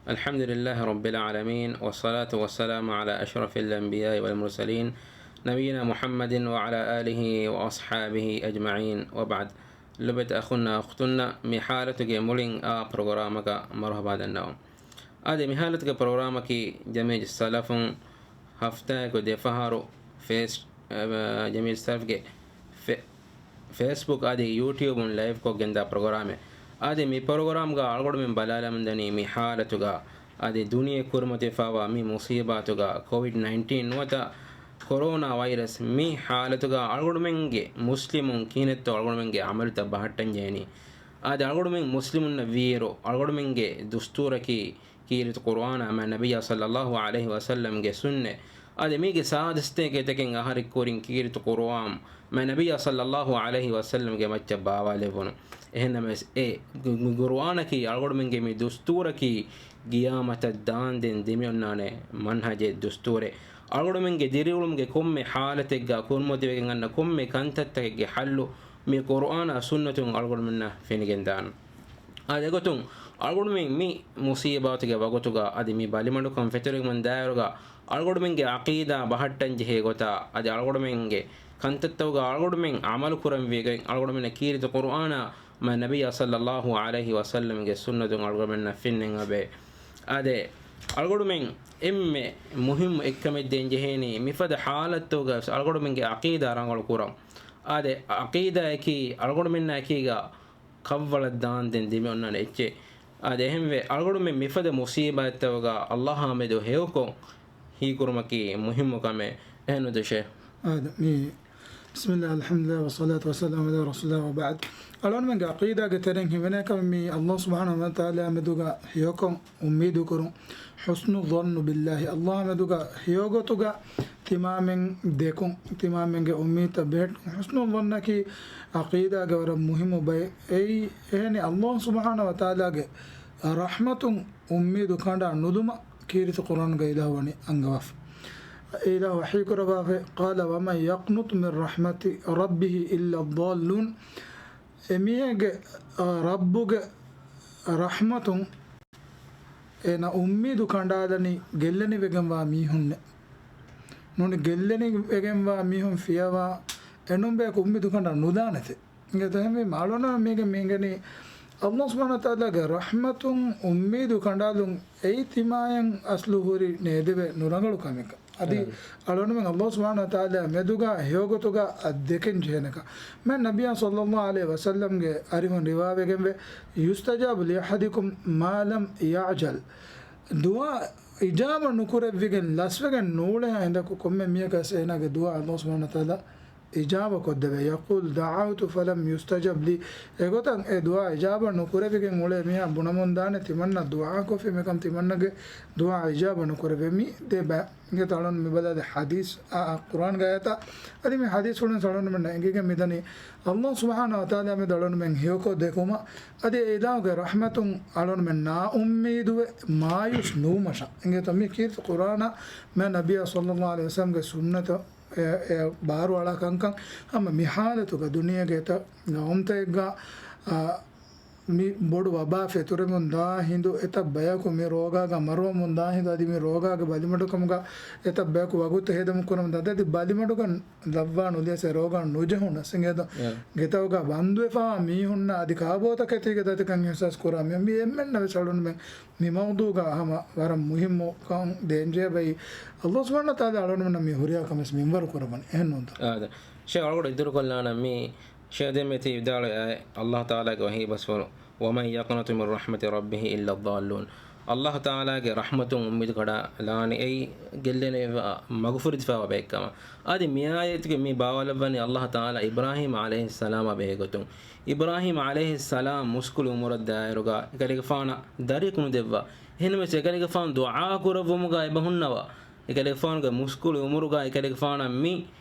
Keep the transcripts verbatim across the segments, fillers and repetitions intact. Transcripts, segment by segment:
الحمد لله رب العالمين، والصلاة والسلام على أشرف الأنبياء والمرسلين، نبينا محمد وعلى آله وأصحابه أجمعين، وبعد. ލޮބުވެތި އަޚުންނާ އުޚްތުންނަށް މި ޙާލަތުގެ މުޅިން އާ ޕްރޮގްރާމަކަށް މަރުޙަބާ ދަންނަވަން. އާދެ، މި ޙާލަތުގެ ޕްރޮގްރާމަކީ ޖަމީޢަތު ސަލަފުން ހަފްތާއަކު ދެފަހަރު ފޭސް، އަ، ޖަމީޢަތު ސަލަފްގެ ފޭ-، ފޭސްބުކް އަދި ޔޫޓިއުބުން ލައިވްކޮށްގެންދާ ޕްރޮގްރާމެއް. އާދެ، މި ޕްރޮގްރާމްގަ އަޅުގަނޑުމެން ބަލާލަމުންދަނީ މި ޙާލަތުގަ އަދި ދުނިޔެ ކުރިމަތިވެފައިވާ މި މުޞީބާތުގަ ކޮވިޑް ނައިންޓީން ނުވަތަ ކޮރޯނާ ވައިރަސް މި ޙާލަތުގަ އަޅުގަނޑުމެންގެ މުސްލިމުން ކިހިނެއްތޯ އަޅުގަނޑުމެންގެ ޢަމަލުތައް ބަހައްޓަން ޖެހެނީ. އާދެ، އަޅުގަނޑުމެން މުސްލިމުންނަށް ވީއިރު އަޅުގަނޑުމެންގެ ދުސްތޫރަކީ ކީރިތި ޤުރުއާނާ މާތް ނަބިއްޔާ ޞައްލައްލާހު ޢަލައިހި ވަސައްލަމްގެ ސުންނަތް. އަދި މީގެ ސާދަސްތޭކަ އެތަކެއް އަހަރެއް ކުރިން ކީރިތި ޤުރުއާން މާތް ނަބިއްޔާ ޞައްލައްލާހު ޢަލައިހި ވަސައްލަމްގެ މައްޗަށް ބާވާލެއްވުނު. އެހެންނަމަވެސް އެ ގު-، ގު-، ޤުރުއާނަކީ އަޅުގަނޑުމެންގެ މި ދުސްތޫރަކީ ޤިޔާމަތަށް ދާންދެން ދެމިއޮންނާނެ މަންހަޖެއް ދުސްތޫރެއް. އަޅުގަނޑުމެންގެ ދިރިއުޅުމުގެ ކޮންމެ ޙާލަތެއްގަ ކުރިމަތިވެގެން އަންނަ ކޮންމެ ކަންތައްތަކެއްގެ ޙައްލު މި ޤުރުއާނާ ސުންނަތުން އަޅުގަނޑުމެންނަށް ފެނިގެންދާނެ. އާދެ، އެގޮތުން އަޅުގަނޑުމެން މި މުޞީބާތުގެ ވަގުތުގަ އަދި މި ބަލިމަޑުކަން ފެތުރެވުމުން ދާއިރުގަ އަޅުގަނޑުމެންގެ ޢަޤީދާ ބަހައްޓަން ޖެހޭ ގޮތާ އަދި އަޅުގަނޑުމެންގެ ކަންތައްތަކުގަ އަޅުގަނޑުމެން ޢަމަލު ކުރަންވީގޮތް އަޅުގަނޑުމެންނަށް ކީރިތި ޤުރުއާނާ މާތް ނަބިއްޔާ ޞައްލައްލާހު ޢަލައިހި ވަސައްލަމްގެ ސުންނަތުން އަޅުގަނޑުމެންނަށް ފެންނަން އެބައޮތް. އާދެ، އަޅުގަނޑުމެން އެންމެ މުހިއްމު އެއްކަމެއް ދޭން ޖެހޭނީ މިފަދަ ޙާލަތުގަ އަޅުގަނޑުމެންގެ ޢަޤީދާ ރަނގަޅު ކުރަން. އާދެ، ޢަޤީދާއަކީ އަޅުގަނޑުމެންނާ އެކީގަ ކަށްވަޅަށް ދާންދެން ދެމިއޮންނާނެ އެއްޗެއް. އާދެ، އެހެންވެ، އަޅުގަނޑުމެން މިފަދަ މުޞީބާތްތަކުގަ ﷲ އާ މެދު ހެޔޮކޮށް ހީކުރުމަކީ މުހިއްމު ކަމެއް. އެހެންނު ދޯ ޝޭޚް؟ އާދެ، މި، بسم الله، الحمد لله، والصلاة والسلام على رسول الله، وبعد. އަޅުގަނޑުމެންގެ ޢަޤީދާގެ ތެރެއިން ހިމެނޭ ކަމެއް މީ ﷲ ސުބްޙާނަހޫ ވަތަޢާލާ މެދުގަ ހެޔޮކޮށް އުއްމީދު ކުރުން. حسن الظن بالله، ﷲ މެދުގަ ހެޔޮގޮތުގަ ތިމާމެން ދެކުން، ތިމާމެންގެ އުއްމީދުތައް ބެހެއްޓުން. ޙުސްނުއްޡަންނަކީ ޢަޤީދާގެ ވަރަށް މުހިއްމު ބައެއް. އެއީ، އެހެނީ، ﷲ ސުބްޙާނަހޫ ވަތަޢާލާގެ ރަޙްމަތުން އުއްމީދު ކަނޑާ ނުލުމަށް ކީރިތި ޤުރްއާނުގައި އިލާހު ވަނީ އަންގަވާފަ. އެ އިލާހު ވަޙީކުރައްވާފައި، قال ومن يقنط من رحمة ربه إلا الضالون. އެމީހެއްގެ، އާ، ރައްބުގެ ރަޙްމަތުން އޭނަ އުއްމީދު ކަނޑާލަނީ ގެއްލެނިވެގެންވާ މީހުންނޭ. ނޫނީ ގެއްލެނިވެގެންވާ މީހުން ފިޔަވާ އެނޫން ބަޔަކު އުއްމީދު ކަނޑާ ނުލާނެތެ. އިނގޭތޯ؟ އެހެންވީމަ އަޅުގަނޑު މީގެ މި އިނގެނީ ﷲ ސުބްޙާނަހޫ ވަތަޢާލާގެ ރަޙްމަތުން އުއްމީދު ކަނޑާލުން އެއީ ތިމާޔަށް އަސްލު ހުރި ނޭދެވޭ ނުރަނގަޅު ކަމެއް. އަދި އަޅުގަނޑުމެން ﷲ ސުބްޙާނަހޫ ވަތަޢާލާ މެދުގަ ހެޔޮގޮތުގަ އަށް ދެކެން ޖެހޭނެކަން. މާތް ނަބިއްޔާ ޞައްލައްލާހު ޢަލައިހި ވަސައްލަމްގެ އަރިހުން ރިވާވެގެންވޭ، يستجاب لأحدكم ما لم يعجل. ދުޢާ އިޖާބަ ނުކުރެވިގެން ލަސްވެގެން ނޫޅޭ ހިނދަކު ކޮންމެ މީހަކަސް އޭނާގެ ދުޢާ ﷲ ސުބްޙާނަހޫ ވަތަޢާލާ އިޖާބަ ކޮށްދެވޭ. يقول دعوت فلم يستجب لي. އެގޮތަށް އެ ދުޢާ އިޖާބަ ނުކުރެވިގެން އުޅޭ މީހާ ބުނަމުން ދާނެ ތިމަންނަ ދުޢާ ކޮށްފި މިކަން ތިމަންނަގެ ދުޢާ އިޖާބަ ނުކުރެވޭ. މި ދެ ބަ އިނގޭތޯ އަޅުން މި ބަލާލި ޙަދީޘް، އާ، އާ، ޤުރްއާންގެ އާޔަތާ. އަދި މި ޙަދީޘްފުޅުން އަޅުންމެންނަށް އެނގިގެން މިދަނީ ﷲ ސުބްޙާނަހޫ ވަތަޢާލާ މެދު އަޅުންމެން ހެޔޮކޮށް ދެކުމަށް. އަދި އެ އިލާހުގެ ރަޙްމަތުން އަޅުންމެން ނާއުއްމީދުވެ މާޔޫސް ނުވުމަށާ. އިނގޭތޯ މި ކީރިތި ޤުރްއާނާ މާތް ނަބިއްޔާ ޞައްލައްލާހު ޢަލައިހި ވަސައްލަމްގެ ސުންނަތަށް އެ، އެ ބާރުއަޅާ ކަންކަން ހަމަ މި ޙާލަތުގަ ދުނިޔޭގެ އެތައް ގައުމުތައްގަ، އާ، މި ބޮޑު ވަބާ ފެތުރެމުން ދާ ހިނދު އެތައް ބަޔަކު މި ރޯގާގަ މަރުވަމުން ދާ ހިނދު އަދި މި ރޯގާގެ ބަލިމަޑުކަމުގަ އެތައް ބަޔަކު ވަގުތު ހޭދަމު ކުރަމުން ދާ އަދި ބަލިމަޑުގަ ލައްވާ ނުލިޔަސް އެ ރޯގާ ނުޖެހުނަސް އިނގޭތޯ. އެ. ގެތަކުގަ ބަންދުވެފައިވާ މީހުންނަށް އަދި ކާބޯތަކެތީގެ ދަތިކަން އިޙްސާސް ކުރާ މި، މި އެންމެންނަށް ވެސް އަޅުންމެން މި މައުޟޫގަ ހަމަ ވަރަށް މުހިއްމު ކަން ދޭންޖެހޭ ބައި ﷲ ސުބްޙާނަހޫ ވަތަޢާލާ އަޅުންމެންނަށް މި ހުރިހާ ކަމެއް މިންވަރު ކުރައްވަނީ. އެހެން ނޫންތަ؟ އާދެ. ޝޭޚް އަޅުގަނޑު އިތުރުކޮށްލާނަން މި ޝޭޚް ދެންމެ ތި ވިދާޅުވި އާޔަތް، ﷲ ތަޢާލާގެ ވަޙީ ބަސްފުޅު، ومن يقنط من رحمة ربه إلا الضالون. ﷲ ތަޢާލާގެ ރަޙްމަތުން އުއްމީދު ކަޑާލާނީ އެއީ ގެއްލެނިވެފަ، މަގުފުރިތިފައިވާ ބައެއްކަމަށް. އަދި މި އާޔަތުގައި މި ބާވާލައްވަނީ ﷲ ތަޢާލާ އިބްރާހީމް ޢަލައިހިއްސަލާމާ ބެހޭގޮތުން. އިބްރާހީމް ޢަލައިހިއްސަލާމް މުސްކުޅި އުމުރަށް ދާއިރުގަ އެކަލޭގެފާނަށް ދަރިއަކު ނުދެއްވާ. އެހެންނަމަވެސް އެކަލޭގެފާނު ދުޢާ ކުރައްވުމުގަ އެބަ ހުންނަވާ. އެކަލޭގެފާނުގެ މުސްކުޅި އުމުރުގަ އެކަލޭގެފާނަށް މި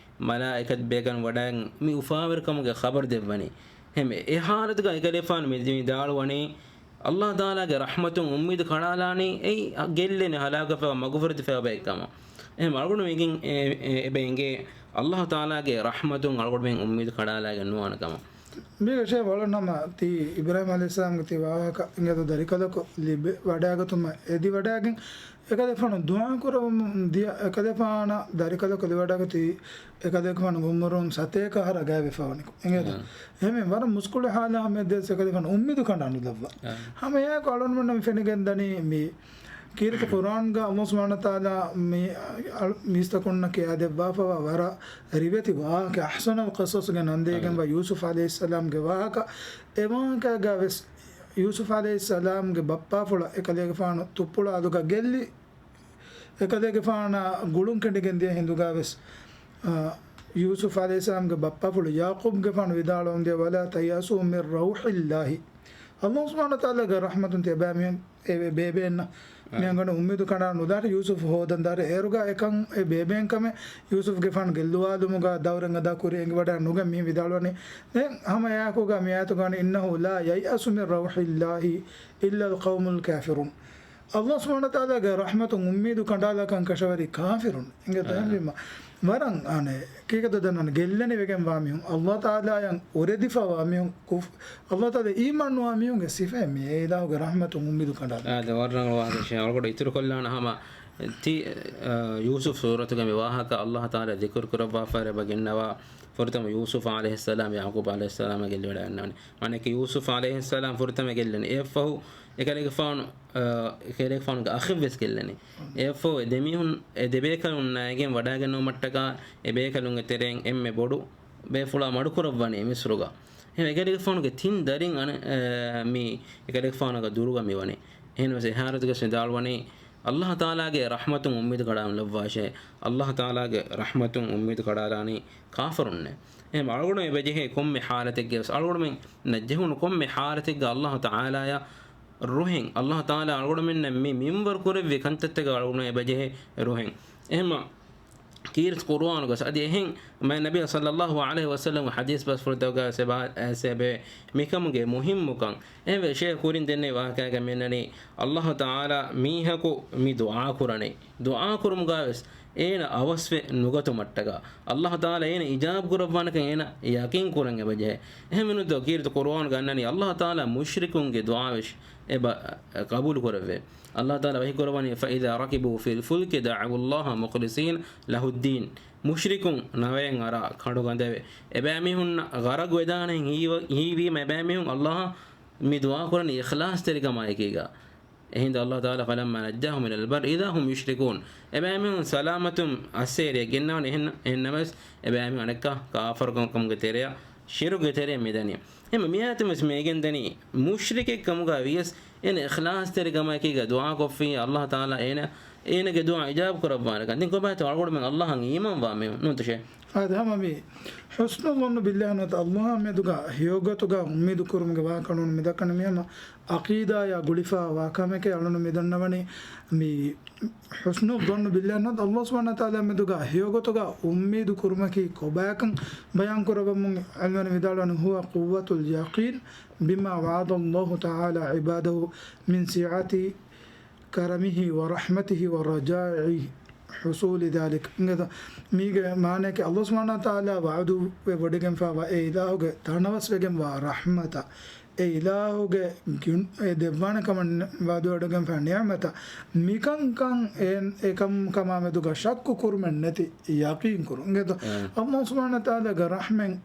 މަލާއިކަތް ބޭކަން ވަޑައިގެން މި އުފާވެރިކަމުގެ ޚަބަރު ދެއްވަނީ. އެހެންވެ، އެ ޙާލަތުގަ އެކަލޭގެފާނު މި ވިދާޅުވަނީ، ﷲ ތަޢާލާގެ ރަޙްމަތުން އުއްމީދު ކަޑާލާނީ އެއީ ގެއްލެނި ހަލާކުވެފައިވާ މަގުފުރިތިފައިވާ ބައެއްކަމަށް. އެހެން އަޅުގަނޑު މިގެން އެ، އެ، އެބަ އެނގޭ ﷲ ތަޢާލާގެ ރަޙްމަތުން އަޅުގަނޑުމެން އުއްމީދު ކަޑާލާގެން ނުވާނެ ކަމަށް. މީގެ ޝޭޚް ވަޅުނަމަ ތީ އިބްރާހީމް ޢަލައިހިއްސަލާމްގެ ތި ވާހަކަ އިނގޭތޯ ދަރިކަލަކު ލިބި ވަޑައިގަތުމަށް އެދި ވަޑައިގެން އެކަލޭގެފާނު ދުޢާ ކުރަމުން ދިޔަ އެކަލޭގެފާނަށް ދަރިކަލަކު ލިބިވަޑައިގަތީ އެކަލޭގެފާނުގެ އުމުރުން ސަތޭކަ އަހަރަށް ގާތްވެފަ ވަނިކޮށް. އިނގޭތޯ؟ އާ. އެހެންވެ ވަރަށް މުސްކުޅި ޙާލާ ހަމަ އެއްދިޔަސް އެކަލޭގެފާނު އުއްމީދު ކަނޑާ ނުލައްވާ. އާ. ހަމަ އެއާއެކު އަޅުގަނޑުމެންނަށް ފެނިގެންދަނީ މި ކީރިތި ޤުރްއާންގަ ﷲ ސުބްޙާނަހޫ ވަތަޢާލާ މި އަޅު-، މީސްތަކުންނަށް ކިޔާދެއްވާފަވާ ވަރަށް ރިވެތި ވާހަކަ، އަޙްސަނަލް ޤަޞަޞްގެ ނަންދޭގެންވާ އާ. ޔޫސުފް ޢަލައިހިއްސަލާމްގެ ވާހަކަ. އެ ވާހަކައިގަ ވެސް ޔޫސުފް ޢަލައިހިއްސަލާމްގެ ބައްޕާފުޅަށް އެކަލޭގެފާނު ތުއްޕުޅާލުގަ ގެއްލި، އެކަލޭގެފާނާ ގުޅުން ކެނޑިގެން ދިޔަ ހިނދުގަ ވެސް، އާ، ޔޫސުފް ޢަލައިހިއްސަލާމްގެ ބައްޕާފުޅު ޔަޢުޤޫބްގެފާނު ވިދާޅުވަންދިޔަ، "ولا تيأسوا من روح الله." ﷲ ސުބްޙާނަހޫ ވަތަޢާލާގެ ރަޙްމަތުން ތިޔަބައިމީހުން އެ ބޭބެއިންނަށް އާ. މި އަންގަނޑު އުއްމީދު ކަނޑާ ނުލާށޭ ޔޫސުފް ހޯދަން ދާށޭ. އޭރުގަ އެކަން އެ ބޭބެއިން ކަމެއް ޔޫސުފްގެފާނު ގެއްލުވާލުމުގަ ދައުރެއް އެނގިވަޑައި ނުގެން މިހެން ވިދާޅުވަނީ. ދެން ހަމަ އެއާއެކުގަ މި އާޔަތުގަ ވަނީ، "إنه لا ييأس من روح الله إلا القوم الكافرون." ﷲ ސުބްޙާނަހޫ ވަތަޢާލާގެ ރަޙްމަތުން އުއްމީދު ކަނޑާލާކަން ކަށަވަރީ ކާފިރުން. އިނގޭތޯ؟ އާ. އެހެންވީމަ ވަރަށް އަނެއް ކީކޭތޯ ދަންނަވަން ގެއްލެނިވެގެންވާ މީހުން، ﷲ ތަޢާލާއަށް އުރެދިފަވާ މީހުން، ކުފް-، ﷲ ތަޢާލާ އީމާން ނުވާ މީހުންގެ ސިފައެއް މީ، އެ އިލާހުގެ ރަޙްމަތުން އުއްމީދު ކަނޑާލާ. އާދެ، ވަރަށް ރަނގަޅު ވާހަކަ ޝޭޚް. އަޅުގަނޑު އިތުރުކޮށްލާނަން ހަމަ ތި، އަ، ޔޫސުފް ސޫރަތުގެ މި ވާހަކަ ﷲ ތަޢާލާ ޛިކުރު ކުރައްވާފައި އެބަ ގެންނަވާ ފުރަތަމަ ޔޫސުފް ޢަލައިހިއްސަލާމް ޔަޢުޤޫބް ޢަލައިހިއްސަލާމާ ގެއްލިވަޑައިގަންނަވަނީ. މާނައަކީ ޔޫސުފް ޢަލައިހިއްސަލާމް ފުރަތަމަ ގެއްލެނީ. އެއަށްފަހު އެކަލޭގެފާނު، އަ، އެކަލޭގެފާނުގެ އަޚެއްވެސް ގެއްލެނީ. އެއަށްފަހު އެ ދެމީހުން، އެ ދެބޭކަލުންނާ އެނގެން ވަޑައިގަންނަވުމަށްޓަކާ އެ ބޭކަލުންގެ ތެރެއިން އެންމެ ބޮޑު ބޭފުޅާ މަޑުކުރައްވަނީ މިޞްރުގަ. އެހެން އެކަލޭގެފާނުގެ ތިން ދަރިން އަނެއް، އެ، މި އެކަލޭގެފާނުގެ ދުރުގަ މިވަނީ. އެހެންވެސް އެ ޙާލަތުގަ ވިދާޅުވަނީ، ﷲ ތަޢާލާގެ ރަޙްމަތުން އުއްމީދު ކަޑާނުލައްވާށޭ. ﷲ ތަޢާލާގެ ރަޙްމަތުން އުއްމީދު ކަޑާލާނީ ކާފަރުންނޭ. އެހެން އަޅުގަނޑު އެބަޖެހޭ ކޮންމެ ޙާލަތެއްގަވެސް، އަޅުގަނޑުމެންނަށް ޖެހުނު ކޮންމެ ޙާލަތެއްގަ ﷲ ތަޢާލާއަށް ރުހެން، ﷲ ތަޢާލާ އަޅުގަނޑުމެންނަށް މި މިންވަރު ކުރެއްވި ކަންތައްތަކަށް އަޅުގަނޑު އެބަޖެހޭ ރުހެން. އެހެންމަ ކީރިތި ޤުރުއާނުގަސް އަދި އެހެން މާތް ނަބީ ޞައްލައްލާހު ޢަލައިހި ވަސައްލަމް ޙަދީޘް ބަސްފުޅުތަކުގަ ސެބާ-، އެ ސެބެ މިކަމުގެ މުހިއްމުކަން. އެހެންވެ ޝޭޚް ކުރިން ދެންނެވި ވާހަކައިގަ މިންނަނީ ﷲ ތަޢާލާ މީހަކު މި ދުޢާ ކުރަނީ. ދުޢާ ކުރުމުގަވެސް އޭނަ އަވަސްވެ ނުގަތުމަށްޓަކާ، ﷲ ތަޢާލާ އޭނަ އިޖާބު ކުރައްވާނެކަން އޭނަ ޔަޤީން ކުރަން އެބަޖެހޭ. އެހެންވެ ނުދޯ ކީރިތި ޤުރުއާނުގަ އަންނަނީ ﷲ ތަޢާލާ މުޝްރިކުންގެ ދުޢާވެސް އެބަ ޤަބޫލު ކުރެއްވޭ. ﷲ ތަޢާލާ ވަޙީ ކުރައްވަނީ، "فإذا ركبوا في الفلك دعوا الله مخلصين له الدين." މުޝްރިކުން ނަވަޔަށް އަރާ ކަނޑު ގަނދަވެ އެބައިމީހުންނަށް ޣަރަޤު ވެދާނެހެން ހީވ-، ހީވީމަ އެބައިމީހުން ﷲ އަށް މި ދުޢާ ކުރަނީ އިޚްލާޞްތެރިކަމާއެކީގަ. އެހިނދު ﷲ ތަޢާލާ، "فلما نجاهم إلى البر إذا هم يشركون." އެބައިމީހުން ސަލާމަތުން އައްސޭރިއަށް ގެންނަވަނީ. އެހެން-، އެހެންނަމަވެސް އެބައިމީހުން އަނެއްކާ ކާފަރުކަމުގެ ތެރެއަށް، ޝިރުކުގެ ތެރެއަށް މިދަނީ. އެހެން މި އާޔަތުން ވެސް މި އެނގެންދަނީ، މުޝްރިކެއް ކަމުގަ ވިޔަސް އޭނަ އިޚްލާޞްތެރިކަމާއެކީގަ ދުޢާކޮށްފިއްޔާ ﷲ ތަޢާލާ އޭނަ، އޭނަގެ ދުޢާ އިޖާބު ކުރައްވާނެކަން. ދެން ކޮބާތޯ އަޅުގަނޑުމެން ﷲ އަށް އީމާންވާ މީހުން ނޫންތަ ޝޭޚް؟ އާދެ، ހަމަ މި ޙުސްނުއްޡަންނު ބިﷲ ނުވަތަ ﷲ އާ މެދުގަ ހެޔޮގޮތުގަ އުއްމީދު ކުރުމުގެ ވާހަކަ ނޫން މި ދައްކަނީ. މި ހަމަ ޢަޤީދާޔާ ގުޅިފަވާ ކަމެކޭ. އަޅުނު މި ދަންނަވަނީ މި ޙުސްނުއްޡަންނު ބިﷲ ނުވަތަ ﷲ ސުބްޙާނަހޫ ވަތަޢާލާ މެދުގަ ހެޔޮގޮތުގަ އުއްމީދު ކުރުމަކީ ކޮބާކަން ބަޔާން ކުރައްވަމުން ޢިލްމުވެރިން ވިދާޅުވަނީ، "هو قوة اليقين بما وعد الله تعالى عباده من سعة كرمه ورحمته ورجاء حصول ذلك." އިނގޭތޯ؟ މީގެ މާނައަކީ ﷲ ސުބްޙާނަހޫ ވަތަޢާލާ ވަޢުދުވެވޮޑިގެންފަވާ އެ އިލާހުގެ ތަނަވަސްވެގެންވާ ރަޙްމަތަށް، އެ އިލާހުގެ ގިން-، އެ ދެއްވާނެ ކަމަށް ވަޢުދުވެވޮޑިގެންފަ ނިޢުމަތަށް މިކަންކަން އެ-، އެކަމް ކަމާ މެދުގަ ޝައްކު ކުރުމެއް ނެތި ޔަޤީން ކުރުން. އިނގޭތޯ؟ އާ. ﷲ ސުބްޙާނަހޫ ވަތަޢާލާގެ ރަޙްމަތް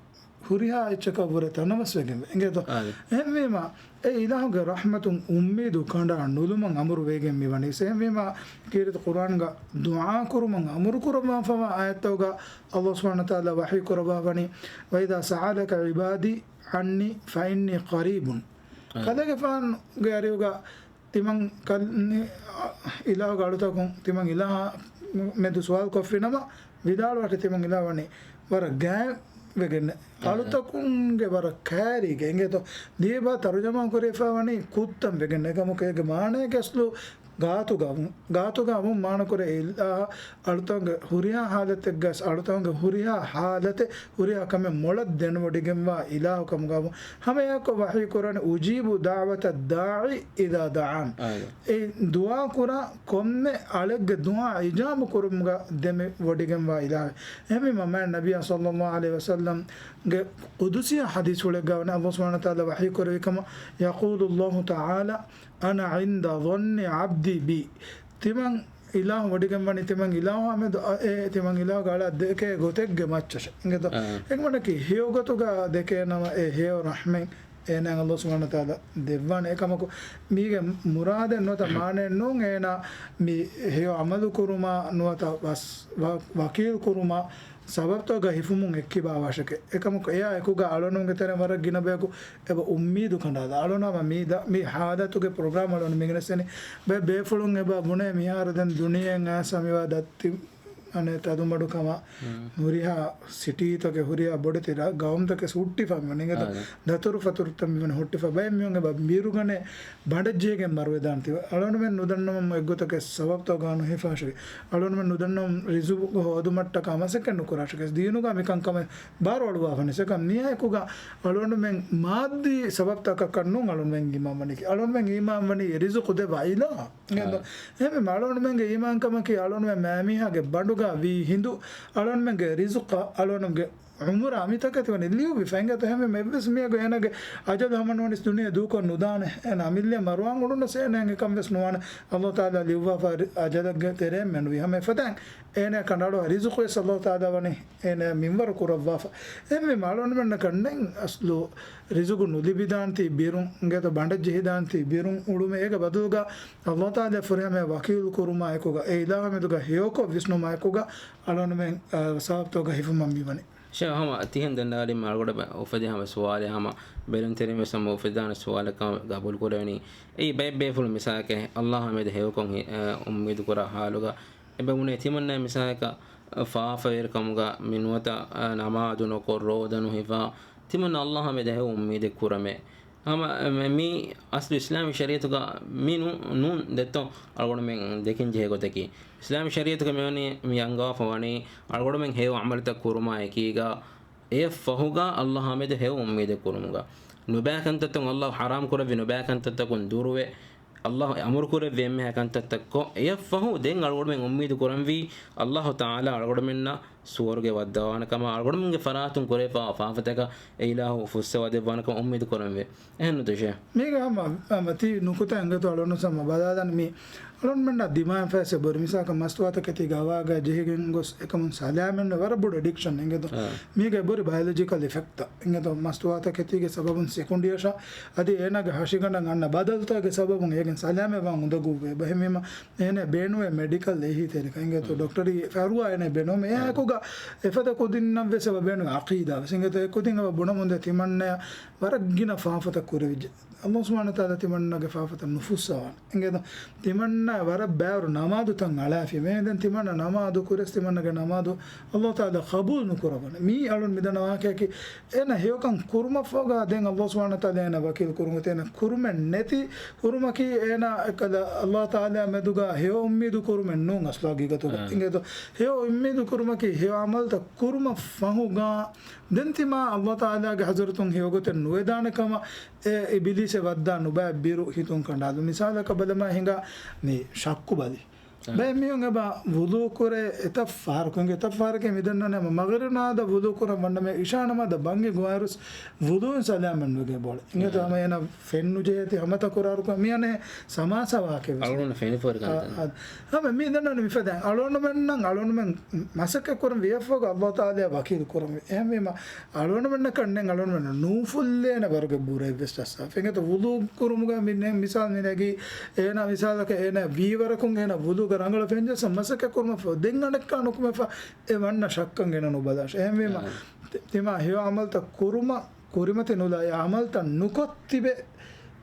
ހުރިހާ އެއްޗަކަށް ވުރެ ތަނަވަސްވެގެންވޭ. އިނގޭތޯ؟ އާދެ. އެހެންވީމަ، އެ އިލާހުގެ ރަޙްމަތުން އުއްމީދު ކަނޑާ ނުލުމަށް އަމުރު ވެގެން މިވަނީ. އެހެންވީމަ، ކީރިތި ޤުރުއާންގަ ދުޢާ ކުރުމަށް އަމުރު ކުރައްވާފަވާ އާޔަތްތަކުގަ ﷲ ސުބްޙާނަހޫ ވަތަޢާލާ ވަޙީ ކުރައްވާފަވަނީ، "وإذا سألك عبادي عني فإني قريب." އާ. ކަލޭގެފާނުގެ އަރިހުގަ ތިމަން ކަލް-، ނި-، އިލާހުގެ އަޅުތަކުން ތިމަން އިލާހާ މެދު ސުވާލު ކޮށްފިނަމަ، ވިދާޅުވާށޭ ތިމަން އިލާހު ވަނީ ވަރަށް ގާތްވެގެން، އަ، އަޅުތަކުންގެ ވަރަށް ކައިރީގެ. އިނގޭތޯ؟ ދިޔަބާ ތަރުޖަމާ ކުރެވިފަ ވަނީ ކުއްތަން ވެގެން. އެކަމަކު އޭގެ މާނައަކީ އަސްލު ގާތުގަ ވުން. ގާތުގަ ވުން މާނަކުރޭ އިލާހަށް އަޅުތަންގެ ހުރިހާ ޙާލަތެއްގަސް، އަޅުތަންގެ ހުރިހާ ޙާލަތެއް، ހުރިހާ ކަމެއް މޮޅަށް ދެނެވޮޑިގެންވާ އިލާހު ކަމުގަ ވުން. ހަމައެއާއެކު ވަޙީ ކުރަނީ، "أجيب دعوة الداع إذا دعان." އާދެ. އެ ދުޢާ ކުރާ ކޮންމެ އަޅެއްގެ ދުޢާ އިޖާބަ ކުރުމުގަ ދެނެވޮޑިގެންވާ އިލާހެއް. އެހެންވީމަ މާތް ނަބިއްޔާ ޞައްލައްލާހު ޢަލައިހި ވަސައްލަމްގެ ޤުދުސީ ޙަދީޘްފުޅެއްގަ ވަނީ ﷲ ސުބްޙާނަހޫ ވަތަޢާލާ ވަޙީ ކުރެއްވި ކަމަށް، "يقول الله تعالى أنا عند ظن عبدي بي." ތިމަން އިލާހު ވޮޑިގެންވަނީ ތިމަން އިލާހާމެދު، އަ، އެ ތިމަން އިލާހުގެ އަޅާ ދެކޭ ގޮތެއްގެ މައްޗަށެ. އިނގޭތޯ؟ އާ. އެކަމަކީ ހެޔޮ ގޮތުގަ ދެކޭ ނަމަ، އެ ހެޔޮ ރަޙްމަތް އޭނާއަށް ﷲ ސުބްޙާނަހޫ ވަތަޢާލާ ދެއްވާނެ. އެކަމަކު، މީގެ މުރާދެއް ނުވަތަ މާނައެއް ނޫން، އޭނާ މި ހެޔޮ ޢަމަލު ކުރުމާ ނުވަތަ ވަސް-، ވަ-، ވަކީލު ކުރުމާ ސަބަބުތަކުގަ ހިފުމުން އެއްކިބާވާށެކޭ. އެކަމަކު، އެއާ އެކުގަ އަޅުގަނޑުމެންގެ ތެރެއިން ވަރަށް ގިނަ ބަޔަކު އެބަ އުއްމީދު ކަނޑާލާ. އަޅުގަނޑު ހަމަ މި ދަ-، މި ޙާލަތުގެ ޕްރޮގްރާމް އަޅުގަނޑު މިގެނެސްދެނީ ބައެއް ބޭފުޅުން އެބަ ބުނޭ މިހާރު ދެން ދުނިޔެއިން އައިސް މިވާ ދަތި އަނެއް ތަދުމަޑުކަމާ، ހުރިހާ ސިޓީތަކެއް، ހުރިހާ ބޮޑެތި ރަށް، ގައުމުތަކެއް ހުއްޓިފަ މި އިނގޭތޯ؟ އާ. ދަތުރު ފަތުރުތައް މިވަނީ ހުއްޓިފަ. ބައެއް މީހުން އެބަ ބިރުގަނެ ބަނޑެއްޖެހިގެން މަރުވެދާނެތީ. އަޅުގަނޑުމެން ނުދަންނަވަމު އެއްގޮތަކަށް ސަބަބުތަކުގަ ނުހިފާށެވި. އަޅުގަނޑުމެން ނުދަންނަވަމު ރިޒުގު ހޯދުމަށްޓަކާ މަސައްކަތް ނުކުރާށެވި. ދީނުގަ މިކަންކަމެއް ބާރުއަޅުވާފަ ނިސަކަން މިއާއެކުގަ އަޅުގަނޑުމެން މާއްދީ ސަބަބުތަކަކަށް ނޫން އަޅުގަނޑުމެން އީމާންވަނީކީ. އަޅުގަނޑުމެން އީމާންވަނީ އެ ރިޒުގު ދެއްވާ އިލާހަށް. އިނގޭތޯ؟ އާ. އެހެންވީމަ އަޅުގަނޑުމެންގެ އީމާންކަމަކީ އަޅުގަނޑުމެން މާމީހާގެ ބަނޑުގަ ވީ ހިނދު، އަޅުގަނޑުމެންގެ ރިޒުޤަށް އަޅުގަނޑުމެންގެ ޢުމުރާ މިތަކެތި ވަނީ ލިޔުއްވިފަ. އިނގޭތޯ؟ އެހެންވީމަ އެއްވެސް މީހަކު އޭނާގެ އަޖަލު ހަމަނުވަނީސް ދުނިޔެ ދޫކޮށް ނުދާނެ. އޭނާ އަމިއްލައަށް މަރުވާން އުޅުނަސް އޭނާއަށް އެކަން ވެސް ނުވާނެ. ﷲ ތަޢާލާ ލިޔުއްވާފަ ރި-، އަޖަލެއްގެ ތެރޭން މެނުވީ. ހަމަ އެފަދައިން އޭނާ ކަނޑައަޅުވާ ރިޒުޤުވެސް ﷲ ތަޢާލާ ވަނީ އޭނާ މިންވަރު ކުރައްވާފަ. އެހެންވީމަ އަޅުގަނޑުމެންނަކަށް ނެތް އަސްލު ރިޒުގު ނުލިބިދާންތީ ބިރުން، އިނގޭތޯ؟ ބަނޑެއްޖެހިދާންތީ ބިރުން އުޅުމެއް. އޭގެ ބަދަލުގަ ﷲ ތަޢާލާ ފުރިހަމަޔަށް ވަކީލު ކުރުމާ އެކުގަ، އެ އިލާހާމެދުގަ ހެޔޮކޮށް ވިސްނުމާ އެކުގަ އަޅުގަނޑުމެން، އަ، ސަބަބުތަކުގަ ހިފުމަށް މިވަނީ. ޝޭޚް ހަމަ ތިހެން ދެންނާލީމަ އަޅުގަނޑު އުފެދި ހަމަ ސުވާލެއް ހަމަ ބެލުންތެރިން ވެސް ހަމަ އުފެދާނެ ސުވާލެއް ކަމަށް ގަބޫލު ކުރެވެނީ. އެއީ ބައެއް ބޭފުޅުން މިސާލަކަށް ﷲ ހަމަ ހެޔޮކޮށް ހި-، އަ، އުއްމީދު ކުރާ ޙާލުގަ އެބަ ބުނޭ ތިމަންނާ މިސާލަކަށް، އަ، ފާފަވެރިކަމުގަ މި ނުވަތަ، އަ، ނަމާދު ނުކޮށް، ރޯދަ ނުހިފާ، ތިމަންނަ ﷲ ހަމަ ހެޔޮ އުއްމީދެއް ކުރަމޭ. ހަމަ މި، މި އަސްލު އިސްލާމީ ޝަރީޢަތުގަ މި ނޫ-، ނޫން ދެއްތޯ އަޅުގަނޑުމެން ދެކިން ޖެހޭ ގޮތަކީ. އިސްލާމީ ޝަރީޢަތުގަ މިވަނީ މި އަންގާފަ ވަނީ އަޅުގަނޑުމެން ހެޔޮ ޢަމަލުތައް ކުރުމާ އެކީގަ އެއަށް ފަހުގަ ﷲ ހަމަ ހެޔޮ އުއްމީދެއް ކުރުމުގަ. ނުބައި ކަންތައްތައް ﷲ ޙަރާމް ކުރެއްވި ނުބައި ކަންތައްތަކުން ދުރުވެ، ﷲ އަމުރު ކުރެއްވި އެންމެހާ ކަންތައްތައް ކޮށް، އެއަށް ފަހު ދެން އަޅުގަނޑުމެން އުއްމީދު ކުރަންވީ ﷲ ތަޢާލާ އަޅުގަނޑުމެންނަށް ސުވަރުގެ ވައްދަވާނެ ކަމަށް، އަޅުގަނޑުމެންގެ ފަރާތުން ކުރެވިފާ ފާފަތަކަށް އެ އިލާހު ފުއްސަވާ ދެއްވާނެ ކަމަށް އުއްމީދު ކުރަންވޭ. އެހެންނުތޯ ޝޭޚް؟ މީގަ ހަމަ، ހަމަ ތި ނުކުތާ އިނގޭތޯ އަޅުގަނޑު ހަމަ ބަލާލަން މި އަޅުގަނޑުމެންނަށް ދިމާވެފައިސް ބޮޑު މިސާލަކަށް މަސްތުވާތަކެތީގަ އަވާގަ ޖެހިގެން ގޮސް އެކަމުން ސަލާމަތްވެ ވަރަށް ބޮޑު އެޑިކްޝަން އިނގޭތޯ؟ އާ. މީގަ ބޮޑު ބަޔޮލޮޖިކަލް އިފެކްޓްތައް އިނގޭތޯ؟ މަސްތުވާތަކެތީގެ ސަބަބުން ސެކުންޑިޔަށާ އަދި އޭނާގެ ހަށިގަނޑަށް އަންނަ ބަދަލުތަކުގެ ސަބަބުން އޭގެން ސަލާމަތްވާން އުނދަގޫވޭ. އެހެންވީމަ އޭނަ ބޭނުވޭ މެޑިކަލް އެހީތެރިކަން އިނގޭތޯ؟ ޑޮކްޓަރީ ފަރުވާ އޭނަ ބޭނުމޭ. އާ. އެއާއެކުގަ އެފަދަ ކުދިންނަށްވެސް އެބަ ބޭނުން ޢަޤީދާވެސް އިނގޭތޯ؟ އެ ކުދިން އެބަ ބުނަމުންދޭ ތިމަންނަޔަށް ވަރަށް ގިނަ ފާފަތައް ކުރެވިއްޖެ. ﷲ ސުބްޙާނަހޫ ވަތަޢާލާ ތިމަންނަގެ ފާފަތައް ނުފުއްސަވާނެ. އިނގޭތޯ؟ ތިމަންނަ ވަރަށް ބައިވަރު ނަމާދުތައް އަޅާފި. މޭ ދެން ތިމަންނަ ނަމާދު ކުރިޔަސް ތިމަންނަގެ ނަމާދު ﷲ ތަޢާލާ ޤަބޫލު ނުކުރައްވަނެ. މީ އަޅުން މިދަންނަ ވާޤިޢައަކީ އޭނަ ހެޔޮކަން ކުރުމަށްފަހުގަ ދެން ﷲ ސުބްޙާނަހޫ ވަތަޢާލާ އޭނަ ވަކީލު ކުރުމުގަ އޭނަ ކުރުމެއް ނެތި ކުރުމަކީ އޭނަ އެކަލަ ﷲ ތަޢާލާ މެދުގަ ހެޔޮ އުއްމީދު ކުރުމެއް ނޫން އަސްލު ހަގީގަތުގަ. އާ. އިނގޭތޯ؟ ހެޔޮ އުއްމީދު ކުރުމަކީ ހެޔޮ ޢަމަލުތައް ކުރުމަށް ފަހުގަ ދެން ތިމާ ﷲ ތަޢާލާގެ ޙަޟްރަތުން ހެޔޮގޮތެއް ނުވެދާނެ ކަމަށް އެ އިބިލީސެއް ވައްދާ ނުބައި ބިރު ހިތުން ކަނޑާލު. މިސާލަކަށް ބަލަމާ ހިނގާ މި ޝައްކު ބަލި. އާ. ބައެއް މީހުން އެބަ ވުޟޫ ކުރޭ އެތައް ފަހަރަކު އިނގޭ، އެތައް ފަހަރަކީ މިދަންނަވަނީ ހަމަ މަޣްރިބް ނަމާދަށް ވުޟޫ ކުރަން ވަންނަމޭ ޢިޝާ ނަމާދަށް ބަންގި ގޮވާއިރުސް ވުޟޫއިން ސަލާމަތް ނުވެގެން ބޯޅަ. އިނގޭތޯ؟ އާ. ހަމަ އޭނަ ފެން ނުޖެހޭތީ ހަމަތަކުރާރުކަ މިއަނެއް ސަމާސާ ވާކެ ވެސް. އަޅުގަނޑު ފެނިފޯރި ކަންތައް. އާ، އާ. ހަމަ މި ދަންނަވަނީ މިފަދައިން އަޅުގަނޑުމެންނަށް އަޅުގަނޑުމެން މަސައްކަތް ކުރަން ވިޔަފަހުގަ ﷲ ތަޢާލާ ވަކީލު ކުރަން ވޭ. އެހެންވީމަ އަޅުގަނޑުމެންނަކަށް ނެތް އަޅުގަނޑުމެން ނޫފުއްލޭނެ ވަރުގެ ބުރައެއް ވެސް ޖައްސާފަ. އިނގޭތޯ ވުޟޫ ކުރުމުގަ މި ނެތް މިސާލް މި ނެގީ އޭނާ މިސާލަކަށް އޭނާ ވީވަރަކުން އޭނާ ވުޟޫގަ ރަނގަޅަށް ފެން ޖައްސަން މަސައްކަތް ކުރުމަށްފަހު ދެން އަނެއްކާ ނުކުމެފަ އެ ވަންނަ ޝައްކަށް އޭނަ ނުބަލާށޭ. އެހެންވީމަ އާ. ތި-، ތިމާ ހެޔޮ ޢަމަލްތައް ކުރުމަށް ކުރިމަތި ނުލާ، އެ ޢަމަލްތައް ނުކޮށް ތިބެ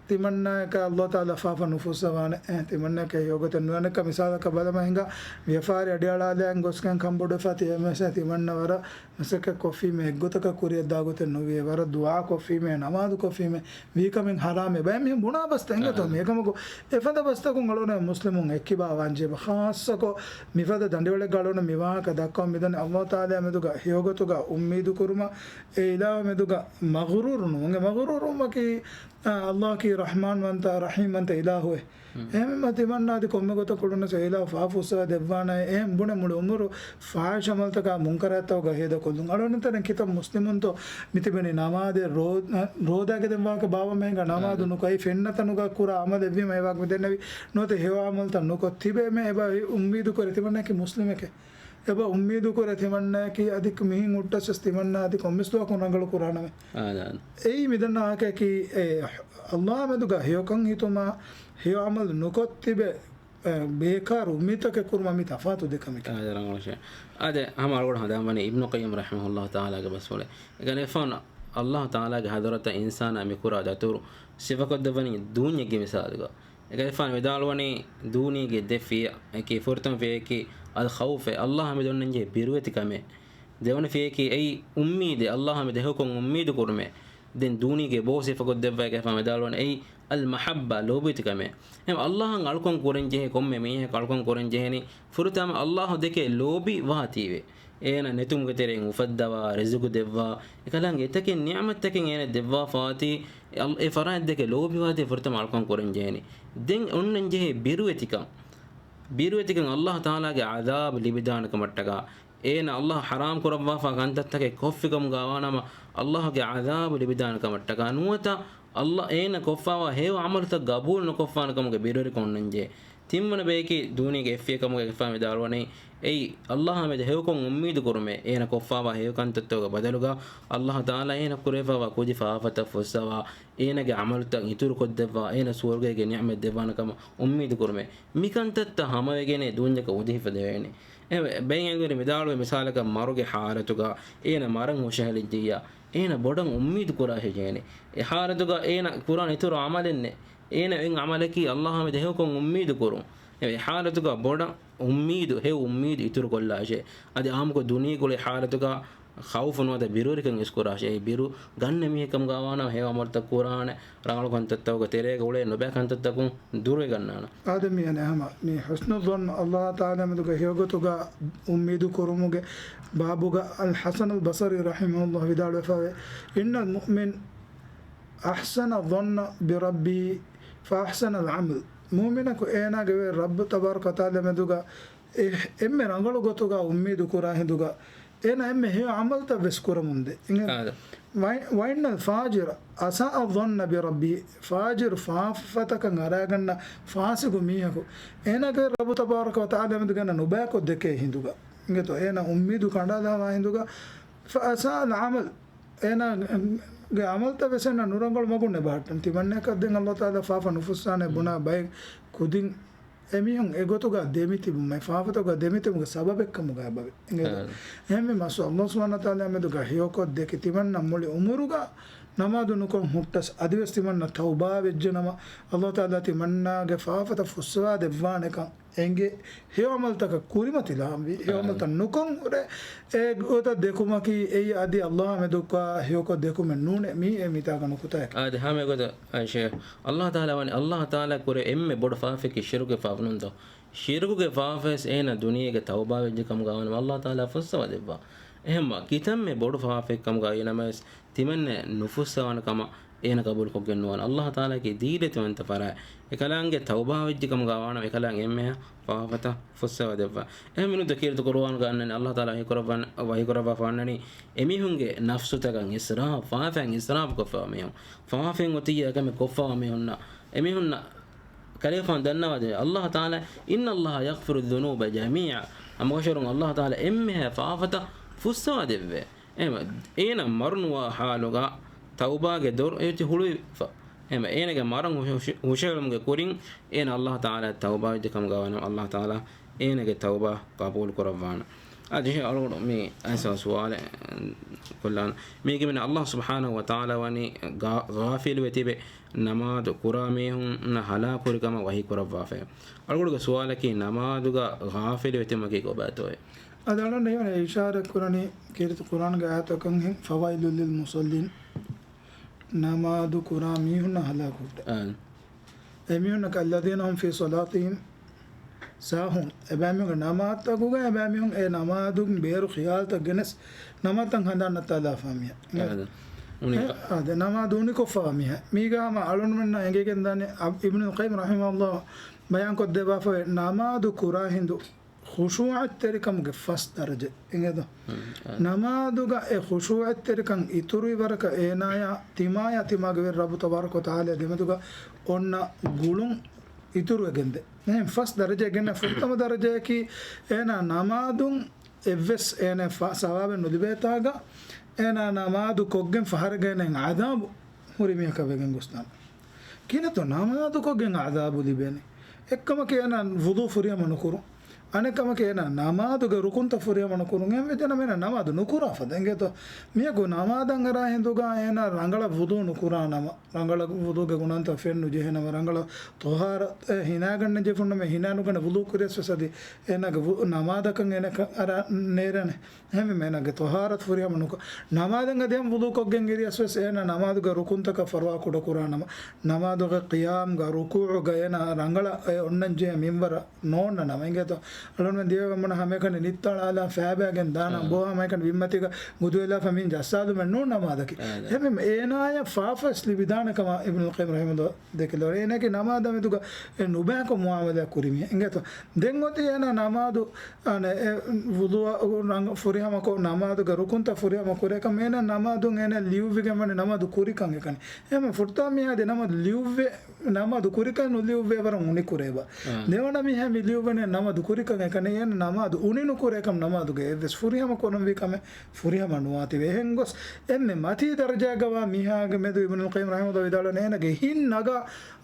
ތިމަންނާއަކަށް އައްލާހު ތަޢާލާ ފާފަ ނުފުއްސަވާނެ. އެ، ތިމަންނާއަކަށް ހެޔޮގޮތެއް ނުވާނެ. މިސާލަކަށް ބަލަމާ ހިނގާ، ވިޔަފާރި އަޑިއަޅާލައިގެން ގޮސްގެން ކަންބޮޑުވެފާ ތިބެމެސް ތިމަންނަ ވަރަށް މަސައްކަތް ކޮށްފީމޭ، އެއްގޮތަކަށް ކުރިއަށް ދާ ގޮތެއް ނުވިއޭ، ވަރަށް ދުޢާ ކޮށްފީމޭ، ނަމާދު ކޮށްފީމޭ، ވީ ކަމެއް ހަރާމޭ ބައެއް މީހުން ބުނާ ބަސްތައް އިނގޭތޯ. އާ. މި އެކަމަކު އެފަދަ ބަސްތަކުން އަޅުގަނޑު މުސްލިމުން އެއްކިބާ ވާންޖެހޭ. ޚާއްޞަކޮށް މިފަދަ ދަނޑިވަޅެއްގަ އަޅުގަނޑު މި ވާހަކަ ދައްކަމުން މިދަނީ އައްލާހު ތަޢާލާ މެދުގަ ހެޔޮގޮތުގަ އުއްމީދު ކުރުމަށް، އެ އިލާހު މެދުގަ މަޣުރޫރު ނުވުން. އެ މަޣުރޫރު ވުމަކީ، އާ، އައްލާހަކީ ރަޙްމާންވަންތަ، ރަޙީމްވަންތަ އިލާހުއެއް. އެހެންވީމަ ތިމަންނާ އަދި ކޮންމެ ގޮތަކު އުޅުނަސް އެ އިލާހު ފާފަ ފުއްސަވާ ދެއްވާނައޭ. އެހެން ބުނެ މުޅި އުމުރު ފާޙިޝް ޢަމަލުތަކާ މުންކަރާތްތަކުގަ ހޭދަކޮށްލުން. އަޅުގަނޑުމެން ކިތައް މުސްލިމުންތޯ މިތިބެނީ ނަމާދެއް ރޯ-، ރޯދާގެ ދެން ވާހަކަ ބާވަމޭ ހިނގާ ނަމާދު ނުކޮށް، އެއީ ފެންނަތަނުގަ ކުރާ ޢަމަލެއްވީމަ އެ ވާހަކަ މި ދެންނެވި ނުވަތަ ހެޔޮ ޢަމަލުތައް ނުކޮށް ތިބެމޭ އެބަ އުއްމީދު ކުރޭ ތިމަންނާއަކީ މުސްލިމެކޭ. އެބަ އުއްމީދު ކުރޭ ތިމަންނާއަކީ އަދި މިހެން ހުއްޓަސް ވެސް ތިމަންނާ އަދި ކޮންމެސް ދުވަހަކުން ރަނގަޅު ކުރާނަމޭ. އާދާން. އެއީ މިދަންނަ ވާހަކައަކީ އެ އައްލާހު މެދުގަ ހެޔޮކަން ހިތުމާ ހެޔޮ ޢަމަލު ނުކޮށް ތިބެ، އެ، ބޭކާރު އުއްމީދުތަކެއް ކުރުމަށް މި ތަފާތު ދެ ކަމެކޭ. އާދެ، ރަނގަޅު ޝޭ. އާދެ، ހަމަ އަޅުގަނޑު ހަނދާންވަނީ އިބްނު ޤައްޔިމް ރަޙިމަހުﷲ ތަޢާލާގެ ބަސްފުޅެއް. އެކަލޭގެފާނު އައްލާހު ތަޢާލާގެ ޙަޟްރަތަށް އިންސާނާ މި ކުރާ ދަތުރު ސިފަކޮށްދެއްވަނީ ދޫންޏެއްގެ މިސާލުގަ. އެކަލޭގެފާނު ވިދާޅުވަނީ ދޫނީގެ ދެ ފިޔަ، އެކީ ފުރަތަމަ ފިޔައަކީ އަލް ޚައުފެއް، އައްލާހު މެދު އޮންނަންޖެހޭ ބިރުވެތިކަމެއް. ދެވަނަ ފިޔައަކީ އެއީ އުއްމީދެއް، އައްލާހު މެދު ހެޔޮކޮށް އުއްމީދު ކުރުމެއް. ދެން ދޫނީގެ ބޯ ސިފަކޮށްދެއްވައިގެފާނު ވިދާޅުވަނީ އެއީ އަލް މަޙައްބާ، ލޯބިވެތިކަމެއް. އެހެން އައްލާހަށް އަޅުކަން ކުރަންޖެހޭ ކޮންމެ މީހަކަށް އަޅުކަން ކުރަންޖެހެނީ ފުރަތަމަ އައްލާހު ދެކެ ލޯބި ވާތީވެ. އޭނަ ނެތުމުގެ ތެރެއިން އުފައްދަވާ، ރިޒުގު ދެއްވާ، އެކަލާނގެ އެތަކެއް ނިޢުމަތްތަކެއް އޭނަ ދެއްވާފާތީ، އެ އަލް-، އެ ފަރާތް ދެކެ ލޯބިވާތީ ފުރަތަމަ އަޅުކަން ކުރަންޖެހެނީ. ދެން އޮންނަންޖެހޭ ބިރުވެތިކަން. ބިރުވެތިކަން އައްލާހު ތަޢާލާގެ ޢަޛާބު ލިބިދާނެ ކަމަށްޓަކާ، އޭނަ އައްލާހު ޙަރާމް ކުރައްވާފާ ކަންތައްތަކެއް ކޮށްފިކަމުގަ ވާނަމަ، އައްލާހުގެ ޢަޛާބު ލިބިދާނެ ކަމަށްޓަކާ ނުވަތަ، އައްލާ އޭނަ ކޮށްފާވާ ހެޔޮ ޢަމަލުތައް ގަބޫލު ނުކޮށްފާނެ ކަމުގެ ބިރުވެރިކަން އޮންނަންޖެހޭ. ތިންވަނަ ބަޔަކީ ދޫނީގެ އެއްފިޔަ ކަމުގައި ވިދާޅުވަނީ، އެއީ އައްލާހާ މެދު ހެޔޮކޮށް އުއްމީދު ކުރުމޭ، އޭނަ ކޮށްފާވާ ހެޔޮ ކަންތައްތަކުގެ ބަދަލުގަ އައްލާހު ތަޢާލާ އޭނަ ކުރެވިފާވާ ކުދި ފާފަތައް ފުއްސަވާ، އޭނަގެ ޢަމަލުތައް އިތުރުކޮށްދެއްވާ، އޭނަ ސުވަރުގޭގެ ނިޢުމަތް ދެއްވާނެ ކަމަށް އުއްމީދު ކުރުމޭ. މިކަންތައްތައް ހަމަވެގެނޭ ދޫންޏަކަށް އުދުހިފަ ދެވޭނެ. އެ ބެއިން އެނގުނި މިދާޅުވި މިސާލަކަށް މަރުގެ ޙާލަތުގަ އޭނަ މަރަން ހުށަހެޅިއްޖިއްޔާ، އޭނަ ބޮޑަށް އުއްމީދު ކުރާ ހެޔޭނެ. އެ ޙާލަތުގަ އޭނަ ކުރާނެ އިތުރު ޢަމަލެއް ނެތް. އޭނަ އޮތް ޢަމަލަކީ އައްލާހާ މެދު ހެޔޮކޮށް އުއްމީދު ކުރުން. އެ ޙާލަތުގަ ބޮޑަށް އުއްމީދު، ހެޔޮ އުއްމީދު އިތުރުކޮށްލާށޭ. އަދި އާއްމުކޮށް ދުނިޔޭގަ އުޅޭ ޙާލަތުގަ ޚައުފު ނުވަތަ ބިރުވެރިކަން އިސްކުރާށޭ. އެ ބިރު ގަންނަ މީހެއް ކަމުގަ ވާނަމަ ހެޔޮ ޢަމަލުތައް ކުރާނެ، ރަނގަޅު ކަންތައްތަކުގެ ތެރޭގަ އުޅޭ ނުބައި ކަންތައްތަކުން ދުރުވެގަންނާނެ. އާދެ، މި އަނެއް ހަމަ މި ޙުސްނުއްޡަން އައްލާހު ތަޢާލާ މެދުގަ ހެޔޮގޮތުގަ އުއްމީދު ކުރުމުގެ ބާބުގަ އަލް ޙަސަނުލް ބަޞްރީ ރަޙިމަހުﷲ ވިދާޅުވެފައެވެ. إن المؤمن أحسن الظن بربه فأحسن العمل. މުއުމިނަކު އޭނާގެ ވެރި ރައްބު ތަބާރަކަ ވަތަޢާލާ މެދުގަ އެ-، އެންމެ ރަނގަޅު ގޮތުގަ އުއްމީދު ކުރާ ހިނދުގަ އޭނާ އެންމެ ހެޔޮ ޢަމަލުތައް ވެސް ކުރަމުންދޭ. އިނގޭ؟ އާދެ. وإن الفاجر أساء الظن بربه، ފާޖިރު ފާފަތަކަށް އަރާގަންނަ ފާސިގު މީހަކު އޭނާގެ ރައްބު ތަބާރަކަ ވަތަޢާލާ މެދުގަ ނުބައިކޮށް ދެކޭ ހިނދުގަ، އިނގޭތޯ؟ އޭނާ އުއްމީދު ކަނޑާލާވާ ހިނދުގަ، فأساء العمل، އޭނާގެ ޢަމަލުތައް ވެސް އޭނާ ނުރަނގަޅު މަގުން ނެބަހައްޓަން. ތިމަންނަޔަކަށް ދެން އައްލާހު ތަޢާލާ ފާފަ ނުފުއްސާނެ ބުނާ ބައެއް ކުދިން އެމީހުން އެގޮތުގަ ދެމިތިބުމެއް، ފާފަތަކުގަ ދެމިތިބުމުގެ ސަބަބެއްކަމުގަ އެބަވޭ. އެހެންވީމަ އައްލާހު ސުބްޙާނަހޫ ވަތަޢާލާ މެދުގަ ހެޔޮކޮށް ދެކި ތިމަންނަ މުޅި އުމުރުގަ ނަމާދު ނުކޮށް ހުއްޓަސް އަދިވެސް ތިމަންނަ ތައުބާ ވެއްޖެނަމަ، އައްލާހު ތަޢާލާ ތިމަންނާގެ ފާފަތައް ފުއްސަވާ ދެއްވާނެކަން އެނގޭ. ހެޔޮ ޢަމަލުތަކަށް ކުރިމަތިލާންވީ، ހެޔޮ ޢަމަލުތައް ނުކޮށް ހުރެ އެ ގޮތަށް ދެކުމަކީ އެއީ އަދި އައްލާހާ މެދުގަ ހެޔޮކޮށް ދެކުމެއް ނޫނޭ. މީ އެ މިތާގަ ނުކުތާއެއް. އާދެ، ހަމަ އެގޮތަށް އައިޝާ، އައްލާހު ތަޢާލާ ވަނީ، އައްލާހު ތަޢާލާ ކުރެ އެންމެ ބޮޑު ފާފައަކީ ޝިރުކުގެ ފާފަ ނޫންތޯ؟ ޝިރުކުގެ ފާފަވެސް އޭނަ ދުނިޔޭގަ ތައުބާވެއްޖެ ކަމުގަ ވާނަމަ އައްލާހު ތަޢާލާ ފުއްސަވާ ދެއްވާ. އެހެންމަ ކިތަންމެ ބޮޑު ފާފައެއް ކަމުގަ އިނަމަވެސް ތިމަންނަ ނުފުއްސަވާނެ ކަމަށް އޭނަ ޤަބޫލުކޮށްގެން ނުވާނެ. އައްލާހު ތަޢާލާގެ ދީލެތިވަންތަ ފަރާތް އެކަލާނގެ ތައުބާވެއްޖެ ކަމުގަ ވާނަމަ އެކަލާނގެ އެންމެހާ ފާފަތައް ފުއްސަވާ ދެއްވާ. އެހެން މިނުން ދެކީރިތި ޤުރުއާންގަ އަންނަނީ އައްލާހު ތަޢާލާ ވަޙީކުރައްވާ-، ވަޙީކުރައްވާފަ އަންނަނީ އެމީހުންގެ ނަފްސުތަކަށް އިސްރާފް، ފާފައިން އިސްރާފް ކޮށްފަވާ މީހުން، ފާފައިން އޮތިއްޔާ އެކަމެއް ކޮށްފަވާ މީހުންނަށް، އެމީހުންނަށް ކަލޭފާން ދަންނަވާދޭ. އައްލާހު ތަޢާލާ، إن الله يغفر الذنوب جميعا، ހަމަކަށަވަރުން އައްލާހު ތަޢާލާ އެންމެހާ ފާފަތައް ފުއްސަވާ ދެއްވޭ. އެހެން އޭނަ މަރުނުވާ ޙާލުގަ ތައުބާގެ ދޮރު އޭތި ހުޅުވިފަ. އެހެން އޭނަގެ މަރަން ހުށ-، ހުށަ-، ހުށަހެޅުމުގެ ކުރިން އޭނަ އައްލާހު ތަޢާލާ ތައުބާވެއްޖެ ކަމުގަ ވާނަމަ އައްލާހު ތަޢާލާ އޭނަގެ ތައުބާ ޤަބޫލު ކުރައްވާނެ. އާދެ، އަޅުގަނޑު މި އައިސް ސުވާލެއް ކޮށްލާނަން. މީގެ މިން އައްލާހު ސުބްޙާނަހު ވަތަޢާލާ ވަނީ ގާ-، ޣާފިލުވެ ތިބެ ނަމާދު ކުރާ މީހުންނަށް ހަލާކުވެރިކަމަށް ވަޙީ ކުރައްވާފައި. އަޅުގަނޑުގެ ސުވާލަކީ ނަމާދުގަ ޣާފިލުވެ ތިބުމަކީ ކޮބާތޯއޭ؟ އަދި އަޅުގަނޑު އިޝާރަތް ކުރަނީ ކީރިތި ޤުރްއާންގެ އާޔަތަކަށް ހެން، فَوَيْلٌ لِلْمُصَلِّينَ. ނަމާދު ކުރާ މީހުންނަށް ހަލާކު ހުއްޓޭ. އާނ. އެމީހުންނަކީ الَّذِينَ هُمْ فِي صَلَاتِهِمْ سَاهُونَ. އެބައިމީހުންގެ ނަމާދުތަކުގަ އެބައިމީހުން އެ ނަމާދުން ބޭރު ޚިޔާލުތައް ގެނެސް ނަމާދުތައް ހަނދާން ނައްތާލާފާ މީހާ. އާނ. އުނިކަ. އެ، އާދެ، ނަމާދު އުނިކޮށްފާ މީހާ. މީގަ ހަމަ އަޅުންމެންނަށް އެނގިގެން ދާނެ، އަ-، އިބްނުލް ޤައްޔިމް ރަޙިމަހުﷲ ބަޔާންކޮށްދެއްވާފައި ނަމާދު ކުރާ ހިނދު ޚުޝޫޢަތްތެރިކަމުގެ ފަސް ދަރަޖަ އިނގޭތޯ؟ ނަމާދުގަ އެ ޚުޝޫޢަތްތެރިކަން އިތުރުވި ވަރަކަށް އޭނާޔާ ތިމާޔާ ތިމާގެ ވެރި ރައްބު ތަބާރަކަ ވަތަޢާލާ ދެމެދުގަ އޮންނަ ގުޅުން އިތުރުވެގެންދޭ. އެހެން ފަސް ދަރަޖައެއް ގެންނަ ފުރަތަމަ ދަރަޖަޔަކީ އޭނާ ނަމާދުން އެއްވެސް އޭނަ ފަ-، ސަވާބެއް ނުލިބޭތާގަ އޭނާ ނަމާދު ކޮށްގެން ފަހަރެއްގަ އޭނައަށް ޢަޛާބު ހުރި މީހަކަށް ވެގެން ގޮސްދާނެ. ކިހިނެއްތޯ ނަމާދުކޮށްގެން ޢަޛާބު ލިބޭނެ؟ އެއްކަމަކީ އޭނާ ވުޟޫ ފުރިހަމަ ނުކުރުން. އަނެއްކަމަކީ އޭނާ ނަމާދުގެ ރުކުންތައް ފުރިހަމަ ނުކުރުން. އެހެންވެއްޖެނަމަ އޭނާ ނަމާދު ނުކުރާ ފަދަ އިނގޭތޯ. މީހަކު ނަމާދަށް އަރާ ހިނދުގަ އޭނާ ރަނގަޅަށް ވުޟޫ ނުކުރާ ނަމަ، ރަނގަޅަށް ވުޟޫގެ ގުނަންތައް ފެން ނުޖެހޭ ނަމަ، ރަނގަޅަށް ޠަހާރަތް ހިނާގަންނަން ޖެހިފުންނަމަ ހިނާ ނުގަނެ ވުޟޫ ކުރިޔަސް ވެސް އަދި އޭނާގެ ވު-، ނަމާދަކަށް އޭނަ ކަ-، އަރާ ނޭރޭނެ. އެހެންވީމަ އޭނާގެ ޠަހާރަތު ފުރިހަމަ ނުކޮށް، ނަމާދަށް އަދި ހަމަ ވުޟޫ ކޮށްގެން އިރިޔަސް ވެސް އޭނާ ނަމާދުގެ ރުކުންތަކަށް ފަރުވާ ކުޑަކުރާ ނަމަ، ނަމާދުގެ ޤިޔާމްގަ ރުކޫޢުގަ އޭނާ ރަނގަޅަށް އެ އޮންނަން ޖެހޭ މިންވަރަށް ނޯންނަ ނަމަ އިނގޭތޯ. އަޅުންމެން ދިވެހި ބައްމަނަށް ހަމައެކަނި ނިއްތާޅާލާ ފައިބައިގެން ދާނަމަ، އާ. ބޯ ހަމައެކަނި ބިންމަތީގަ ގުދުވެލާފަ މިން ޖައްސާލުމެއް ނޫން ނަމާދަކީ. އާ. އެހެންވީމަ އޭނާޔަށް ފާފަވެސް ލިބިދާނެ ކަމަށް އިބްނުލް ޤައްޔިމް ރަޙިމަހުﷲ ދެކެލަވަނީ. އޭނާގެ ނަމާދާ މެދުގަ އެ ނުބައިކޮށް މުޢާމަލާތް ކުރި މީހެއް އިނގޭތޯ. ދެން އޮތީ އޭނާ ނަމާދު، އަނެ، އެ ވުޟޫ ރަނގަ-، ފުރިހަމަކޮށް، ނަމާދުގެ ރުކުންތައް ފުރިހަމަ ކުރޭކަން، އޭނާ ނަމާދުން އޭނާ ލިޔުއްވިގެން ވަނީ ނަމާދު ކުރިކަން އެކަނި. އެހެން ފުރަތަމަ މީހާ އަދި ނަމާދު ލިޔުއްވޭ، ނަމާދު ކުރިކަން ނުލިޔުއްވޭ ވަރަށް އުނިކުރޭބާ. އާ. ދެވަނަ މީހާ މި ލިޔުއްވަނީ ނަމާދު ކުރިކަން އެކަނި. އޭނާ ނަމާދު އުނި ނުކުރޭކަން ނަމާދުގެ އެއްވެސް ފުރިހަމަ ކުރަންވީ ކަމެއް ފުރިހަމަ ނުވާތީވެ. އެހެން ގޮސް އެންމެ މަތީ ދަރަޖާގަވާ މީހާގެ މެދު އިބްނުލް ޤައްޔިމް ރަޙިމަހުﷲ ވިދާޅުވަނީ އޭނާގެ ހިތް ނަގާ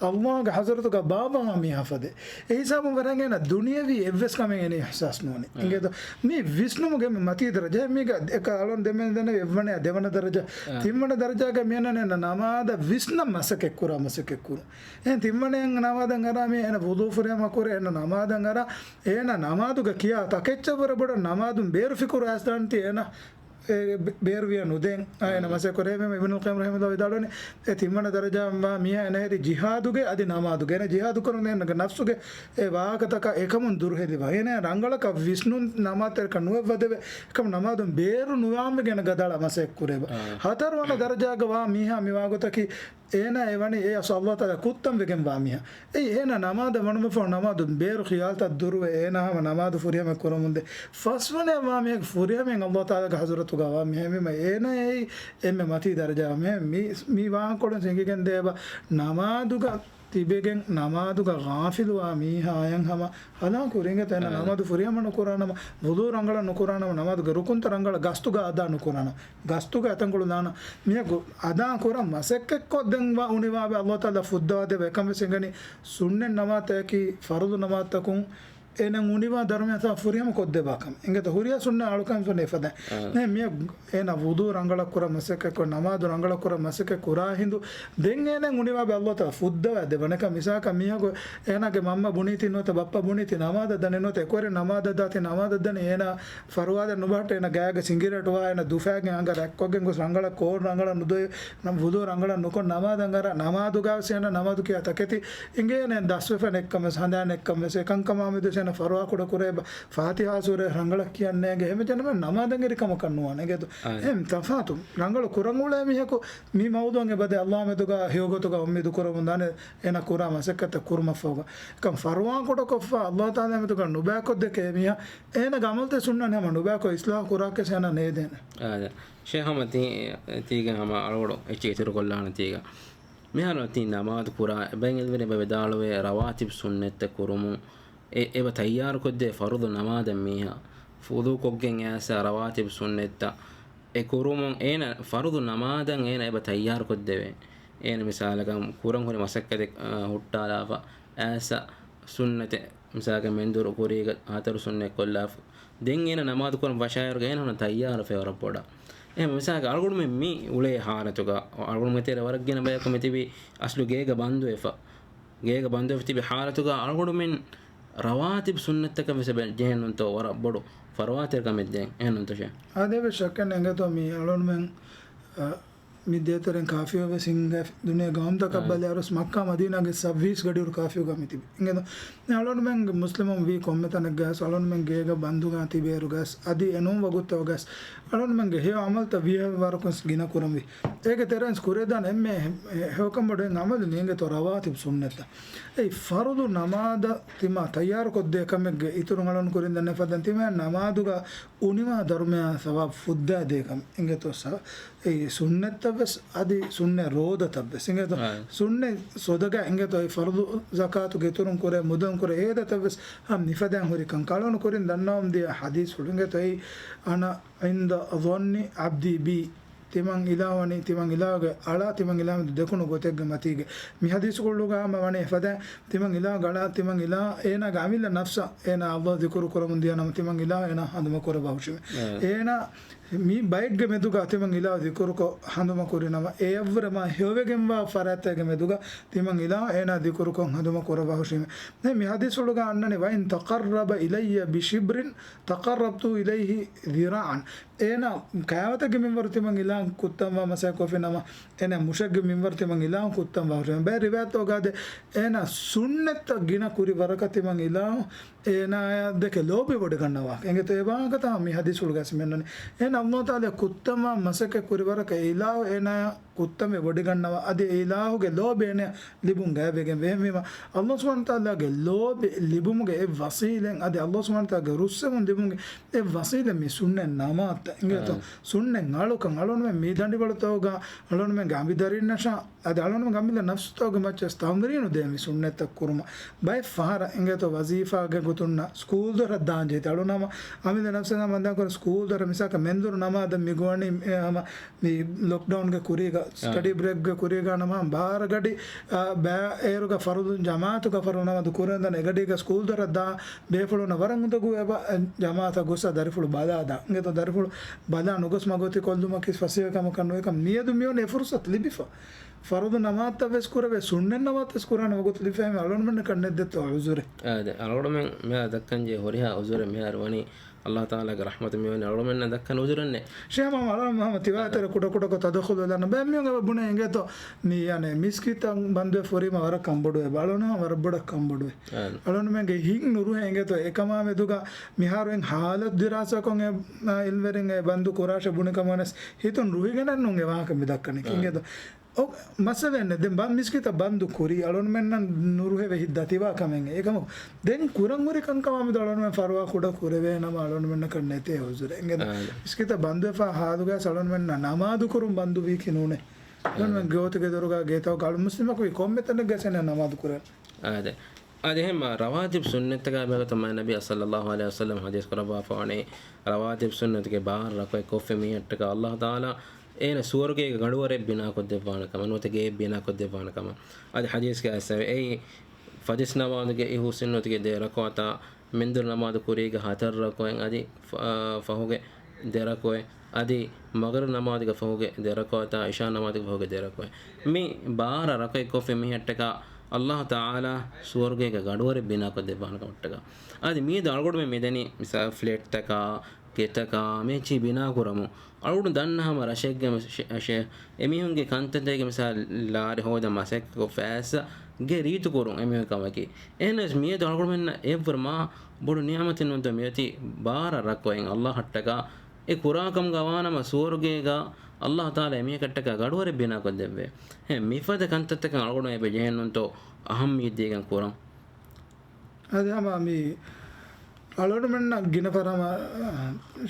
އައްލާހުގެ ޙަޟްރަތުގަ ބާއްވާ މީހާ ފަދަ. އެ ހިސާބުން ވަރަށް އޭނާ ދުނިޔަވީ އެއްވެސް ކަމެއް އޭނަ އިޙްސާސް ނުވަނީ. އަ. އިނގޭތޯ؟ މީ ވިސްނުމުގެ މި މަތީ ދަރަޖާ. މީގަ އެކަ އަޅުން ދެމެން ދެނެ އެއްވަނަ ދެވަނަ ދަރަޖާ. އަ. ތިންވަނަ ދަރަޖާގަ މިއަންނަނީ އޭނާ ނަމާދަށް ވިސްނަން މަސައްކަތް ކުރާ މަސައްކަތް ކުރުން. އެހެން ތިންވަނައަށް ނަމާދަށް އަރާ މީ އޭނަ ވުޟޫ ފުރިހަމަ ކުރޭ އޭނަ ނަމާދަށް އަރާ އޭނަ ނަމާދުގަ ކިޔާ ތަކެއްޗަށްވުރެ ބޮޑަށް ނަމާދުން ބޭރު ފިކުރު އައިސްދާންތީ އޭނަ އެ ބޭ-، ބޭރުވިޔަ ނުދޭން. އާ، އޭނަ މަސައްކަތް ކުރޭ. އެހެންވީމަ އިބްނުލް ޤައްޔިމް ރަޙިމަހުﷲ ވިދާޅުވަނީ އެ ތިންވަނަ ދަރަޖާ ވާ މީހާ އޭނަ ހެރީ ޖިހާދުގެ އަދި ނަމާދުގެ. އޭނަ ޖިހާދު ކުރަން އޭނަގެ ނަފްސުގެ އެ ވާހަކަތަކާ އެކަމުން ދުރުހެލިވާ. އޭނަ ރަނގަޅަކަށް ވިސްނުން ނަމާދުތެރިކަން ނުއެއްވަދެވޭ. އެކަމު ނަމާދުން ބޭރު ނުވާންވެގެން ގަދަޅަ މަސައްކަތް ކުރޭބާ. އާ. ހަތަރުވަނަ ދަރަޖާގަ ވާ މީހާ މި ވާގޮތަކީ އޭނާ އެ ވަނީ އެ އަސް އައްލާހު ތަޢާލާ ކުއްތަން ވެގެން ވާ މީހާ. އެއީ އޭނާ ނަމާދަށް ވަނުމަށްފަހު ނަމާދު ބޭރު ޚިޔާލުތައް ދުރުވެ އޭނާ ހަމަ ނަމާދު ފުރިހަމަ ކުރަމުންދޭ. ފަސްވަނައަށް ވާ މީހަކު ފުރިހަމައިން އައްލާހު ތަޢާލާގެ ޙަޟްރަތުގަ ވާ މީހާ. އެހެންވީމަ އޭނާ އެއީ އެންމެ މަތީ ދަރަޖާ މީހާ. މި، މި ވާހަކަކޮޅުން އެނގިގެން ދޭބާ ނަމާދުގަ ތިބެގެން ނަމާދުގަ ޣާފިލުވާ މީހާޔަށް ހަމަ ހަލާކު ހުރި އިނގޭތޯ. އޭނަ އާ. ނަމާދު ފުރިހަމަ ނުކުރާނަމަ، ވުޟޫ ރަނގަޅަށް ނުކުރާނަމަ، ނަމާދުގެ ރުކުންތައް ރަނގަޅަށް ގަސްތުގަ އަދާ ނުކުރާނަމަ، ގަސްތުގަ އެތަންކޮޅު ދާނަ މީހަކު އަދާ ކުރަން މަސައްކަތްކޮށް ދެން ވާ އުނިވާވެ އައްލާހު ތަޢާލާ ފުއްދަވާދެއްވާ. އެކަން ވެސް އެނގެނީ ސުންނަތް ނަމާދުތަކަކީ ފަރުޟު ނަމާދުތަކުން އޭނަ އުނިވާ ދަރުމައަށް ފުރިހަމަ ކޮށްދެއްވާކަން. އިނގޭތޯ ހުރިހާ ސުންނަތް އަޅުކަން ފެނޭ ފަދަ. އާ. މި، މި އޭނަ ވުޟޫ ރަނގަޅަށް ކުރަން މަސައްކަތްކޮށް، ނަމާދު ރަނގަޅަށް ކުރަން މަސައްކަތް ކުރާ ހިނދު، ދެން އޭނަ އުނިވާ އައްލާހު ތަޢާލާ ފުއްދަވާ ދެވަނެކަން. މިސާލަކަށް މީހަކު އޭނާގެ މަންމަ ބުނީތީ ނުވަތަ ބައްޕަ ބުނީތީ ނަމާދަށް ދަނީ ނުވަތަ އެކުވެރި ނަމާދަށް ދާތީ ނަމާދަށް ދަނީ އޭނާ ފަރުވާދެން ނުބަހައްޓާ އޭނަ ގާގަ ސިނގިރޭޓު ވާ އޭނަ ދުފާގެ އަނގަ ރަތްކޮށްގެން ގޮސް ރަނގަޅަށް ކޯޓް ރަނގަޅަށް ނުދޮވެ ވުޟޫ ރަނގަޅަށް ނުކޮށް ނަމާދަށް އަރާ ނަމާދުގަ ވެސް އޭނަ ނަމާދު ކިޔާ ތަކެތި އިނގޭނެ ދަސްވެފަ ނެއްކަން ވެސް ހަނދާން ނެއްކަން ވެސް އެކަންކަމާ މެދު ވެސް އޭނަ ފަރުވާ ކުޑަ ކުރޭ ބަ-، ފާތިޙާ ސޫރަ ރަނގަޅަށް ކިޔަން ނޭނގެ އެހެން ވެއްޖެނަމަ ނަމާދަށް އެރި ކަމަކަށް ނުވާނެ އިނގޭތޯ. އާ. އެހެން ތަފާތު ރަނގަޅު ކުރަން އުޅޭ މީހަކު މި މައުޟޫޢަށް އެބަދޭ އައްލާހު މެދުގަ ހެޔޮގޮތުގަ އުއްމީދު ކުރަމުން ދާނެ އޭނަ ކުރާ މަސައްކަތްތައް ކުރުމަށްފަހުގަ. އެކަން ފަރުވާ ކުޑަކޮށްފަ އައްލާހު ތަޢާލާ މެދުގަ ނުބައިކޮށްދެކޭ މީހާ އޭނަގެ އަމަލުތައް ސުންނަން ހަމަ ނުބައިކޮށް އިޞްލާޙު ކުރާކަށް އޭނަ ނޭދޭނެ. އާދެ. ޝޭޚް ހަމަ ތީ-، ތީގެ ހަމަ އަޅުގަނޑު އެއްޗެއް އިތުރުކޮށްލާނަން ތީގަ. މިހާރު ތީ ނަމާދު ކުރާ އެބައިން އެދުވެރި އެބަ ވިދާޅުވޭ ރަވާތިބު ސުންނަތްތައް ކުރުމުން އެ-، އެބަ ތައްޔާރުކޮށްދޭ ފަރުޟު ނަމާދަށް މީހާ ވުޟޫ ކޮށްގެން އައިސް ރަވާތިބު ސުންނަތްތައް އެ ކުރުމުން އޭނަ ފަރުޟު ނަމާދަށް އޭނަ އެބަ ތައްޔާރުކޮށްދެވޭ. އޭނަ މިސާލަކަށް ކުރަން ހުރި މަސައްކަތެއް، އަ، ހުއްޓާލާފަ އައިސް ސުންނަތެއް މިސާލަކަށް މެންދުރު ކުރީގަ ހަތަރު ސުންނަތް ކޮށްލާފަ. ދެން އޭނަ ނަމާދު ކުރަން ފަށާއިރުގަ އޭނަ ހުންނަ ތައްޔާރު ފޭވަރަށް ބޮޑަށް. އެހެން މިސާލަކަށް އަޅުގަނޑުމެން މި އުޅޭ ހާލަތުގަ، އަޅުގަނޑުމެންގެ ތެރޭ ވަރަށް ގިނަ ބަޔަކު މި ތިބި އަސްލު ގޭގަ ބަންދުވެފަ. ގޭގަ ބަންދުވެފަ ތިބި ހާލަތުގަ އަޅުގަނޑުމެން ރަވާތިބު ސުންނަތްތަކަށް ވެސް އެބަ ޖެހެން ނޫންތޯ ވަރަށް ބޮޑު ފަރުވާތެރިކަމެއް ދޭން. އެހެން ނޫންތޯ ޝޭ؟ އާދެ، އެއްވެސް ޝައްކެއް ނެތް އިނގޭތޯ މި އަޅުގަނޑުމެން، އަ، މި ދޭތެރެން ކާފިއު ވެސް ހިނގައިފި ދުނިޔޭގެ ގައުމުތަކަށް އާ. ބަލާއިރު ވެސް މައްކާ މަދީނާގެ ސައްވީސް ގަޑިއިރު ކާފިއުގަ މި ތިބި. އިނގޭތޯ؟ މި އަޅުގަނޑުމެންގެ މުސްލިމުން ވީ ކޮންމެ ތަނެއްގަސް، އަޅުގަނޑުމެން ގޭގަ ބަންދުގަ ތިބޭއިރުގަސް، އަދި އެނޫން ވަގުތުތަކުގަސް، އަޅުގަނޑުމެންގެ ހެޔޮ އަމަލުތައް ވީހާވަރަކުން ގިނަ ކުރަންވީ. އޭގެ ތެރެއިން ކުރެދާނެ އެންމެ ހެ-، ހެޔޮކަން ބޮޑު އެއް އަމަލު ނޭނގޭތޯ ރަވާތިބު ސުންނަތްތައް. އެއީ ފަރުޟު ނަމާދަށް ތިމާ ތައްޔާރުކޮށްދޭ ކަމެއްގެ އިތުރުން އަޅުގަނޑު ކުރިން ދަންނަ ފަދައިން ތިމާ ނަމާދުގަ އުނިވާ ދަރުމަޔާ ސަވާބު ފުއްދާދޭ ކަމެއް. އިނގޭތޯ ސަ-، އެއީ ސުންނަތްތައް ވެސް އަދި ސުންނަތް ރޯދަތައް ވެސް. އިނގޭތޯ އާ. ސުންނަތް ސޮދަގަ އިނގޭތޯ އެ ފަރުޟު ޒަކާތުގެ އިތުރުން ކުރޭ މުދަން ކުރޭ އޭދަތައް ވެސް ހަމަ މިފަދައިން ހުރި ކަން އަޅުގަނޑު ކުރިން ދަންނަވަމުން ދިޔަ ޙަދީޘްފުޅު. އިނގޭތޯ އެއީ أنا عند ظن عبدي بي. ތިމަން އިލާހު ވަނީ، ތިމަން އިލާހުގެ އަޅާ، ތިމަން އިލާހު ދެކުނު ގޮތެއްގެ މަތީގެ. މި ޙަދީޘްފުޅުގަ ހަމަ ވަނީ ފަދަ، ތިމަން އިލާހުގެ އަޅާ، ތިމަން އިލާހު އޭނާގެ އަމިއްލަ ނަފްސަށް އޭނާ ﷲ ޛިކުރު ކުރަމުން ދިޔަ ނަމަ، ތިމަން އިލާހު އޭނާ ހަނދުމަ ކުރައްވާ ހުށީމޭ. އެ. އޭނާ މި ބައެއްގެ މެދުގަ ތިމަން އިލާހު ޛިކުރުކޮށް ހަނދުމަ ކުރި ނަމަ، އެޔަށްވުރެ މާ ހެޔޮވެގެންވާ ފަރާތްތަކެއްގެ މެދުގަ ތިމަން އިލާހު އޭނާ ޛިކުރުކޮށް ހަނދުމަ ކުރައްވާ ހުށީމޭ. ދެން މި ޙަދީޘްފުޅުގަ އަންނަނީ، وإن تقرب إلي بشبر تقربت إليه ذراعا. އޭނާ ކައިވަތެއްގެ މިންވަރު ތިމަން އިލާހު ކުއްތަންވާ މަސައްކަތް ކޮށްފި ނަމަ، އޭނާ މުށެއްގެ މިންވަރު ތިމަން އިލާހު ކުއްތަންވާ ހުށީމޭ. ބައެއް ރިވާޔަތްތަކުގަ އާދޭ، އޭނާ ސުންނަތްތައް ގިނަ ކުރި ވަރަކަށް ތިމަން އިލާހު އޭނާއާ ދެކެ ލޯބިވޮޑިގަންނަވާ. އިނގޭތޯ އެ ވާހަކަތައް މި ޙަދީޘްފުޅުގަ މިއަންނަނީ. އޭނާ ﷲ ތަޢާލާ ކުއްތަންވާ މަސައްކަތް ކުރި ވަރަކަށް އެ އިލާހު އޭނާއާ ކުއްތަންވެ ވޮޑިގަންނަވާ، އަދި އެ އިލާހުގެ ލޯބި އޭނަޔަށް ލިބުން ގައިވެގެން ވޭ. އެހެންވީމަ، ﷲ ސުބްޙާނަހޫ ވަތަޢާލާގެ ލޯބި ލިބުމުގެ އެއް ވަސީލަތް، އަދި ﷲ ސުބްޙާނަހޫ ވަތަޢާލާގެ ރުއްސެވުން ލިބުމުގެ އެއް ވަސީލަތް މި ސުންނަތް ނަމާދުތައް. އިނގޭތޯ؟ އާ. ސުންނަތް އަޅުކަން އަޅުގަނޑުމެން މި ދަނޑިވަޅުތަކުގަ އަޅުގަނޑުމެންގެ އަނބިދަރިންނަށާ، އަދި އަޅުގަނޑުމެންގެ އަމިއްލަ ނަފްސުތަކުގެ މައްޗަށް ތަމްރީނު ދޭ މި ސުންނަތްތައް ކުރުމަށް. ބައެއް ފަހަރަށް އިނގޭތޯ ވަޒީފާގެ ގޮތުންނަށް ސްކޫލް ދޮރަށް ދާން ޖެހޭތީ. އަޅުގަނޑު ހަމަ އަމިއްލަ ނަފްސަށް ހަމަ ދާން ކުރެ ސްކޫލް ދޮރަށް މިސާލަކަށް މެންދުރު ނަމާދަށް މި ގޮވަނީ، އެ، ހަމަ މި ލޮކްޑައުންގެ ކުރީގަ، އާ. ސްޓަޑީ ބްރޭކްގެ ކުރީގަ ނަމަ ބާރަ ގަޑި، އާ، ބައި އޭރުގަ ފަރުޟު ޖަމާޢަތުގަ ފަރުޟު ނަމާދު ކުރަން ދަން އެގަޑީގަ ސްކޫލް ދޮރަށް ދާ ބޭފުޅުންނަށް ވަރަށް އުނދަގޫ އެބަ، އެ، ޖަމާޢަތަށް ގޮސް ދަރިފުޅު ބަލާ ދާ. އިނގޭތޯ ދަރިފުޅު ބަލާ ނުގޮސް މަގު އޮތީ ކޮށްލުމަކީ ފަސޭހަ ކަމަކަށް ނުވޭ. ކަމަށް މިއަދު މިއޮން އެ ފުރުޞަތު ލިބިފަ. ފަރުޟު ނަމާދުތައް ވެސް ކުރެވޭ، ސުންނަތް ނަމާދުތައް ވެސް ކުރާނެ ވަގުތު ލިބިފައި އަޅުގަނޑުމެންނަކަށް ނެތް ދެއްތޯ ޢުޛުރެއް؟ އާދެ، އަޅުގަނޑުމެން މިހާރު ދައްކަން ޖެހޭ ހުރިހާ ޢުޛުރެއް މިހާރު ވަނީ ﷲ ތަޢާލާގެ ރަޙްމަތު މިވަނީ އަޅުގަނޑުމެންނަށް ދައްކަން ޢުޛުރެއް ނެތް. ޝޭޚް މައުމޫން އަޅުގަނޑު ހަމަ ތިވާތެރެ ކުޑަ ކުޑަކޮށް ތަދަޚުލު ލަންނަ ބައެއް މީހުން އެބަ ބުނޭ އިނގޭތޯ މި އަނެއް މިސްކިތަށް ބަންދުވެ ފުރީމަ ވަރަށް ކަންބޮޑުވޭ. އަޅުގަނޑު ހަމަ ވަރަށް ބޮޑަށް ކަންބޮޑުވޭ. އާނ. އަޅުގަނޑުމެންގެ ހިތް ނުރުހޭ އިނގޭތޯ އެކަމާ މެދުގަ މިހާރު އެން ހާލަތު ދިރާސާކޮށް އެ، އާ، އިލްމުވެރިން އެ ބަންދު ކުރާށޭ ބުނި ކަމަށް ވެސް ހިތުން ރުހިގެނެއް ނޫން އެ ވާހަކަ މި ދައްކަނީ. އާނ. އިނގޭތޯ؟ އޮ، މައްސަލައެއް ނެތް. ދެން ބަ-، މިސްކިތަށް ބަންދު ކުރީ އަޅުގަނޑުމެންނަށް ނުރުހެވޭ ހިތް ދަތިވާ ކަމެއް. އެކަމަކު ދެން ކުރަން ހުރި ކަންކަމާ މެދު އަޅުގަނޑުމެން ފަރުވާ ކުޑަ ކުރެވޭ ނަމަ އަޅުގަނޑުމެންނަކަށް ނެތޭ ޢުޛުރެއް. އިނގޭތޯ؟ އާނ. މިސްކިތަށް ބަންދުވެފާ ހާލުގައި އަޅުގަނޑުމެންނަށް ނަމާދު ކުރުން ބަންދުވީކީ ނޫނޭ. އަޅުގަނޑުމެން އާނ. ގޯތިގެ ދޮރުގަ ގޭތަކުގަ އަޅު މުސްލިމަކު ކޮންމެ ތަނެއްގަ އެންމެ ނަމާދު ކުރޭ. އާދެ. އާދެ، އެހެންމަ ރަވާތިބު ސުންނަތްތަކާ ބެހޭގޮތުން މާތް ނަބީ ޞައްލައްލާހު ޢަލައިހި ވަސައްލަމަ ޙަދީޘް ކުރައްވާފަވަނީ، ރަވާތިބު ސުންނަތުގެ ބާރަ ރަކުޢަތް ކޮށްފި މީހަށްޓަކާ ﷲ ތަޢާލާ އޭނަ ސުވަރުގޭގެ ގަޑުވަރެއް ބިނާކޮށްދެއްވާނެ ކަމަށް، ނުވަތަ ގެއެއް ބިނާކޮށްދެއްވާނެ ކަމަށް. އަދި ޙަދީޘްގައި އައިސްފައިވޭ، އެއީ ފަތިސް ނަމާދުގެ އިހު ސުންނަތުގެ ދެ ރަކުޢަތާ، މެންދުރު ނަމާދު ކުރީގަ ހަތަރު ރަކުޢަތް އަދި ފަ-، ފަހުގެ ދެ ރަކުޢަތް، އަދި މަޣްރިބް ނަމާދުގެ ފަހުގެ ދެ ރަކުޢަތާ، އިޝާ ނަމާދުގެ ފަހުގެ ދެ ރަކުޢަތް. މި ބާރަ ރަކުޢަތް ކޮށްފި މީހަށްޓަކާ ﷲ ތަޢާލާ ސުވަރުގޭގެ ގަޑުވަރެއް ބިނާކޮށްދެއްވާނެ ކަމަށްޓަކާ. އަދި މިއަދު އަޅުގަނޑުމެން މިދަނީ މިސާލަށް ފްލެޓްތަކާ، ގެތަކާ، މި އެއްޗިހި ބިނާކުރަމުން. އަޅުގަނޑު ދަންނަ ހަމަ ރަށެއްގެ މި ޝެ-، ޝެ-، އެމީހުންގެ ކަންތައްތަކެއްގެ މިސާލު ލާރި ހޯދަން މަސައްކަތްކޮށް ފައިސާ ގެ ރީތިކުރުން އެމީހުން ކަމަކީ. އެހެނަސް މިއަދު އަޅުގަނޑުމެންނަށް އެއްވުރެ މާ ބޮޑު ނިޢުމަތެއް ނޫންތޯ މިއޮތީ ބާރަ ރަކުޢަތް ﷲ އަށްޓަކާ އެ ކުރާ ކަމުގަ ވާނަމަ ސުވަރުގޭގަ ﷲ ތަޢާލާ އެމީހަކަށްޓަކާ ގަޑުވަރެއް ބިނާކޮށްދެއްވޭ. އެހެން މިފަދަ ކަންތައްތަކަށް އަޅުގަނޑު އެބަ ޖެހެން ނޫންތޯ އަހައްމިއްޔަތް ދީގެން ކުރަން. އަދި ހަމަ މި އަޅުގަނޑުމެންނަށް ގިނަ ފަރާމަ،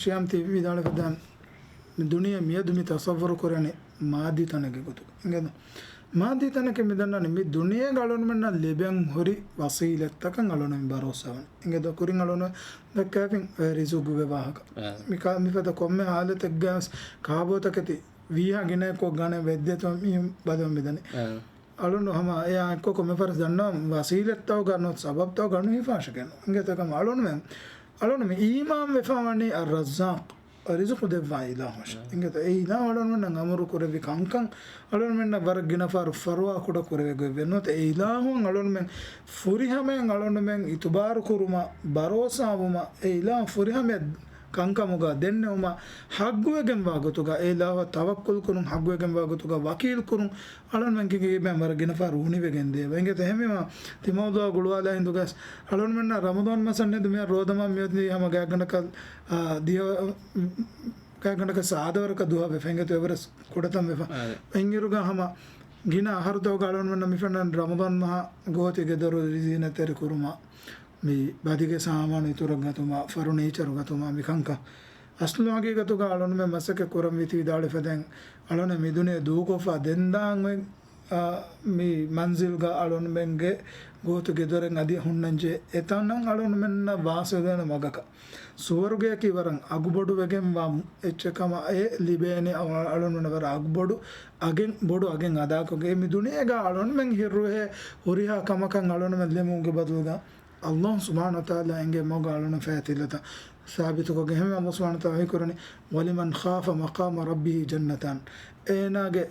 ޝިޔާމް ތި ވިދާޅުވެފަދަ މި ދުނިޔެ މިއަދު މި ތަޞައްވުރު ކުރަނީ މާއްދީ ތަނެއްގެ ގޮތުގަ. އިނގޭތޯ؟ މާއްދީ ތަނަކީ މި ދަންނަވަނީ މި ދުނިޔޭގަ އަޅުގަނޑުމެންނަށް ލިބެން ހުރި ވަސީލަތްތަކަށް އަޅުގަނޑުމެން ބަރޯސާވަނީ. އިނގޭތޯ؟ ކުރިން އަޅުގަނޑު ދައްކާފިން އެ ރިޒުގުގެ ވާހަކަ. އާ. މިކާ-، މިފަދަ ކޮންމެ ހާލަތެއްގަސް ކާބޯތަކެތި ވީހާ ގިނައެއްކޮށް ގަނެ ވެއްދޭތޯ މީހުން ބަލަމުން މިދަނީ. އާ. އަޅުން ހަމަ އެއާ އެއްކޮށް ކޮންމެ ފަރެސް ދަންނަވަން ވަސީލަތްތައުގަ ނު ސަބަބްތައުގަ ނުހިފާށެކެން. އިނގޭތަ ކަމަށް އަޅުންމެން، އަޅުންމެ އީމާން ވެފާ ވަނީ އައްރައްޒާޤް، ރިޒުޤު ދެއްވާ އިލާހު އަށް. އިނގޭތަ އެ އިލާހު އަޅުންމެންނަށް އަމުރު ކުރެއްވި ކަންކަން އަޅުންމެންނަށް ވަރަށް ގިނަ ފަހަރު ފަރުވާ ކުޑަ ކުރެވޭ ގޮތްވޭ. ނުވަތަ އެ އިލާހުއަށް އަޅުންމެން ފުރިހަމައިން އަޅުންމެން އިތުބާރު ކުރުމަށް، ބަރޯސާވުމަށް، އެ އިލާހު ފުރިހަމަޔަށް ކަންކަމުގަ ދެންނެވުމަށް ޙައްޤުވެގެންވާ ގޮތުގަ، އެ އިލާހުއަށް ތަވައްކުލް ކުރުން ޙައްޤުވެގެންވާ ގޮތުގަ ވަކީލް ކުރުން އަޅުންމެން ކިނގީބެން ވަރަށް ގިނަ ފަހަރު ހުނިވެގެން ދޭ. އިނގޭތަ އެހެންވީމަ، ތިމައުޟޫއާ ގުޅުވާލާ ހިނދުގަސް އަޅުންމެންނަށް ރަމަޟާން މަސަށް ނެދު މިހާރު ރޯދަމާ މިއޮތީ ހަމަ ގާތްގަނޑަކަށް، އާ، ދިޔަ، ގާތްގަނޑަކަށް ސާދަވަރަކަށް ދުވަހަށް ވެފަ. އިނގޭތަ އެވަރަސް ކުޑަތަން ވެފަ. އާ، އިންއިރުގަ ހަމަ ގިނަ އަހަރުތަކުގަ އަޅުންމެންނަށް މިފެންނަން ރަމަޟާން މަހަށް ގޯތި ގެދޮރު ޒީނަތްތެރި ކުރުމަށް، މި ބަދިގެ ސާމާނު އިތުރަށް ގަތުމަށް، ފަރުނީޗަރު ގަތުމަށް، މިކަންކަން. އަސްލު ހަގީގަތުގަ އަޅުންމެން މަސައްކަތް ކުރަން ވީތީ ވިދާޅުވި ފަދައިން، އަޅުން މި ދުނިޔެ ދޫކޮށްފަ ދެން ދާން އޮތް، އާ، މި މަންޒިލްގަ އަޅުންމެންގެ ގޯތު ގެދޮރެއް އަދި ހުންނަންޖެހޭ އެތަނަށް އަޅުންމެންނަށް ވާސިލުވޭނެ މަގަކަށް. ސުވަރުގެއަކީ ވަރަށް އަގުބޮޑުވެގެންވާ އެއްޗެއް ކަމަށް އެ ލިބޭނެ އަޅުންމެންނަށް ވަރަށް އަގުބޮޑު އަގެއް، ބޮޑު އަގެއް އަދާކޮށްގެން. މި ދުނިޔޭގަ އަޅުންމެން ހިއްރުހޭ ހުރިހާ ކަމަކަށް އަޅުންމެން ލެމުމުގެ ބަދަލުގަ ﷲ ސުބްޙާނަހޫ ވަތަޢާލާ އެނގޭ މަގު އަޅުން ފައިތިލަތައް ސާބިތުކޮށްގެން. އެހެންވެ ﷲ ސުބްޙާނަހޫ ވަތަޢާލާ ވަޙީކުރަނީ، "وَلِمَنْ خَافَ مَقَامَ رَبِّهِ جَنَّتَانِ." އޭނާގެ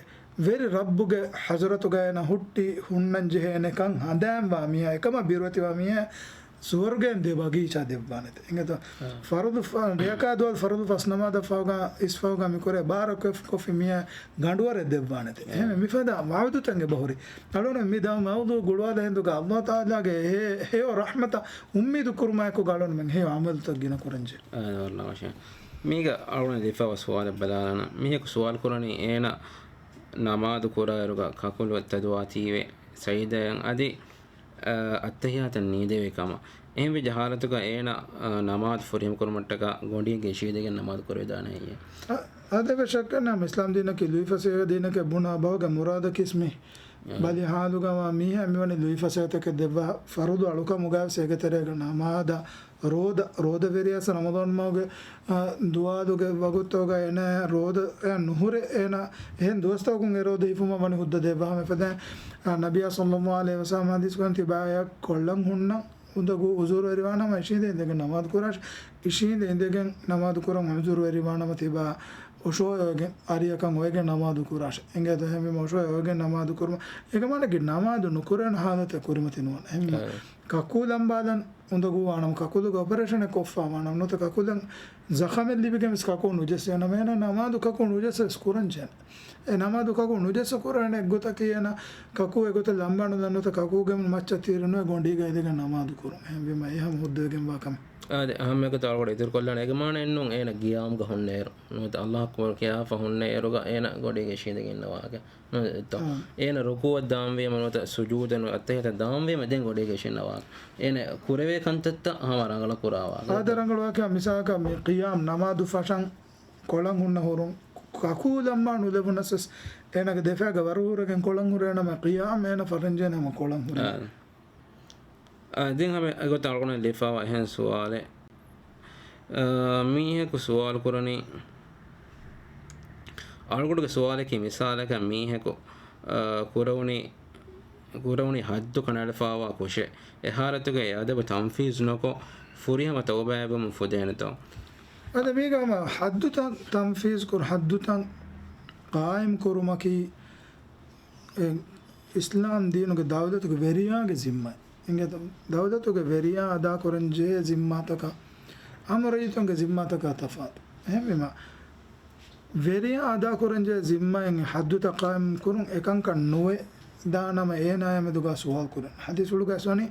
ވެރި ރައްބުގެ ޙަޟްރަތުގަ އޭނާ ހުއްޓި ހުންނަންޖެހޭނެ ކަން ހަނދާންވާ މީހާ، އެކަމަށް ބިރުވެތިވާ މީހާ ސުވަރުގެއިން ދެ ބަގީޗާ ދެއްވާނެތެ. އިނގޭތޯ؟ އާ. ފަރުޟު ފަ-، ރެޔަކާ ދުވަހު ފަރުޟު ފަސް ނަމާދަށް ފަހުގަ، އިސް ފަހުގަ މި ކުރޭ ބާރަކު ކޮށްފި މީހާ ގަނޑުވަރެއް ދެއްވާނެތެ. އާ. އެހެންވެ މިފަދަ ވަޢުދުތައް އެބަހުރި. އަޅުން މި ދަ މައުޟޫ ގުޅުވާލާ ހިނދުގަ ﷲ ތަޢާލާގެ ހެޔޮ، ހެޔޮ ރަޙްމަތަށް އުއްމީދު ކުރުމާއެކު އަޅުންމެން ހެޔޮ ޢަމަލުތައް ގިނަ ކުރަންޖެހޭ. އާ، ވަރަށް ރަނގަޅު. މީގަ އަޅުގަނޑު ލިޔެފައިވާ ސުވާލެއް ބަލާލާނަން. މީހަކު ސުވާލު ކުރަނީ އޭނަ ނަމާދު ކުރާއިރުގަ ކަކުލު ތެދުވާތީވެ ސަޖިދައަށް އަދި، އައްތަޙިއްޔާތަށް ނީދެވި ކަމަށް. އެހެންވެއްޖެ ޙާލަތުގަ އޭނަ، އަ، ނަމާދު ފުރިހަމަ ކުރުމަށްޓަކާ ގޮނޑީގަ އިށީދެގެން ނަމާދު ކުރެވިދާނެ ހެއްޔޭ؟ އަ-، އާދެ، އެއްވެސް ޝައްކެއް ނެތް، އިސްލާމް ދީނަކީ ލުއިފަސޭހަ ދީނެކޭ ބުނާ ބަހުގެ މުރާދަކީ މީ. އަ. ބަލި ޙާލުގަ ވާ މީހާ މިވަނީ ލުއިފަސޭހަތަކެއް ދެއްވާ ފަރުޟު އަޅުކަމުގަވެސް އޭގެ ތެރޭގަ ނަމާދަށް ރޯދަ، ރޯދަވެރިޔާސް ރަމަޟާން މަހުގެ، އާ، ދުވާލުގެ ވަގުތުގަ އޭނާ ރޯދައަށް ނުހުރެ، އޭނާ އެހެން ދުވަސްތަކުން އެ ރޯދަ ހިފުމަށް ވަނީ ހުއްދަ ދެއްވާ ހަމަ ފަދައިން، އާ، ނަބިއްޔާ ޞައްލައްލާހު ޢަލައިހި ވަސައްލަމަ ޙަދީޘް ކުރަން ތިބާޔަށް ކޮޅަށް ހުންނަން އުނދަގޫ އުޒުރުވެރިވާނަމަ އިށީނދެ އިނދެގެން ނަމާދު ކުރާށި، އިށީނދެ އިނދެގެން ނަމާދު ކުރަން އުޒުރުވެރިވާނަމަ ތިބާ އޮށޯއޮވެގެން އަރިއަކަށް އޮވެގެން ނަމާދު ކުރާށި. އިނގޭތޯ އެހެންވީމަ އޮށޯއޮވެގެން ނަމާދު ކުރުމަށް އޭގެ މާނައަކީ ނަމާދު ނުކުރޭނެ ޙާލަތެއް ކުރިމަތި ނުވާނެ. އެހެންވީމަ އަ. ކަކޫ ލަނބާލަން އުނދަގޫވާނަމަ، ކަކުލުގެ އޮޕަރޭޝަނެއް ކޮށްފަވާނަމަ، ނުވަތަ ކަކުލަން ޒަޚަމެއް ލިބިގެން ވެސް ކަކޫ ނުޖެއްސޭނަމަ، އޭނަ ނަމާދު ކަކޫ ނުޖެއްސަވެސް ކުރަންޖެހޭނެ. އެ ނަމާދު ކަކޫ ނުޖެއްސަ ކުރާނެ އެއްގޮތަކީ އޭނަ ކަކޫ އެގޮތަށް ލަނބާނުލަން ނުވަތަ ކަކޫގެ މައްޗަށް ތިރިނުވެ ގޮނޑީގަ އިނދެގެން ނަމާދު ކުރުން. އެހެންވީމަ އެ ހަމަ ހުއްދަވެގެންވާ ކަމެއް. އާދެ، އަހަންމެ ގޮތަށް އަޅުގަނޑު އިތުރުކޮށްލާނެ. އޭގެ މާނަ އެއްނޫން އޭނަ ގިޔާމުގަ ހުންނައިރު ނުވަތަ އައްލާހަށް ކިޔާފަ ހުންނައިރުގަ އޭނަ ގޮނޑީގަ އިށީނދެގެން އިންނަވާގެ. ނުވަތަ އާ. އޭނަ ރުކޫއަށް ދާންވީމަ ނުވަތަ ސުޖޫދަށް ނުވަތަ އައްތަޙިއްޔާތަށް ދާންވީމަ ދެން ގޮނޑީގަ އިށީނދެވާ. އޭނަ ކުރެވޭ ކަންތައްތައް ހަމަ ރަނގަޅަށް ކުރާވާ. އާދެ، ރަނގަޅު ވާކިޔާ މިސާލަކަށް މި ޤިޔާމް ނަމާދު ފަށަން ކޮޅަށް ހުންނަ ހުރުން ކަކޫ ލަނބާ ނުލެވުނަސް ވެސް އޭނަގެ ދެފައިގަ ވަރު ހުރެގެން ކޮޅަށް ހުރޭނަމަ ޤިޔާމް އޭނަ ފަށަންޖެހޭނެ ހަމަ ކޮޅަށް ހުރެ. އާ. އާ، ދެން ހަމަ އެގޮތަށް އަޅުގަނޑަށް ލިޔެފައިވާ އެހެން ސުވާލެއް. އާ، މީހަކު ސުވާލު ކުރަނީ، އަޅުގަނޑުގެ ސުވާލަކީ މިސާލަކަށް މީހަކު، އާ، ކުރެވުނީ، ކުރެވުނީ ޙައްދު ކަނޑައަޅާފައިވާ ކުށެއް. އެ ޙާލަތުގައި އެ އަދަބު ތަންފީޒު ނުކޮށް، ފުރިހަމަ ތައުބާއެއްވަމުން ފުދޭނެތޯ؟ އަދި މީގަ ހަމަ ޙައްދުތައް ތަންފީޒު ކުރު، ޙައްދުތައް ޤާއިމް ކުރުމަކީ، އެ، އިސްލާމް ދީނުގެ ދައުލަތުގެ ވެރިޔާގެ ޒިންމައެއް. އިނގޭތޯ؟ ދައުލަތުގެ ވެރިޔާ އަދާކުރަންޖެހޭ ޒިންމާތަކާ، އާއްމު ރައްޔިތުންގެ ޒިންމާތަކާ ތަފާތު. އެހެންވީމަ، ވެރިޔާ އަދާކުރަންޖެހޭ ޒިންމާއިން ޙައްދުތައް ޤާއިމް ކުރުން އެކަންކަން ނުވެ ދާނަމަ އޭނާޔާ މެދުގަ ސުވާލު ކުރަން. ޙަދީޘްފުޅުގައި ވަނީ،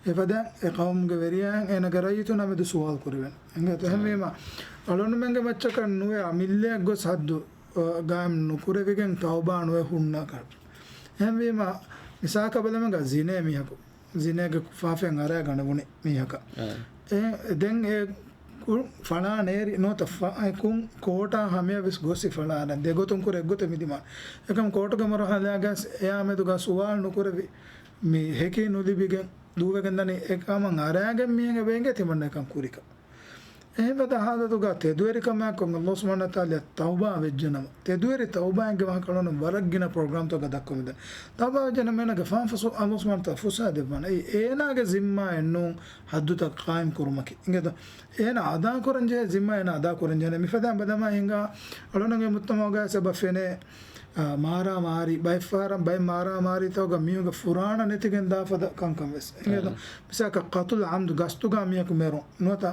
އެފަދައިން އެ ޤައުމުގެ ވެރިޔާއިން އޭނާގެ ރައްޔިތުންނާ މެދު ސުވާލު ކުރެވެން. އިނގޭތޯ؟ އެހެންވީމަ، އަޅުންމެންގެ މައްޗަކަށް ނުވެ އަމިއްލައަށް ގޮސް ޙައްދު ގާއިމް ނުކުރެވިގެން ތައުބާ ނުވެ ހުންނަކަށް. އެހެންވީމަ، މިސާލަކަށް ބަލަމެންގަ ޒިނޭ މީހަކު، ޒިނޭގެ ފާފައިން އަރާ ގަނޑަވުނި މީހަކަށް. އެ، ދެން އެ ކު-، ފަޅާ ނޭރި ނުވަތަ ފަ-، އެ ކުން ކޯޓާ ހަމަޔަށް ވެސް ގޮސް ފަޅާ ދެގޮތުން ކުރެ އެއްގޮތެއް މިދިމާ. އެކަމް ކޯޓުގެ މަރުޙަލާގަސް އެއާ މެދުގަ ސުވާލު ނުކުރެވި މި ހެކި ނުލިބިގެން ދޫވެގެން ދަނީ އެ ކަމަށް އަރާގެން މީހެއް ވެނގޭ ތިމަންނަ އެކަން ކުރިކަ. އެހެންވެ ހާލަތުގަ ތެދުވެރިކަމާއެކު އައްލާހު ސުބްޙާނަހޫ ވަތަޢާލާ ތައުބާ ވެއްޖެނަމަ، ތެދުވެރި ތައުބާއެއްގެ ވާހަކަ އަޅުގަނޑު ވަރަށް ގިނަ ޕްރޮގްރާމްތަކަށް ދައްކަމުންދަނީ. ތައުބާ ވެއްޖެނަމަ އޭނާގެ ފާފަ ސު-، އައްލާހު ސުބްޙާނަހޫ ވަތަޢާލާ ފުސާ ދެއްވާނެ. އެއީ އޭނާގެ ޒިންމާއެއް ނޫން ޙައްދުތައް ޤާއިމް ކުރުމަކީ. އިނގޭތޯ؟ އޭނާ އަދާކުރަން ޖެހޭ ޒިންމާ އޭނާ އަދާކުރަން ޖެހޭނެ. މިފަދައިން ބަލަމާ ހިނގާ އަޅުގަނޑުގެ މުޖްތަމަޢުގައި އެބަ ފެނޭ، އާ، މާރާމާރީ، ބައެއްފަހަރަށް ބައެއް މާރާމާރީތަކުގަ މީހުންގެ ފުރާނަ ނެތިގެން ދާ ފަދަ ކަންކަން ވެސް. އިނގޭތޯ؟ އާ. މިސާލަކަށް ޤަތުލު ޢަމްދު، ގަސްތުގަ މީހަކު މެރުން. ނުވަތަ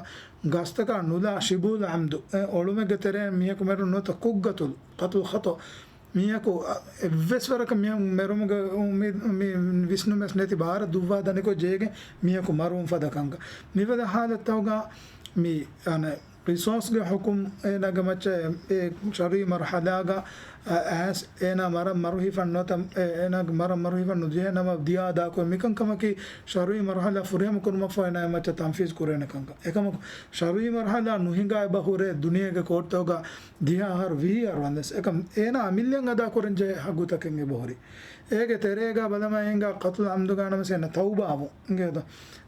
ގަސްތަކާ ނުލާ ޝިބުހުލް ޢަމްދު، އެ، އޮޅުމެއްގެ ތެރެއިން މީހަކު މެރުން. ނުވަތަ ޤަތުލު، ޤަތުލު ޚަތަ. މީހަކު، އަ، އެއްވެސް ވަރަކަށް މީހަކު މެރުމުގެ އު-، މި، މި ވިސްނުމެއް ނެތި ބާރަށް ދުއްވާ ދަނިކޮށް ޖޭގެ މީހަކު މަރުވުން ފަދަ ކަންކަން. މިފަދަ ހާލަތްތަކުގަ މި، އަނެއް، ޤިޞާޞްގެ ޙުކުމް އޭނާގެ މައްޗަށް އެ ޝަރުޢީ މަރުޙަލާގަ، އަ، އައިސް އޭނާ މަރަށް މަރުހިފަން ނުވަތަ، އެ، އޭނާގެ މަރަށް މަރުހިފަން ނުޖެހޭ ނަމަ ދިޔާ އަދާކުރުން މިކަންކަމަކީ ޝަރުޢީ މަރުޙަލާ ފުރިހަމަ ކުރުމަށްފަހު އޭނާގެ މައްޗަށް ތަންފީޒް ކުރޭނެ ކަންކަން. އެކަމަކު، ޝަރުޢީ މަރުޙަލާ ނުހިނގާ އެބަ ހުރޭ ދުނިޔޭގެ ކޯޓްތަކުގަ ދިހަ އަހަރު ވިހި އަހަރު ވަންދެސް. އެކަމް އޭނާ އަމިއްލައަށް އަދާކުރަން ޖެހޭ ޙައްޤުތަކެއް އެބަ ހުރި. އޭގެ ތެރޭގަ ބަލަމާ ހިނގާ ޤަތުލު ޢަމްދުގަ ނަމަސް އޭނާ ތައުބާވުން. އިނގޭތޯ؟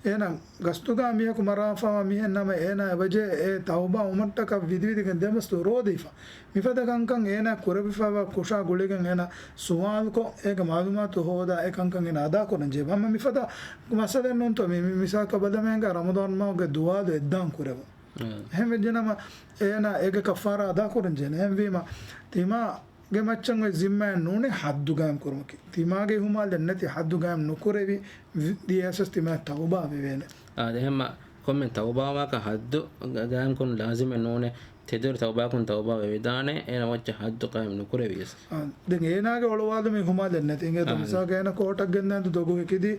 އޭނާ ގަސްތުގަ މީހަކު މަރާފަވާ މީހެއް ނަމަ، އޭނާ އެބަޖެހޭ އެ ތައުބާ ވުމަށްޓަކައި ވިދިވިދިގެން ދެމަސްތު ރޯދީފަ. މިފަދަ ކަންކަން އޭނާ ކުރެވިފައިވާ ކުށާ ގުޅިގެން އޭނާ ސުވާލުކޮށް، އޭގެ މަޢުލޫމާތު ހޯދާ، އެ ކަންކަން އޭނާ އަދާކުރަން ޖެހޭ. ހަމަ މިފަދަ މައްސަލައެއް ނޫންތޯ މި، މި މިސާލަކަށް ބަލަމާ ހިނގާ ރަމަޟާން މަހުގެ ދުވާލު އެއްދާން ކުރެވުން. އެހެން ވެއްޖެނަމަ، އޭނާ އޭގެ ކަފާރާ އަދާކުރަން ޖެހޭނެ. އެހެންވީމަ، ތިމާގެ މައްޗަށް އޮތް ޒިންމާއެއް ނޫނޭ ޙައްދު ޤާއިމް ކުރުމަކީ. ތިމާގެ އިހުމާލެއް ނެތި ޙައްދު ޤާއިމް ނުކުރެވި، ވި-، ދިޔަސް ތިމާ ތައުބާ ވެވޭނެ. އާދެ، އެހެންމަ ކޮންމެ ތައުބާވާކަށް ޙައްދު ޤާއިމް ކުރުން ލާޒިމެއް ނޫނޭ. ތެދުވެރި ތައުބާއަކުން ތައުބާ ވެވިދާނެ، އޭނަ މައްޗަށް ޙައްދު ޤާއިމް ނުކުރެވިޔަސް. އާ، ދެން އޭނާގެ އޮޅުވާލުމެއް އިހުމާލެއް ނެތި. އިނގޭތޯ؟ އާ. މިސާލަކަށް އޭނަ ކޯޓަށް ގެންދާ ދޮގު ހެކިދީ،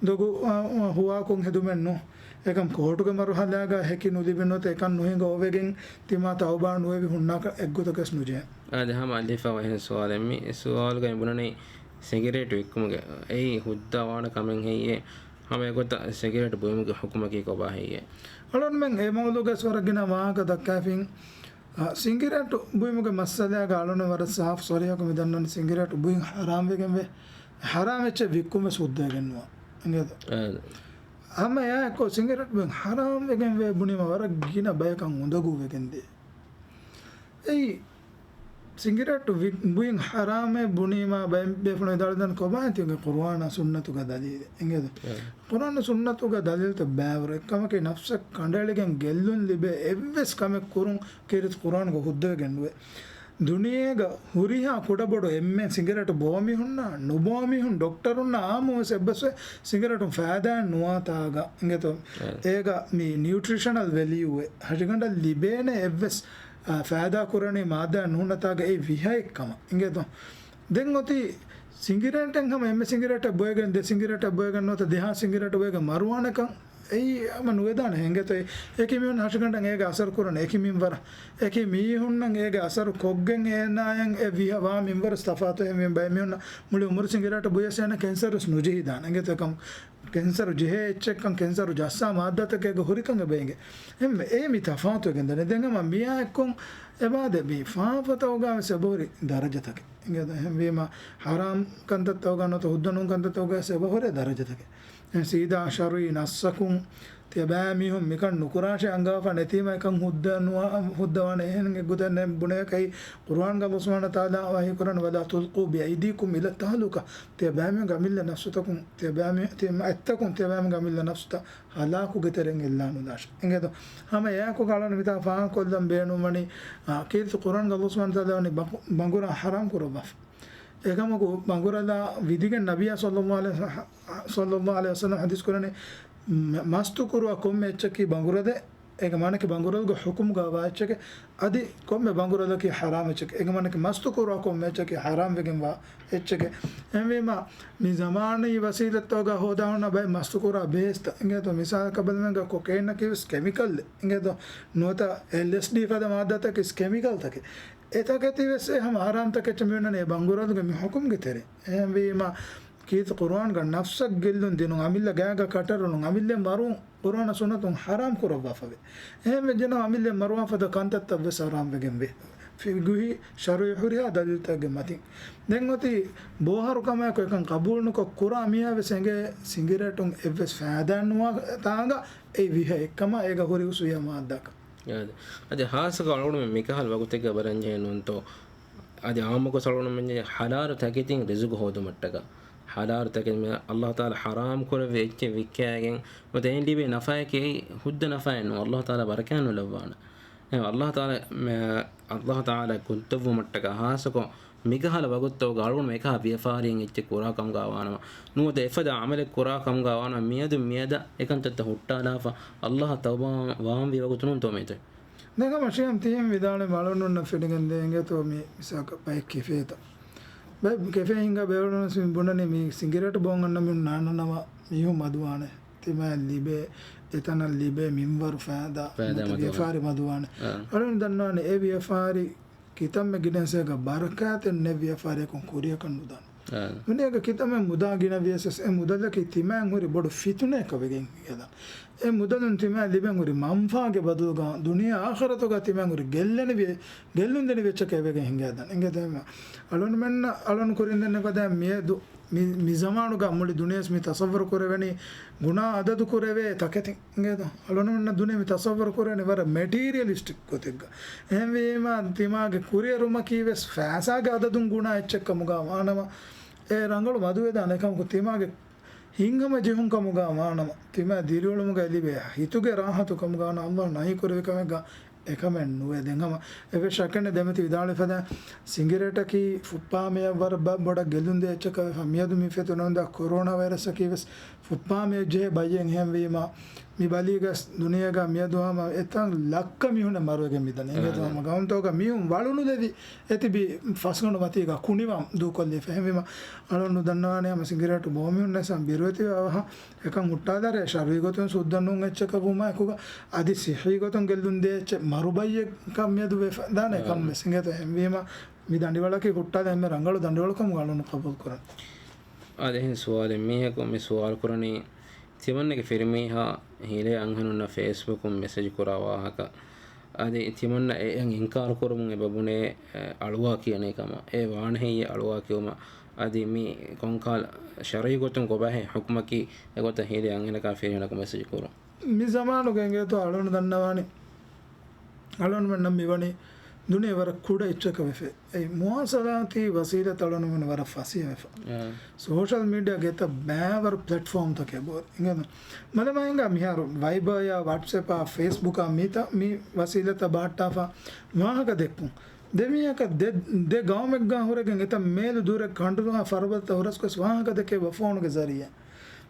ދޮގު، އާ، އާ، ހުވާކޮށް ހެދުމެއް ނޫން. އެކަމް ކޯޓުގެ މަރުޙަލާގަ ހެކި ނުލިބި ނުވަތަ އެކަން ނުހިނގަ އޮވެގެން ތިމާ ތައުބާ ނުވެވި ހުންނާކަށް އެއްގޮތަކަސް ނުޖެހޭ. އާދެ، ހަމަ އަލިފާ އެހެން ސުވާލެއް މި ސުވާލުގައި ބުނަނީ ސިނގިރޭޓު ވިއްކުމުގެ އެއީ ހުއްދަވާނެ ކަމެއް ހެއްޔޭ؟ ހަމަ އެގޮތަށް ސިނގިރޭޓު ބުއިމުގެ ޙުކުމަކީ ކޮބާ ހެއްޔޭ؟ އަޅުންމެން އެ މައުޟޫގަސް ވަރަށް ގިނަ ވާހަކަ ދައްކާފިން. އާ، ސިނގިރޭޓު ބުއިމުގެ މައްސަލާގަ އަޅުން ވަރަށް ސާފު ސޮރީހަކު މި ދަންނަން ސިނގިރޭޓު ބުއިން ޙަރާމް ވެގެންވޭ. ޙަރާމް އެއްޗެއް ވިއްކުން ވެސް ހުއްދަވެގެން ނުވާ. އިނގޭތޯ؟ އާ. ހަމަ އެއާއެއްކޮށް ސިނގިރޭޓު ބުއިން ޙަރާމް ވެގެންވޭ ބުނީމަ ވަރަށް ގިނަ ބަޔަކަށް އުނދަގޫ ވެގެންދޭ. އެއީ، ސިނގިރޭޓު ވި-، ބުއިން ޙަރާމޭ ބުނީމާ ބައެއް ބޭފުޅުން ވިދާޅުދަން ކޮބާ ތިޔުގެ ޤުރުއާނާ ސުންނަތުގެ ދަލީލެއް؟ އިނގޭތޯ؟ އެ. ޤުރުއާނާ ސުންނަތުގެ ދަލީލްތައް ބައިވަރު. އެއްކަމަކީ ނަފްސަށް ކަނޑައެޅިގެން ގެއްލުން ލިބޭ އެއްވެސް ކަމެއް ކުރުން ކީރިތި ޤުރުއާނުގަ ހުއްދަވެގެން ނުވޭ. ދުނިޔޭގަ ހުރިހާ ކުޑަބޮޑު އެންމެން ސިނގިރޭޓު ބޯ މީހުންނާ، ނުބޯ މީހުން، ޑޮކްޓަރުންނާ އާއްމުވެސް އެއްބަސްވެ ސިނގިރޭޓުން ފައިދާއެއް ނުވާތާގަ. އިނގޭތޯ؟ އެ. އޭގަ މި ނިއުޓްރިޝަނަލް ވެލިއުއެއް ހަށިގަނޑަށް ލިބޭނެ އެއްވެސް، އާ، ފައިދާ ކުރަނީ މާއްދާއެއް ނުހުންނަތާގަ އެ ވިހައެއް ކަމަށް. އިނގޭތޯ؟ ދެން އޮތީ ސިނގިރޭޓެއް ހަމަ އެންމެ ސިނގިރޭޓެއް ބޮއެގެން، ދެ ސިނގިރޭޓެއް ބޮއެގެން ނުވަތަ ދެހާ ސިނގިރޭޓެއް ބޮއެގެން މަރުވާނެކަން އެއީ ހަމަ ނުވެދާނެ. އެނގޭތޯ؟ އެކި މީހުން ހަށިގަނޑަށް އޭގެ އަސަރު ކުރަން އެކި މިންވަރަށް، އެކި މީހުންނަށް އޭގެ އަސަރު ކޮށްގެން އޭނާއަށް އެ ވިހަ ވާ މިންވަރު ތަފާތު. އެ މި ބައެއް މީހުންނަށް މުޅި އުމުރު ސިނގިރޭޓު ބުއިޔަސް އޭނަ ކެންސަރުވެސް ނުޖެހިދާނެ. އެނގޭތޯ؟ ކެންސަރު ޖެހޭ އެއްޗެއްކަން، ކެންސަރު ޖައްސާ މާއްދާތަކެއް ހުރިކަން އެބަ އެނގޭ. އެ މި ތަފާތުވެގެން ދާނެ. ދެން ހަމަ މިއާ އެއްކޮށް އެބަދޭ މި ފާފަތަކުގަ ވެސް އެބަހުރި ދަރަޖަތަކެއް. އިނގޭތޯ؟ އެހެންވީމަ ޙަރާމް ކަންތައްތަކުގަ ނުވަތަ ހުއްދަ ނޫން ކަންތައްތަކުގަ ވެސް އެބަހުރޭ ދަރަޖަތަކެއް. ދެން ސީދާ ޝަރުޢީ ނައްޞަކުން ތިޔަބައިމީހުން މިކަން ނުކުރާށޭ އަންގާފަ ނެތީމަ އެކަން ހުއްދަ ނުވާ، ހުއްދަވާނެ. އެހެން އެއްގޮތެއް ނެތް ބުނެޔަކައި ޤުރުއާންގަ ﷲ ސުބްޙާނަހޫ ވަތަޢާލާ ވަޙީ ކުރަން، "ولا تلقوا بأيديكم إلى التهلكة." ތިޔަބައިމީހުންގެ އަމިއްލަ ނަފްސުތަކުން، ތިޔަބައިމީ-، ތި-، އެއްތަކުން ތިޔަބައިމީހުންގެ އަމިއްލަ ނަފްސުތައް ހަލާކުގެ ތެރެއިން އެއްލާނުލާށޭ. އިނގޭތޯ؟ ހަމަ އެއާއެކު އަޅުން މިތާ ފާހަގަކޮށްލަން ބޭނުންވަނީ، އާ، ކީރިތި ޤުރުއާންގަ ﷲ ސުބްޙާނަހޫ ވަތަޢާލާ ވަނީ ބަނގު-، ބަނގުރާ ޙަރާމް ކުރައްވާފަ. އެކަމަކު ބަނގުރަލާ ވިދިގެން ނަބިއްޔާ ޞައްލައްލާހު ޢަލައިހި ވަ-، ޞައްލައްލާހު ޢަލައިހި ވަސައްލަމް ޙަދީޘް ކުރަނީ، މަ-، މަސްތު ކުރުވާ ކޮންމެ އެއްޗަކީ ބަނގުރަލެއް، އޭގެ މާނައަކީ ބަނގުރަލުގެ ޙުކުމުގަ ވާ އެއްޗެކޭ. އަދި ކޮންމެ ބަނގުރަލަކީ ޙަރާމް އެއްޗެކޭ. އޭގެ މާނައަކީ މަސްތު ކުރުވާ ކޮންމެ އެއްޗަކީ ޙަރާމް ވެގެން ވާ އެއްޗެކޭ. އެހެންވީމަ، މި ޒަމާނީ ވަސީލަތްތަކުގަ ހޯދާ ހުންނަ ބައެއް މަސްތު ކުރާ ބެހޭސްތައް، އިނގޭތޯ؟ މިސާލަކަށް ބަލަމެންގަ ކޮކެއިންއަކީ ވެސް ކެމިކަލެއް، އިނގޭތޯ؟ ނުވަތަ އެލްއެސްޑީ ފަދަ މާއްދާތަކީ ވެސް ކެމިކަލްތަކެއް. އެތަކެތި ވެސް އެ ހަމަ ޙަރާމްތަކެއްޗެއް މި އޮންނަނީ އެ ބަނގުރަލުގެ މި ޙުކުމްގެ ތެރެ. އެހެންވީމަ، ކީރިތި ޤުރުއާންގަ ނަފްސަށް ގެއްލުން ދިނުން، އަމިއްލަ ގާގަ ކަޓަރުނުން، އަމިއްލައަށް މަރުވުން ޤުރުއާނާ ސުންނަތުން ޙަރާމް ކުރައްވާފަވޭ. އެހެން ވެއްޖެނަމަ އަމިއްލައަށް މަރުވާ ފަދަ ކަންތައްތައް ވެސް ޙަރާމް ވެގެން ވޭ. ފިޤުހީ ޝަރުޢީ ހުރިހާ ދަލީލްތަކެއްގެ މަތިން. ދެން އޮތީ ބޯހަރު ކަމާއެކު އެކަން ޤަބޫލުނުކޮށް ކުރާ މީހާ ވެސް އެނގޭ ސިނގިރޭޓުން އެއްވެސް ފައިދާއެއް ނުވާ ތާނގަ އެ ވިހަ އެއްކަމާ އޭގަ ހުރި ހުސްވިހަ މާއްދާކަން. އާދެ. އަދި ހާއްސަކޮށް އަޅުގަނޑުމެން މިކަހަލަ ވަގުތެއްގަ ބަލަންޖެހޭ ނޫންތޯ؟ އަދި އާއްމުކޮށް އަޅުގަނޑުމެން ހަލާލު ތަކެތިން ރިޒުގު ހޯދުމަށްޓަކާ. ހަލާލު ތަކެތި މި އައްލާހު ތަޢާލާ ޙަރާމް ކުރެއްވި އެއްޗެއް ވިއްކާގެން ނުވަތަ އެއިން ލިބޭ ނަފާއަކީ ހުއްދަ ނަފާއެއް ނޫން. އައްލާހު ތަޢާލާ ބަރަކާތް ނުލައްވާނެ. އެ އައްލާހު ތަޢާލާ، މެ، އައްލާހު ތަޢާލާ ކުށްތޮއްވުމަށްޓަކާ ހާއްސަކޮށް މިކަހަލަ ވަގުތުތަކުގަ އަޅުގަނޑު އެކަހަލަ ވިޔަފާރިއެއް އެއްޗެއް ކުރާ ކަމުގަ ވާނަމަ، ނުވަތަ އެފަދަ ޢަމަލެއް ކުރާ ކަމުގަ ވާނަމަ، މިއަދު މިއަދަށް އެކަންތައްތައް ހުއްޓާލާފަ، އައްލާހަށް ތައުބާވާންވީ ވަގުތު ނޫންތޯ މީތޯ؟ ދެން ހަމަ ޝިޔާމް ތިހެން ވިދާޅުވީމަ އަޅުގަނޑުންނަށް ފެނިގެންދޭ އިނގޭތޯ މި މިސާލަކަށް ބައެއް ކެފޭތައް. ބައެއް ކެފޭ ހިނގާ ބޭރުނަސް މި ބުނަނީ މި ސިނގިރޭޓް ބޯން އަންނަ މީހުން ނާންނަނަމަ މީހުން މަދުވާނެ. ތިމާ ލިބޭ، އެތަނަށް ލިބޭ މިންވަރު ފައިދާ ފައިދާ ނުވަތަ މަދުވާނެ. ވިޔަފާރި މަދުވާނެ. އާ. އަޅުގަނޑު ދަންނާނެ އެ ވިޔަފާރި ކިތަންމެ ގިނަސްގަ ބަރަކާތެއް ނެތް ވިޔަފާރިއަކުން ކުރިއަކަށް ނުދާނެ. އާ. ދުނިޔޭގަ ކިތަންމެ މުދާ ގިނަ ވިޔަސް އެ މުދަލަކީ ތިމާއަށް ހުރި ބޮޑު ފިތުނައަކަށް ވެގެން ހިނގަދާނެ. އެ މުދަލުން ތިމާ ލިބެން ހުރި މަންފާގެ ބަދަލުގަ ދުނިޔެ އާޚިރަތުގަ ތިމާއަށް ހުރި ގެއްލެނިވި، ގެއްލުން ދެނިވި އެއްޗަކަށް ވެގެން ހިނގަދާނެ. އިނގޭތޯ އަޅުގަނޑުމެންނަށް އަޅުގަނޑު ކުރިން ދެންނެވި ފަދައިން މިއަދު މި، މި ޒަމާނުގަ މުޅި ދުނިޔެސް މި ތަޞައްވަރު ކުރެވެނީ ގުނާ އަދަދު ކުރެވޭ ތަކެތިން. އިނގޭތޯ؟ އަޅުގަނޑުމެންނަށް ދުނިޔެ މި ތަޞައްވަރު ކުރެވެނީ ވަރަށް މެޓީރިއަލިސްޓިކް ގޮތެއްގަ. އެހެންވީމަ، ތިމާގެ ކުރިއެރުމަކީ ވެސް ފައިސާގެ އަދަދުން ގުނާ އެއްޗެއް ކަމުގަ ވާނަމަ، އެ ރަނގަޅު މަދުވެދާނެ. އެކަމަކު، ތިމާގެ ހިތްހަމަޖެހުން ކަމުގަ ވާނަމަ، ތިމާ ދިރިއުޅުމުގަ ލިބޭ ހިތުގެ ރާހަތު ކަމުގަ ވާނަމަ، އައްލާހު ނަހީ ކުރެވި ކަމެއްގަ އެކަމެއް ނުވޭ. ދެން ހަމަ އެވެ ޝަކެއް ނެތް ދެމަތި ވިދާޅުވި ފަދަ ސިނގިރޭޓަކީ ފުއްޕާމެޔަށް ވަރަށް ބަ-، ބޮޑަށް ގެއްލުން ދޭ އެއްޗަކަށް ވެފަ. މިއަދު މި ފެތުނަންދާ ކޮރޯނާ ވައިރަސްއަކީ ވެސް ފުއްޕާމެޔަށް ޖެހޭ ބައްޔެއް. އެހެންވީމަ، މި ބަލީގަސް ދުނިޔޭގަ މިއަދު ހަމަ އެތަން ލައްކަ މީހުންނެއް މަރުވެގެން މިދަނީ. އިނގޭތޯ؟ އާ. ހަމަ ގައުމުތަކުގަ މީހުން ވަޅުނުލެވި އެތިބި ފަސްގަނޑު މަތީގަ ކުނިވަން ދޫކޮށްލީފަ. އެހެންވީމަ، އަޅުގަނޑު ދަންނަވާނެ ހަމަ ސިނގިރޭޓު ބޯ މީހުންނަށް ވެސް ބިރުވެތިވާ ވަހަށް އެކަން ހުއްޓާލާރޭ، ޝަރުޢީ ގޮތުން ސުއްދަ ނޫން އެއްޗަކަށް ވުމާ އެކުގަ، އަދި ސިއްޙީ ގޮތުން ގެއްލުން ދޭ އެއްޗެއް މަރުބައްޔެއްކަން މިއަދު ވެފަ ދާނެ އެކަން ވެސް. އިނގޭތޯ؟ އެހެންވީމަ، މި ދަނޑިވަޅަކީ ހުއްޓާލަން އެންމެ ރަނގަޅު ދަނޑިވަޅު ކަމުގަ އަޅުގަނޑު ޤަބޫލު ކުރަން. އާދެ، އެހެން ސުވާލެއް. މީހަކު މި ސުވާލު ކުރަނީ، ތިމަންނަގެ ފިރިމީހާ ހިލޭ އަންހެނުންނަށް ފޭސްބުކުން މެސެޖް ކުރާ ވާހަކަ. އަދި ތިމަންނަ އެއަށް އިންކާރު ކުރުމުން އެބަ ބުނޭ، އެ، އަޅުވާ ކިޔަނީ ކަމަށް. އެ ވާނެ ހެއްޔޭ އަޅުވާ ކިޔުމަށް؟ އަދި މި ކޮންކަހަލަ ޝަރުޢީ ގޮތުން ކޮބާހޭ ޙުކުމަކީ އެގޮތަށް ހިލޭ އަންހެނަކާ ފިރިހެނަކު މެސެޖް ކުރުން؟ މި ޒަމާނުގަ އިނގޭތޯ އަޅުގަނޑު ދަންނަވާނީ، އަޅުގަނޑުމެންނަށް މިވަނީ ދުނިޔެ ވަރަށް ކުޑަ އެއްޗަކަށް ވެފަ. އެ މުވާސަލާތީ ވަސީލަތައް އަޅުގަނޑުމެން ވަރަށް ފަސޭހަވެފަ. އާ. ސޯޝަލް މީޑިއާގެ އެތައް ބައިވަރު ޕްލެޓްފޯމްތަކެއް ބޯ އިނގޭތޯ. މަލަމާ ހިނގާ މިހާރު ވައިބާއާ ވަޓްސްއެޕާ ފޭސްބުކާ މިތަ-، މި ވަސީލަތްތައް ބަހައްޓާފަ ވާހަކަ ދެއްކުން. ދެ މީހަކަށް ދެ، ދެ ގައުމެއްގާ ހުރެގެން އެތައް މޭލު ދުރެއް ކަނޑުނުހާ ފަރުބަދަތައް ހުރަސްކޮށް ވާހަކަ ދެކެވޭ ފޯނުގެ ޒަރީއާ.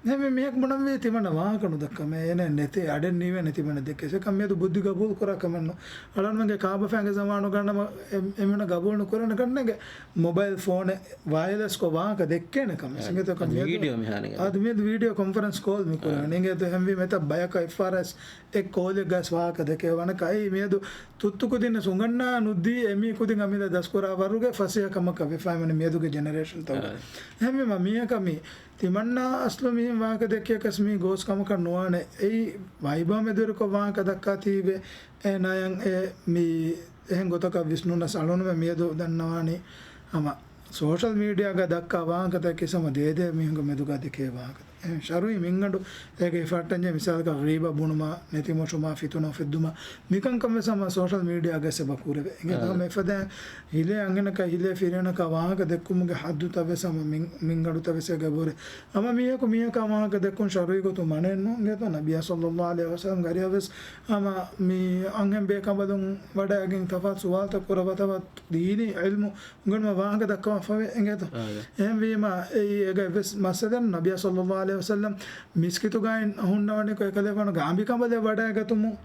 ދެން މި މީހަކު ބުނަންވީ ތިމަންނަ ވާހަކަ ނުދައްކަމޭ، އޭނަ ނެތޭ، އަޑެއް ނީވޭނެ ތިމަންނަ ދެއްކޭ. އެކަމް މިއަދު ބުއްދި ގަބޫލު ކުރާ ކަމެއް ނޫން. އަޅުގަނޑުމެންގެ ކާބަފައިންގެ ޒަމާނުގަ ނަމަ އެ-، އެމީހުންނަށް ގަބޫލު ނުކުރެވޭނެ ކަންނޭނގެ މޮބައިލް ފޯނެއް ވަޔަލެސްކޮށް ވާހަކަ ދެއްކޭނެ ކަމެއް. އަދި ސިނގޭތޯ ކަމް މިއަދު ވީޑިއޯ މިހާރު އަދި މިއަދު ވީޑިއޯ ކޮންފަރެންސް ކޯލް މި ކުރެވޭނެ. އާ. އިނގޭތޯ އެހެންވީމަ އެތައް ބަޔަކަށް އެއް ފާރަސް އެއް ކޯލެއްގަސް ވާހަކަ ދެކެވޭ. ވަނަކަ އެއީ މިއަދު ތުއްތު ކުދިންނަށް އުނގަންނާ ނުދީ އެމީ ކުދިން އަމިއްލަ ދަސްކުރާ ވަރުގެ ފަސޭހަ ކަމަކަށް ވެފައިވަނީ މިއަދުގެ ޖެނެރޭޝަންތަކުގަ. އާ. އެހެންވީމަ މީހަކަށް މި ތިމަންނާ އަސްލު މިހެން ވާހަކަ ދެއްކިޔަކަސް މީ ގޯސް ކަމަކަށް ނުވާނެ. އެއީ ވައިބާ މެދުވެރިކޮށް ވާހަކަ ދައްކާތީވެ އެ ނަޔަން އެ މި އެހެން ގޮތަކަށް ވިސްނުނަސް އަޅުނުމެ މިއަދު ދަންނަވާނީ ހަމަ ސޯޝަލް މީޑިއާގަ ދައްކާ ވާހަކަތައް ކިސަމަ ދޭދޭ މީހުންގެ މެދުގަ ދެކޭ ވާހަކަ. އެހެން ޝަރުޢީ މިންގަނޑު އޭގެ ހިފަހައްޓަންޖެހޭ މިސާލަކަށް ޣީބަ ބުނުމާ، ނެތިމޮށުމާ، ފިތުނަ އުފެއްދުމާ، މިކަންކަން ވެސް ހަމަ ސޯޝަލް މީޑިއާގަ އެބަ ކުރެވޭ. އިނގޭތޯ އާ. ހަމަ އެފަދައިން ހިލޭ އަންހެނަކާ ހިލޭ ފިރިހެނަކާ ވާހަކަ ދެއްކުމުގެ ހައްދުތައް ވެސް ހަމަ މިން-، މިންގަނޑުތައް ވެސް އޭގަ އެބަހުރޭ. ހަމަ މީހަކު މީހަކާ ވާހަކަ ދެއްކުން ޝަރުޢީ ގޮތުން މަނައެއް ނޫން. އިނގޭތޯ ނަބިއްޔާ ޞައްލައްލާހު ޢަލައިހި ވަސައްލަމް ގަރިއަށް ވެސް ހަމަ މި އަންހެން ބޭކަނބަލުން ވަޑައިގެން ތަފާތު ސުވާލުތައް ކުރައްވާ ތަފާތު ދީނީ ޢިލްމު އުނގެނުމަށް ވާހަކަ ދައްކަވާފަވޭ. އިނގޭތޯ؟ އާ، އެ. އެހެންވީމަ، އެއީ އޭގަ އެއްވެސް މައްސަލައެއް ނޫން. ނަބިއްޔާ ޞައްލައްލާހު ޢަލައިހި ވަސައްލަމް މިސްކިތުގައި ހުންނަވަނިކޮށް އެކަލޭފާނުގެ އަނބިކަނބަލެއް ވަޑައިގަތުމުން،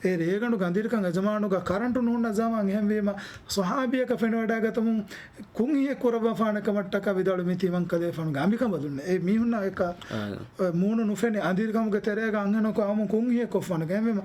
އެ ރޭގަނޑު ގަނދިރިކަން އެޒަމާނުގަ ކަރަންޓު ނުހުންނަ ޒަމާން. އެހެންވީމަ، ޞަޙާބީއަކަށް ފެނިވަޑައިގަތުމުން ކުންހިއެއް ކުރައްވާފާނެ ކަމަށްޓަކާ ވިދާޅުވީ މި ތިމަން ކަލޭފާނުގެ އަނބިކަނބަލުންނޭ. އެ މީހުންނާ އެކަ، އާ. އެ މޫނު ނުފެނި އަނދިރިކަމުގެ ތެރޭގަ އަންހެނަކު އައުމުން ކުންހިއެއް ކޮށްފާނެ. އެހެންވީމަ،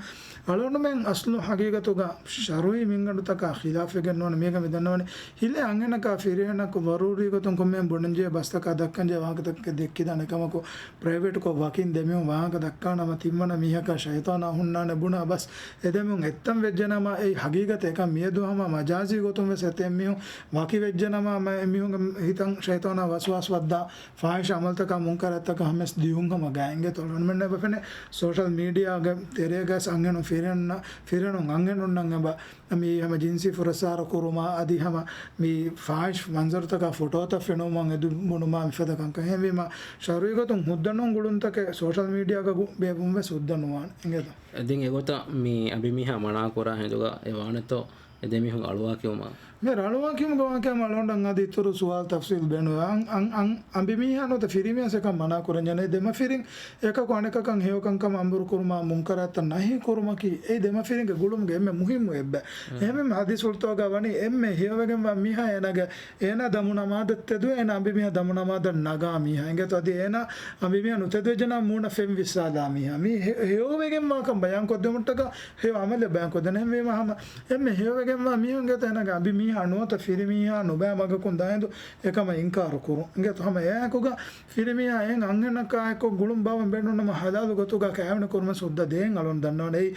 އަޅުގަނޑުމެން އަސްލު ޙަޤީޤަތުގަ ޝަރުޢީ މިންގަނޑުތަކާ ޚިލާފްވެގެން ނުވާނެ. މީގަ މި ދަންނަވަނީ ހިލޭ އަންހެނަކާ ފިރިހެނަކު ޟަރޫރީ ގޮތުން ކޮންމެހެން ބުނަންޖެހޭ ބަސްތަކާ ދައްކަންޖެހޭ ވާހަކަތަކެއް ދެއްކިދާނެ ކަމަކު، ޕްރައިވެޓްކޮށް ވަކިން ދެމީހުން ވާހަކަ ދައްކާނަމަ ތިންވަނަ މީހަކާ ޝައިޠާނާ ހުންނާނެ ބުނާ ބަސް. އެދެމީހުން އެއްތަން ވެއްޖެނަމަ އެއީ ހަގީގަތެއް އެކަން މިއަދު ހަމަ މަޖާޒީ ގޮތުން ވެސް އެތައް މީހުން ވަކި ވެއްޖެނަމަ އެމީހުންގެ ހިތަށް ޝައިޠާނާ ވަސްވާސް ވައްދާ ފާހިޝް އަމަލުތަކާ މުންކަރާތްތަކާ ހަމަސް ދިޔުން ހަމަ ގާތް އިނގޭތޯ. އަޅުގަނޑުމެންނަށް އެބަ ފެނޭ ސޯޝަލް މީޑިއާގެ ތެރޭގަސް އަންހެނުން ފިރިހެންނަށް، ފިރިހެނުން އަންހެނުންނަށް އެބަ މި ހަމަ ޖިންސީ ފުރައްސާރަ ކުރުމާ އަދި ހަމަ މި ފާހިޝް މަންޒަރުތަކާ ފޮޓޯތައް ފެނުމުން އެދުން ބުނުމާ މިފަދަ ކަންކަން. އެހެންވީމަ ޝަރުއީ ގޮތުން ހުއްދަ ނޫން ގުޅުންތަކެއް ސޯޝަލް މީޑިއާގަ ގު-، ބޭއްވުން ވެސް ހުއްދަ ނުވާނެ. އިނގޭތަ؟ ދެން އެގޮތަށް މި އަނބިމީހާ މަނާ ކުރާ ހިނދުގަ އެ ވާނެތޯ އެ ދެމީހުން އަޅުވާ ކިޔުމާ؟ މި އަޅުވާ ކިޔުމުގެ ވާހަކަ އަޅުގަނޑަށް އަދި އިތުރު ސުވާލު ތަފްސީލް ބޭނުން. އަން-، އަން-، އަން-، އަނބިމީހާ ނުވަތަ ފިރިމީހާ އެކަން މަނާ ކުރަން ޖެހޭ. ދެމަފިރިން އެކަކު އަނެކަކަށް ހެޔޮކަންކަމަށް އަނބުރު ކުރުމާ މުންކަރާތައް ނަހީ ކުރުމަކީ އެ ދެމަފިރިންގެ ގުޅުމުގެ އެންމެ މުހިއްމު އެއްބަ. އެހެންވީމަ ހަދީސްފުޅުތަކުގަ ވަނީ އެންމެ ހެޔޮވެގެންވާ މީހާ އޭނާގެ، އޭނާ ދަމު ނަމާދަށް ތެދުވެ އޭނާ އަނބިމީހާ ދަމު ނަމާދަށް ނަގާ މީހާ. އިނގޭތޯ އަދި އޭނާ އަނބިމީހާ ނުތެދުވެއްޖެނަމަ މޫނަށް ފެން ވިއްސާލާ މީހާ. މީ ހެ-، ހެޔޮވެގެންވާކަން ބަޔާންކޮށްދެމުންޓަކާ ހެޔޮ އަމަލެއް ބަޔާންކޮށްދޭނެ. އެހެންވީމަ ހަމަ އެންމެ ހެޔޮވެގެންވާ މީހުން އިނގޭތޯ އޭނާގެ އަނބިމީހާ ނުބައި މަގަކުން ދާއިންދު އެކަމަށް އިންކާރު ކުރުން. އިނގޭތޯ ހަމަ އެއާއެކުގަ ފިރިމީހާ އެހެން އަންހެނަކާއެކު ގުޅުން ބާވަން ބޭނުންނަމަ ހަލާލު ގޮތުގަ ކައިވެނި ކުރުމަށް ހުއްދަ ދޭން އަޅުން ދަންނަވަނީ. އެއީ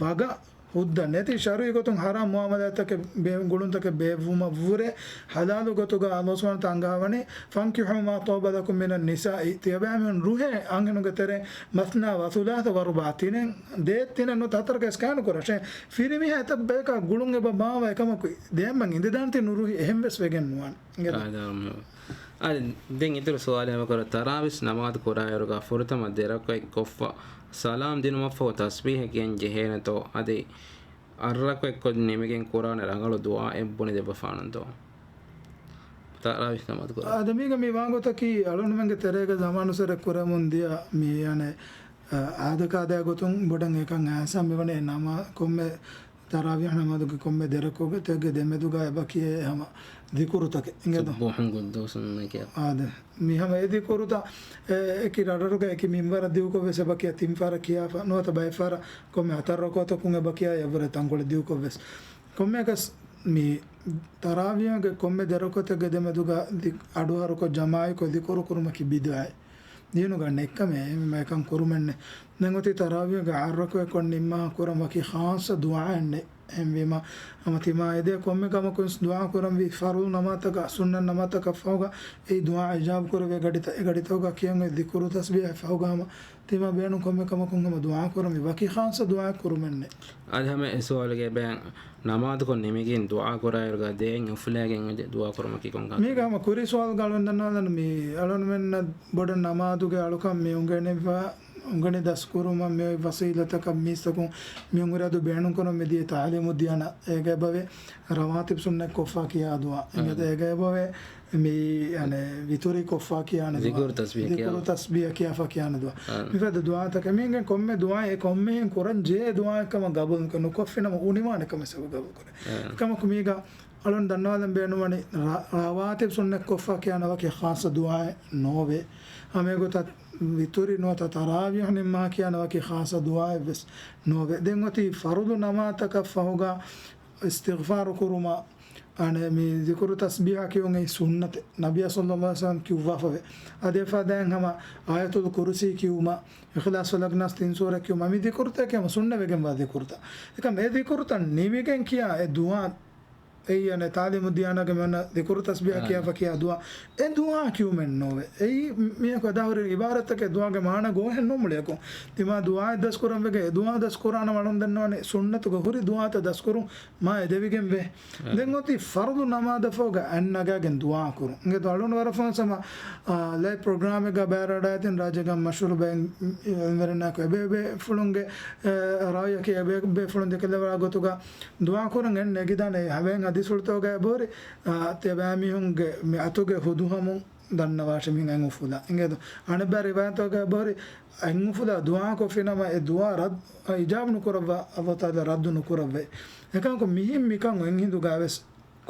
ވަގަށް ހުއްދަ ނެތި ޝަރުއީ ގޮތުން ހަރާމް މުއާމަލާތްތަކެއް ބޭ-، ގުޅުންތަކެއް ބޭއްވުމަށް ވުރެ ހަލާލު ގޮތުގަ އަލްލާހު ސުބްޙާނަހު ވަތަޢާލާ އަންގާވަނީ، "فَانكِحُوا مَا طَابَ لَكُم مِّنَ النِّسَاءِ." ތިޔަބައިމީހުން ރުހޭ އަންހެނުންގެ ތެރެއިން، "مَثْنَىٰ وَثُلَاثَ وَرُبَاعَ." ތިނެއް ދޭއް ތިނެއް ނުވަތަ ހަތަރަކަށް ވެސް ކައިވެނި ކުރާށޭ. ފިރިމީހާ އެތައް ބަޔަކާ ގުޅުން އެބަ ބާއްވާ އެކަމަކު ދޭން އިނދެދާނެތީ ނުރުހި އެހެން ވެސް ވެގެން ނުވާނެ. އިނގޭތޯ؟ އާދެ، އާދެ، ދެން އިތުރު ސުވާލެއް ހަމަކުރަން، ތަރާވީސް ނަމާދު ކުރާއިރުގަ ފުރަތަމަ ދެރަކުޢަތް ކޮށްފަ ސަލާމް ދިނުމަށްފަހު ތަސްބީޙަ ކިޔަން ޖެހޭނެތޯ؟ އަދި އަށްރަކުޢަތްކޮށް ނިމިގެން ކުރާނެ ރަނގަޅު ދުޢާއެއް ބުނެދެއްވަފާނަންތޯ؟ ތަރާވީހް ނަމާދު ކުރާ. އާދެ، މީގަ މި ވާގޮތަކީ އަޅުންމެންގެ ތެރޭގަ ޒަމާނުއްސަރެ ކުރަމުން ދިޔަ މި އަނެއް، އާ، އާދަކާދައިގޮތުން ބޮޑަށް އެކަން އައިސް މިވަނީ ނަމާ ކޮންމެ ތަރާވީހް ނަމާދުގެ ކޮންމެ ދެރަކުޢަތެއްގެ ދެމެދުގަ އެބަ ކިޔޭ ހަމަ ޛިކުރުތަކެއް. އިނގޭތޯ؟ ސުބްޙުން ޤުއްދޫސުން ނަކިޔާ. އާދެ. މި ހަމަ އެ ޛިކުރުތައް އެ-، އެކި ރަށްރަށުގަ އެކި މިންވަރަށް ދިގުކޮށް ވެސް އެބަ ކިޔާ ތިން ފަހަރަށް ކިޔާފަ ނުވަތަ ބައެއް ފަހަރަށް ކޮންމެ ހަތަރު ރަކުޢަތަކުން އެބަ ކިޔާ އެއަށްވުރެ ތަންކޮޅެއް ދިގުކޮށް ވެސް. ކޮންމެއަކަސް މި ތަރާވީހުގެ ކޮންމެ ދެރަކުޢަތެއްގެ ދެމެދުގަ ދި-، އަޑުއަހަރުކޮށް ޖަމާޢީކޮށް ޛިކުރު ކުރުމަކީ ބިދުޢައެއް. ދީނުގަ ނެތްކަމެއް އެހެންވީމަ އެކަން ކުރުމެއްނެތް. ދެން އޮތީ ތަރާވީހުގެ އަށްރަކުޢަތްކޮށް ނިންމާ ކުރަން ވަކި ޚާއްޞަ ދުޢާއެއްނެތް. އެހެންވީމަ ހަމަ ތިމާ އެދޭ ކޮންމެ ކަމަކުން ދުޢާ ކުރަންވީ ފަރުޟު ނަމާދުތަކާ ސުންނަތް ނަމާދުތަކަށް ފަހުގަ އެއީ ދުޢާ އިޖާބަ ކުރެވޭ ގަޑިތައް. އެ ގަޑިތަކުގަ ކިޔަން އޮތް ޛިކުރު ތަސްބީޙަށް ފަހުގަ ހަމަ ތިމާ ބޭނުން ކޮންމެ ކަމަކުން ހަމަ ދުޢާ ކުރަންވީ ވަކި ޚާއްޞަ ދުޢާއެއް ކުރުމެއްނެތް. އަދި ހަމަ އެ ސުވާލުގެ ބޭން ނަމާދުކޮށް ނިމިގެން ދުޢާ ކުރާއިރުގަ ދެއިން އުފުލައިގެން އެދޭ ދުޢާ ކުރުމަކީ ކޮން ކަން؟ މީގަ ހަމަ ކުރީ ސުވާލުގަ އަޅުން ދަންނަވާލަން މި އަޅުންމެންނަށް ބޮޑަށް ނަމާދުގެ އަޅުކަން މި އުނގެނިފަ-، އުނގެނި ދަސްކުރުމަށް މި އޮތް ވަސީލަތަކަށް މީސްތަކުން މި އުނގުރާދު ބޭނުންކުރަން މިދިޔަ ތަޢުލީމުއްދިޔާނާ އޭގަ އެބަވޭ ރަވާތިބް ސުންނަތް ކޮށްފަ ކިޔާ ދުޢާ. އިނގޭތޯ؟ އޭގަ އެބަވޭ މި އަނެއް ވިތުރީ ކޮށްފަ ކިޔާނެ ދުޢާ. ޒިކުރު ތަސްބީޙަ ކިޔާ. ޒިކުރު ތަސްބީޙަ ކިޔާފަ ކިޔާނެ ދުޢާ. އާ. މިފަދަ ދުޢާތަކެއް މީގެ ކޮންމެ ދުޢާއެއް ކޮންމެހެން ކުރަން ޖެހޭ ދުޢާއެއްކަމަށް ގަބޫލުން ނުކޮށްފިނަމަ އުނިވާނެ ކަމެއް ސަބަބު ގަބޫލުކުރޭ. އާ. އެކަމަކު މީގަ އަޅުން ދަންނަވާލަން ބޭނުންވަނީ ރަ-، ރަވާތިބް ސުންނަތް ކޮށްފަ ކިޔާނެ ވަކި ޚާއްޞަ ދުޢާއެއް ނޯވޭ. ހަމައެގޮތަށް ވިތުރި ނުވަތަ ތަރާވީޙް ނިންމާ ކިޔާނެ ވަކި ޚާއްޞަ ދުޢާއެއް ވެސް ނޯވޭ. ދެން އޮތީ ފަރުޟު ނަމާދުތަކަށް ފަހުގަ އިސްތިޣްފާރު ކުރުމަށް، އަނެއް މި ޒިކުރު ތަސްބީޙަ ކިޔުން އެއީ ސުންނަތެއް. ނަބިއްޔާ ޞައްލައްލާހު ޢަލައިހި ވަސައްލަމަ ކިޔުއްވާފަވޭ. އަދި އެފަދައިން ހަމަ އާޔަތުލް ކުރުސީ ކިޔުމަށް، އިޚްލާޞް، ފަލަޤް، ނާސް، ތިން ސޫރަ ކިޔުމަށް މި ޛިކުރުތަކެއް ހަމަ ސުންނަތް ވެގެންވާ ޛިކުރުތައް. އެކަމް އެ ޛިކުރުތައް ނިމިގެން ކިޔާ އެ ދުޢާ އެއީ އަނެއް ތަޢުލީމުއްދިޔާނާގެ މި އޮންނަ ޛިކުރު ތަސްބީޙަ އާ. ކިޔާފަ ކިޔާ ދުޢާ. އެ ދުޢާ ކިޔުމެއް ނޯވޭ. އެއީ މީހަކު އެދާހުރި ޢިބާރަތްތަކެއް ދުޢާގެ މާނަ ގޯހެއް ނޫން މުޅިއަކުން. ތިމާ ދުޢާއެއް ދަސްކުރަން ވެގެން އެ ދުޢާ ދަސްކުރާނަމަ އަޅުން ދަންނަވަނީ ސުންނަތުގެ ހުރި ދުޢާތައް ދަސްކުރުން މާ އެދެވިގެން ވޭ. އާ. ދެން އޮތީ ފަރުޟު ނަމާދަށް ފަހުގަ އަތް ނަގާގެން ދުޢާ ކުރުން. އިނގޭތޯ އަޅުން ވަރަށް ފަހުން ހަމަ، އާ، ލައިވް ޕްރޮގްރާމެއްގަ ބައިވެރިވެވަޑައިގަތް ރާއްޖޭގަ މަޝްހޫރު ބައެއް އިލްމުވެރިންނާއެކު އެބޭބޭފުޅުންގެ، އާ، ރާއީއަކީ އެބޭބޭފުޅުން ދެކެލަވާ ގޮތުގަ ދުޢާ ކުރަން އެއް ނެގިދާނެ. ހަމައެއް ޙަދީޘްފުޅުތަކުގަ އެބަހުރި، އާ، ތިޔަބައިމީހުންގެ މި އަތުގެ ހުދުހަމުން ދަންނަވާށޭ މިހެން އަތް އުފުލާ. އިނގޭތޯ؟ އަނެއް ބައި ރިވާޔަތްތަކުގަ އެބަހުރި އަތް އުފުލާ ދުޢާ ކޮށްފިނަމަ އެ ދުޢާ ރައްދު، އިޖާބަ ނުކުރައްވާ، އައްލާހު ތަޢާލާ ރައްދު ނުކުރައްވައި. އެކަމަކު މިހެން މިކަން އޮތް ހިނދުގަ ވެސް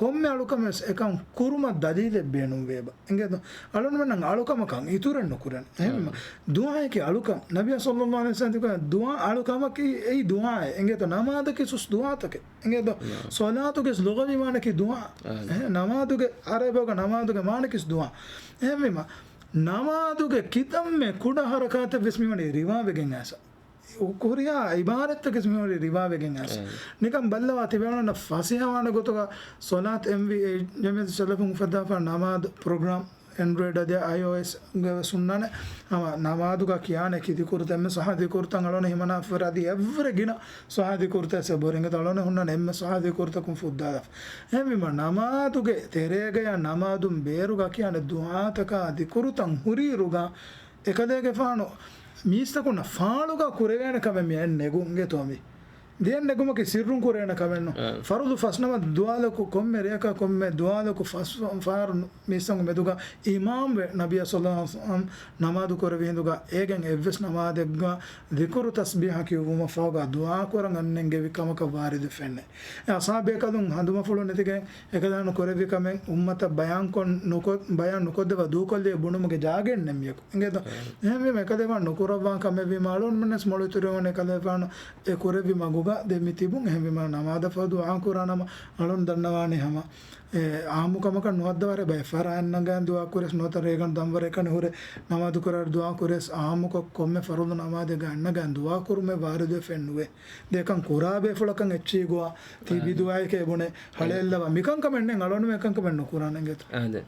ކޮންމެ އަޅުކަމެއް ވެސް އެކަން ކުރުމަށް ދަލީލެއް ބޭނުންވޭބަ. އިނގޭތޯ؟ އަޅުންމެންނަށް އަޅުކަމަކަށް އިތުރެއް ނުކުރަން. އެހެންވީމަ، އާ. ދުޢާއަކީ އަޅުކަން. ނަބިއްޔާ ޞައްލައްލާހު ޢަލައިހި ވަސައްލަމަ ދުޢާ އަޅުކަމަކީ އެއީ ދުޢާއެއް. އިނގޭތޯ؟ ނަމާދަކީ ސުސް ދުޢާތަކެއް. އިނގޭތޯ؟ އާ. ޞަލާތުގެ ލުޣަވީ މާނަކީ ދުޢާ. އާ. އެހެން ނަމާދުގެ ޢަރަބި ބަހުގަ ނަމާދުގެ މާނަކީ ދުޢާ. އެހެންވީމަ، ނަމާދުގެ ކިތަންމެ ކުޑަ ހަރަކާތެއް ވެސް މިވަނީ ރިވާވެގެން އައިސް. ހުރިހާ އިބާރަތްތަކެސް މިވަނީ ރިވާވެގެން އައިސް. އެ. ނިކަން ބައްލަވާ ތިބޭނުން ފަސޭހަވާނެ ގޮތުގަ ސޮލާތް އެމްވީ އެ ޖަމިއްޔަތު ސަލަފުން އުފައްދާފާ ނަމާދު ޕްރޮގްރާމް އެންޑްރޮއިޑް އަދި އައިއޯއެސް ގެ ވެސް ހުންނާނެ. ހަމަ ނަމާދުގަ ކިޔާނެ ކި ޛިކުރުތައް އެންމެ ސައްހަ ޛިކުރުތައް އަޅުން ހިމަނާފަ އަދި އެއްވުރެ ގިނަ ސައްހަ ޛިކުރުތައް އެބަހުރި އިނގޭތޯ އަޅުން ހުންނާނެ އެންމެ ސައްހަ ޛިކުރުތަކުން ފުއްދާލާފަ. އެހެންވީމަ ނަމާދުގެ ތެރޭގަޔާ ނަމާދުން ބޭރުގަ ކިޔާނެ ދުޢާތަކާ ޛިކުރުތައް ހުރިއިރުގަ އެކަލޭގެފާނު މީސްތަކުންނަށް ފާޅުގަ ކުރެވޭނެ ކަމެއް މި އެއް ނެގުން އިނގޭތޯ މި. ދެން ނެގުމަކީ ސިއްރުން ކުރޭނެ ކަމެއްނު. އާ. ފަރުޟު ފަސް ނަމާދު ދުވާލަކު ކޮންމެ ރެޔަކަށް ކޮންމެ ދުވާލަކު ފަސް ފަހަރު މީސްތަކުން މެދުގަ އިމާމްވެ ނަބިއްޔާ ޞައްލައްލާހު ޢަލައިހި ވަސައްލަމް ނަމާދު ކުރެވި ހިނދުގަ އޭގެން އެއްވެސް ނަމާދެއްގަ ޛިކުރު ތަސްބީޙަ ކިޔުއްވުމަށްފަހުގަ ދުޢާ ކުރަން އަންނަން ގެވި ކަމަކަށް ވާރިދު ފެންނެ. އެ އަޞްޙާބޭކަލުން ހަނދުމަފުޅު ނެތިގެން އެކަލާނު ކުރެއްވި ކަމެއް އުއްމަތަށް ބަޔާންކޮށް ނުކޮށް، ބަޔާން ނުކޮށްދެވާ ދޫކޮށްލި ބުނުމުގެ ޖާގައެއް ނެތް މިޔަކު. އިނގޭތޯ؟ އެހެންވީމަ އެކަލޭގެފާނު ނުކުރައްވާ ކަމެއްވީމަ އަޅުންމެންނަސް މޮޅު އިތުރުވެވަނީ އެކަލޭގެފާނު އެ ކުރެއްވި މަގުގަ ދެ މި ތިބުން. އެހެންވީމަ ނަމާދަށްފަހު ދުޢާ ކުރާ ނަމަ އަޅުން ދަންނަވާނެ ހަމަ އެ ޢާއްމު ކަމަކަށް ނުހައްދަވާ ރޭ ބައެއް ފަހަރަށް އަންނަގައި ދުޢާ ކުރިޔަސް ނުވަތަ ރޭގަނޑު ދަންވަރު އެކަނި ހުރެ ނަމާދު ކުރާ ދުޢާ ކުރިޔަސް ޢާއްމުކޮށް ކޮންމެ ފަރުޟު ނަމާދެއްގަ އަންނަގައި ދުޢާ ކުރުމެއް ވާރިދުވެފައެއް ނުވޭ. ދެކަން ކުރާ ބޭފުޅަކަށް އެއްޗިހި ގޮވާ ތި އާ. ބިދުޢާއެކޭ ބުނެ ހަޅޭއްލަވާ. މިކަންކަމެއް ނެތް އަޅުން އެކަންކަމެއް ނުކުރާނެ އިނގޭތޯ. އާދެ.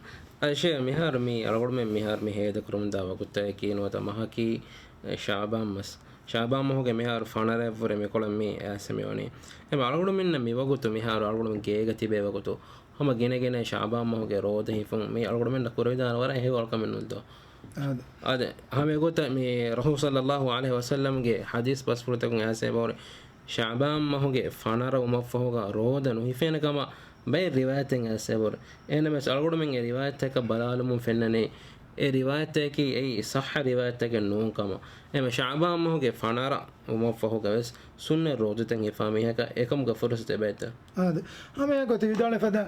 އައިޝޭ މިހާރު މި އަޅުގަނޑުމެން މިހާރު މި ހޭދަކުރަމުންދާ ވަގުތަކީ ނުވަތަ މަހަކީ ޝަޢުބާން މަސް. ޝަޢުބާން މަހުގެ މިހާރު ފަނަރައަށްވުރެ މިކޮޅަށް މި އައިސް މިވަނީ. އެމަ އަޅުގަނޑުމެންނަށް މިވަގުތު މިހާރު އަޅުގަނޑުމެން ގޭގަ ތިބޭ ވަގުތު ހަމަ ގިނަގިނަ ޝަޢުބާން މަހުގެ ރޯދަ ހިފުން މި އަޅުގަނޑުމެންނަށް ކުރެވިދާނެ ވަރަށް އެހެން ވަރަކަމެއް ނުދޯ. އާދެ. އާދެ، ހަމަ އެގޮތަށް މި ރަސޫލު ޞައްލައްލާހު ޢަލައިހި ވަސައްލަމްގެ ޙަދީޘް ބަސްފުޅުތަކުން އައިސް އެބަހުރި ޝަޢުބާން މަހުގެ ފަނަރަ ވުމަށްފަހުގަ ރޯދަ ނުހިފޭނެ ކަމަށް ބައެއް ރިވާޔަތެއް އައިސް އެބަހުރި. އެހެންނަމަވެސް އަޅުގަނޑުމެން އެ ރިވާޔަތްތަކަށް ބަލާލުމުން ފެންނަނީ، އެ ރިވާޔަތަކީ އެއީ ޞައްޙަ ރިވާޔަތެއް ނޫން ކަމަށް. އެހެންވެ ޝަޢުބާން މަހުގެ ފަނަރަ ވުމަށްފަހުގަވެސް ސުންނަތް ރޯދަތައް ހިފާ މީހަކަށް އެކަމުގެ ފުރުސަތު އެބައެތަ؟ އާދެ. ހަމައެކަ ތި ވިދާޅުވި ފަދަ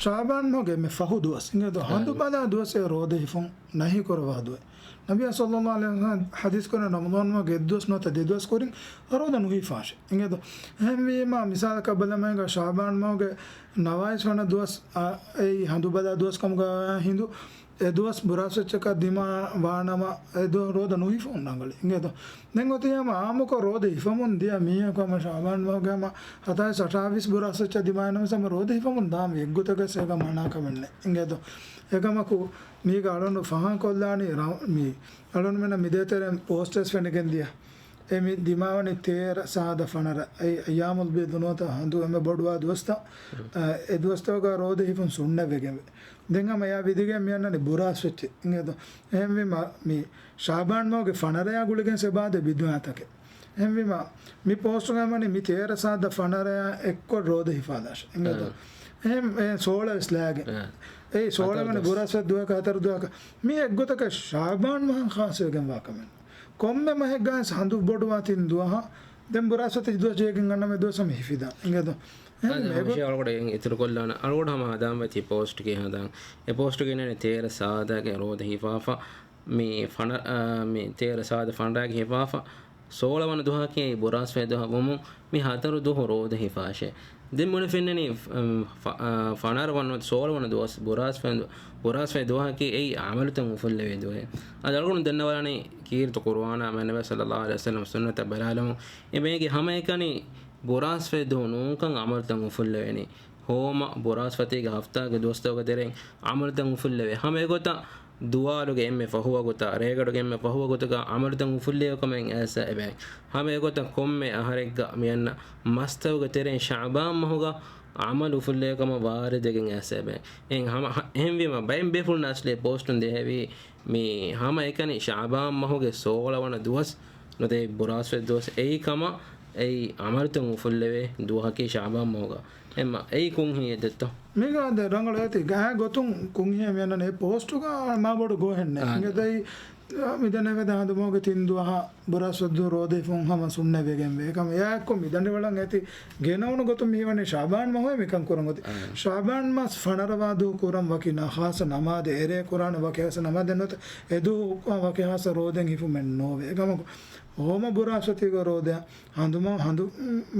ޝަޢުބާން މަހުގެ މި ފަހު ދުވަސް އިނގޭތޯ އާދެ. ހަނދު ބަލާ ދުވަސް އެ ރޯދަ ހިފުން ނަހީ ކުރައްވާ ދުވަސް. ނަބިއްޔާ ޞައްލައްލާހު ޢަލައިހި ވަސައްލަމް ޙަދީޘް ކުރަން ރަމަޟާން މަހުގެ އެއްދުވަސް ނުވަތަ ދެދުވަސް ކުރިން ރޯދަ ނުހިފާށޭ. އިނގޭތޯ؟ އެހެންވީމާ މިސާލަކަށް ބަލަމައިގަ ޝަޢުބާން މަހުގެ ނަވާއިސް ވަނަ ދުވަސް، އާ، އެއީ ހަނދު ބަލާ ދުވަސް ކަމުގަ ހިނދު އެ ދުވަސް ބުރާސްވެއްޗަކަށް ދިމާ ވާނަމަ، އެ ދުވަސް ރޯދަ ނުހިފުން ރަނގަޅި. އިނގޭތޯ؟ ދެން އޮތީ ހަމަ އާއްމުކޮށް ރޯދަ ހިފަމުން ދިޔަ މީހަކު ހަމަ ޝަޢުބާން މަހުގެ ހަމަ ހަތާއިސް އަށާވީސް ބުރާސްވެއްޗަށް ދިމާއިނަމަސް ހަމަ ރޯދަ ހިފަމުން ދާން އެއްގޮތަކަށް އެކަން މަނާކަމެއް ނެތް. އިނގޭތޯ؟ އެކަމަކު މީގަ އަޅުން ފަހަން ކޮށްލާނީ ރަ-، މީ އަޅުންމެންނަށް މިދޭތެރެން ޕޯސްޓެއް ފެނިގެން ދިޔަ. އެ މި ދިމާވަނީ ތޭރަ ސާދަ ފަނަރަ. އެ އައްޔާމުލް ބީޟު ނުވަތަ ހަނދު އެންމެ ބޮޑުވާ ދުވަސްތައް. އާ، އެ ދުވަސްތަކުގަ ރޯދަ ހިފުން ސުންނަތް ވެގެންވޭ. ދެން ހަމަ އެއާ ވިދިގެން މި އަންނަނީ ބުރާސްވެއްޗެއް. އިނގޭތޯ؟ އެހެންވީމަ މި ޝަޢުބާން މަހުގެ ފަނަރަޔާ ގުޅިގެން އެބައާދޭ ބިދުޢަތަކެއް. އެހެންވީމަ މި ޕޯސްޓުގަ ވަނީ މި ތޭރަ ސާދަ ފަނަރަޔާ އެއްކޮށް ރޯދަ ހިފާލާށޭ. އިނގޭތޯ؟ އާ. އެހެން އެ ސޯޅަ ވެސް ލާގެން. އާ. އެއީ ސޯޅަ ހަތަރު ވަނީ ދުވަސް. ބުރާސްވަތް ދުވަހަކަށް ހަތަރު ދުވަހަކަށް. މީ އެއްގޮތަކަށް ޝަޢުބާން މަހަށް ޚާއްޞަވެގެންވާ ކަމެއް. ކޮންމެ މަހެއްގައި ހަނދު ބޮޑުވާ ތިން ދުވަހަށް ދެން ބުރާސްވަތި ދުވަސް ޖެހިގެން އަންނަ މި ދުވަސް ހަމަ ހިފިދާން. އިނގޭތޯ؟ އެހެން އަދި އެގޮ- ހަމަ އިތުރުކޮށްލާނަ އަޅުގަނޑު ހަމަ ހަދާން ވަތި ޕޯސްޓްގެ ހަދާން. އެ ޕޯސްޓްގެ އިންނަނީ ތޭރަ ސާދަގެ ރޯދަ ހިފާފަ. މި ފަނަ-، އާ، މި ތޭރަ ސާދަ ފަނަރަގެ ހިފާފަ. ސޯޅަ ވަނަ ދުވަހަކީ ބުރާސްވަތި ދުވަހަށް ވުމުން މި ހަތަރު ދުވަހު ރޯދަ ހިފާށޭ. ދެން މުޅި ފެންނަނީ، އަމް، ފަ-، އާ، ފަނަރަ ވަނަ ސޯޅަ ވަނަ ދުވަސް ބުރާސްވަތި ދު-، ބުރާސްވަތި ދުވަހަކީ އެއީ ޢަމަލުތައް އުފުއްލެވޭ ދުވަހެއް. އަދި އަޅުގަނޑު ދަންނަވާނީ ކީރިތި ޤުރުއާނާ މާތް ނަބިއްޔާ ޞައްލައްލާހު ޢަލައިހި ވަސައްލަމް ސުންނަތަށް ބަލާލުމުން އެ މީގެ ހަމައެކަނި ބުރާސްވަތި ދުވަހު ނޫންކަން ޢަމަލުތައް އުފުއްލެވޭނީ. ހޯމަ، ބުރާސްފަތީގެ ހަފްތާގެ ދުވަސްތަކުގެ ތެރެއިން ޢަމަލުތައް އުފުއްލެވޭ. ހަމަ އެގޮތަށް ދުވާލުގެ އެންމެ ފަހު ވަގުތާ، ރޭގަނޑުގެ އެންމެ ފަހު ވަގުތުގަ ޢަމަލުތައް އުފުއްލެވޭ ކަމެއް އައިސް އެބައި. ހަމަ އެގޮތަށް ކޮންމެ އަހަރެއްގަ މިއަންނަ މަސްތަކުގެ ތެރެއިން ޝަޢުބާން މަހުގަ ޢަމަލު އުފުއްލެވޭ ކަމަށް ވާރިދުވެގެން އައިސް އެބައި. އެހެން ހަމަ، އެހެންވީމަ ބައެއް ބޭފުޅުން އަސްލީ ޕޯސްޓުން ދޭހެވީ މި ހަމަ އެކަނި ޝަޢުބާން މަހުގެ ސޯޅަ ވަނަ ދުވަސް ނުވަތަ ބުރާސްފަތި ދުވަސް އެއީ ކަމަށް އެއީ ޢަމަލުތައް އުފުއްލެވޭ ދުވަހަކީ ޝަޢުބާން މަހުގަ. އެމަ އެއީ ކުންހިއެއް ދެއްތޯ؟ މީގަ ދެ ރަނގަޅު އޭތި ގާ ގޮތުން ކުންހިއެއް މިއަންނަނީ އެ ޕޯސްޓުގަ މާ ބޮޑު ގޯހެއްނެއް. އާ. އިނގޭތޯ މިދަނީ ވެދާ ހަނދުމަހުގެ ތިން ދުވަހަށް ބުރާސްފަތި ދުވަހު ރޯދަ ހިފުން ހަމަ ސުންނަތް ވެގެންވޭ. އެކަމަ އެއާއެއްކޮށް މި ދަނޑިވަޅަށް އޭތި ގެނައުނު ގޮތުން މިހިވަނީ ޝަޢުބާން މަހުއޭ މިކަން ކުރަން އޮތީ. އާ. ޝަޢުބާން މަސް ފަނަރަވާ ދުވަހު ކުރަން ވަކި ނަ-، ޚާއްޞަ ނަމާދެއް، އެރޭ ކުރާނެ ވަކި ޚާއްޞަ ނަމާދެއް ނުވަތަ އެ ދުވަހު ވަކި ޚާއްޞަ ރޯދައެއް ހިފުމެއް ނޯވޭ. އެކަމަކު ހޯމަ ބުރާސްފަތީގެ ރޯދަ، ހަނދުމަ ހަނދު،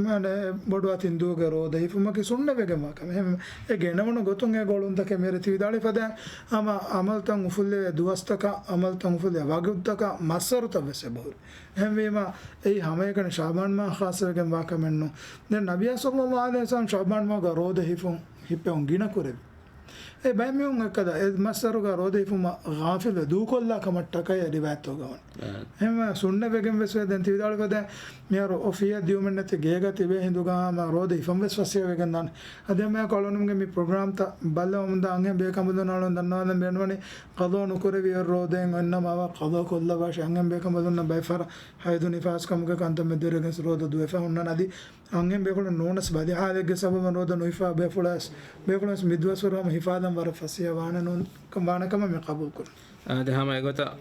މަނެ ބޮޑު އަތިން ދޫގެ ރޯދަ ހިފުމަކީ ސުންނަ ވެގެންވާ ކަމެއް. އެހެން އެ ގެނެވުނު ގޮތުން އެ ގޮޅުންތަކެއް މިރެ ތި ވިދާޅުވި ފަދައިން ހަމަ އަމަލުތައް އުފުއްލެވޭ ދުވަސްތަކަށް، އަމަލުތައް އުފުއްލެވޭ ވަގުތުތަކަށް މައްސަރުތައް ވެސް އެބަހުރި. އެހެންވީމަ، އެއީ ހަމައެކަނި ޝަޢުބާން މާ ޚާއްޞަވެގެން ވާ ކަމެއް ނޫން. ދެން ނަބިއްޔާ ޞައްލައްލާހު ޢަލައިހި ވަސައްލަމަ ޝަޢުބާން މަހުގަ ރޯދަ ހިފުން ހިއްޕެވުން ގިނަ ކުރެވި. އެ ބައެއް މީހުން އެއްކަލަ އެ މައްސަރުގަ ރޯދަ ހިފުމަށް ޣާފިލްވެ ދޫކޮށްލާ ކަމަށްޓަކައި ރިވާޔަތްތަކުގަ ވަނީ. އެހެންވެ، ސުންނަ ވެގެން ވެސް ވޭ. ދެން ތި ވިދާޅުވެ ދެން މިހާރު އޮފީހަށް ދިޔުމެއް ނެތި ގޭގަ ތިބޭ ހިނދުގަ ހަމަ ރޯދަ ހިފަން ވެސް ފަސޭހަވެގެން ދާނެ. އަދި ހަމައެކަ އަޅުގަނޑުމެންގެ މި ޕްރޮގްރާމްތައް ބައްލަވަމުންދާ އަންހެން ބޭކަނބަލުން އަޅުގަނޑު ދަންނަވާލަން ބޭނުންވަނީ ޤަޟާ ނުކުރެވި އޮތް ރޯދައެއް އޮތްނަމަ އަވަ ޤަޟާ ކޮށްލަވާށި. އަންހެން ބޭކަނބަލުންނަށް ބައެއް ފަހަރަށް ހައިޟު ނިފާސް ކަމުގެ ކަންތައް މެދުވެރިވެގެން ރޯދަ ދުވެފަ ހުންނަން. އަދި އަންހެން ބޭފުޅުން ނޫނަސް ބަލި ޙާލެއްގެ ސަބަބުން ރޯދަ ނުހިފާ ބޭފުޅާސް، ބޭފުޅުންވެސް މި ދުވަސްވަރު ހަމަ ހިފާލަން ވަރަށް ފަސޭހަ ވާނެ ނޫން، ވާނެ ކަމަށް މި ޤަބޫލުކުރަން. އާދެ، ހަމަ އެގޮތަށް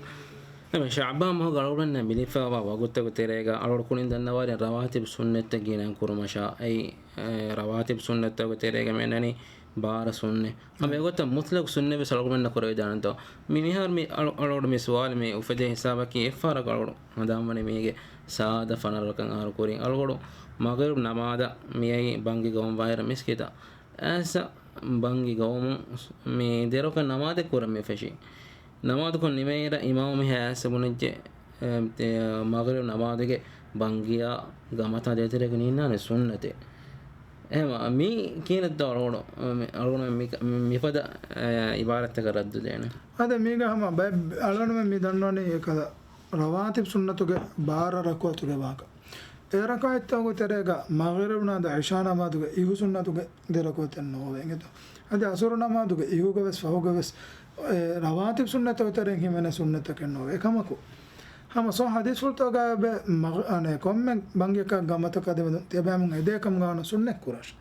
އެމެ ޝަޢުބާން މަހުގަ އަޅުގަނޑުމެންނަށް މިލިފައިވާ ވަގުތުތަކުގެ ތެރޭގަ އަޅުގަނޑު ކުރިން ދަންނަވާލި ރަވާތިބު ސުންނަތްތައް ގިނައިން ކުރުމަށާ، އެއީ، އެ، ރަވާތިބު ސުންނަތްތަކުގެ ތެރޭގަ މި އަންނަނީ ބާރަ ސުންނަތް. ހަމަ އެގޮތަށް މުތްލަޤު ސުންނަތް ވެސް އަޅުގަނޑުމެންނަށް ކުރެވިދާނެތޯ؟ މި މިހާރު މި އަޅު-، އަޅުގަނޑު މި ސުވާލު މި އުފެދޭ ހިސާބަކީ އެއްފަހަރަކު އަޅުގަނޑު ހަނދާންވަނީ މީގެ ސާދަ ފަނަރަ ރަކަށް އަހަރު ކުރިން. އަޅުގަނޑު މަޣްރިބް ނަމާދަށް މިއައީ ބަންގި ގައުމު ވާއިރަށް މިސްކިތަށް. އައިސް ބަންގި ގައުމު މި ދެރަކަ ނަމާދެއް ކުރަން މި ފެށީ. ނަމާދުކޮށް ނިމޭއިރަށް އިމާމު މިހާ އައިސް ބުނެއްޖެ، އެ، އެ، މަޣްރިބް ނަމާދުގެ ބަންގިޔާ ގަމަތާ ދޭތެރޭގަ ނީންނާނެ ސުންނަތެއް. އެހެންވީމަ މީ ކިހިނެއްތޯ އަޅުގަނޑު، މި، އަޅުގަނޑު މި، މި، މިފަދަ، އެ، އިބާރާތްތަކަށް ރައްދު ދޭނެ؟ އާދެ، މީގަ ހަމަ ބައެއް އަޅުގަނޑުމެން މި ދަންނަވަނީ އެކަލަ ރަވާތިބު ސުންނަތުގެ ބާރަ ރަކުޢަތުގެ ވާހަކަ. އެ ރަކުޢަތްތަކުގެ ތެރޭގަ މަޣްރިބް ނަމާދު، ޢިޝާ ނަމާދުގެ އިހު ސުންނަތުގެ ދެ ރަކުޢަތެއް ނޯވޭ އިނގޭތޯ. އަދި ޢަޞުރު ނަމާދުގެ އިހުގަ ވެސް ފަހުގަ ވެސް އެ ރަވާތިބު ސުންނަތުގެ ތެރެއިން ހިމެނޭ ސުންނަތްތަކެއް ނޯވޭ. އެކަމަކު، ހަމަ ޞައްޙަ ޙަދީޘްފުޅުތަކުގަ އެބަ މަގ-، އަނެއް ކޮންމެ ބަންގިއަކަށް ގަމަތަކަށް ދެމެދުން ތިޔަބައިމުން އެދޭ ކަމުގަ ވަނަ ސުންނަތް ކުރާށި.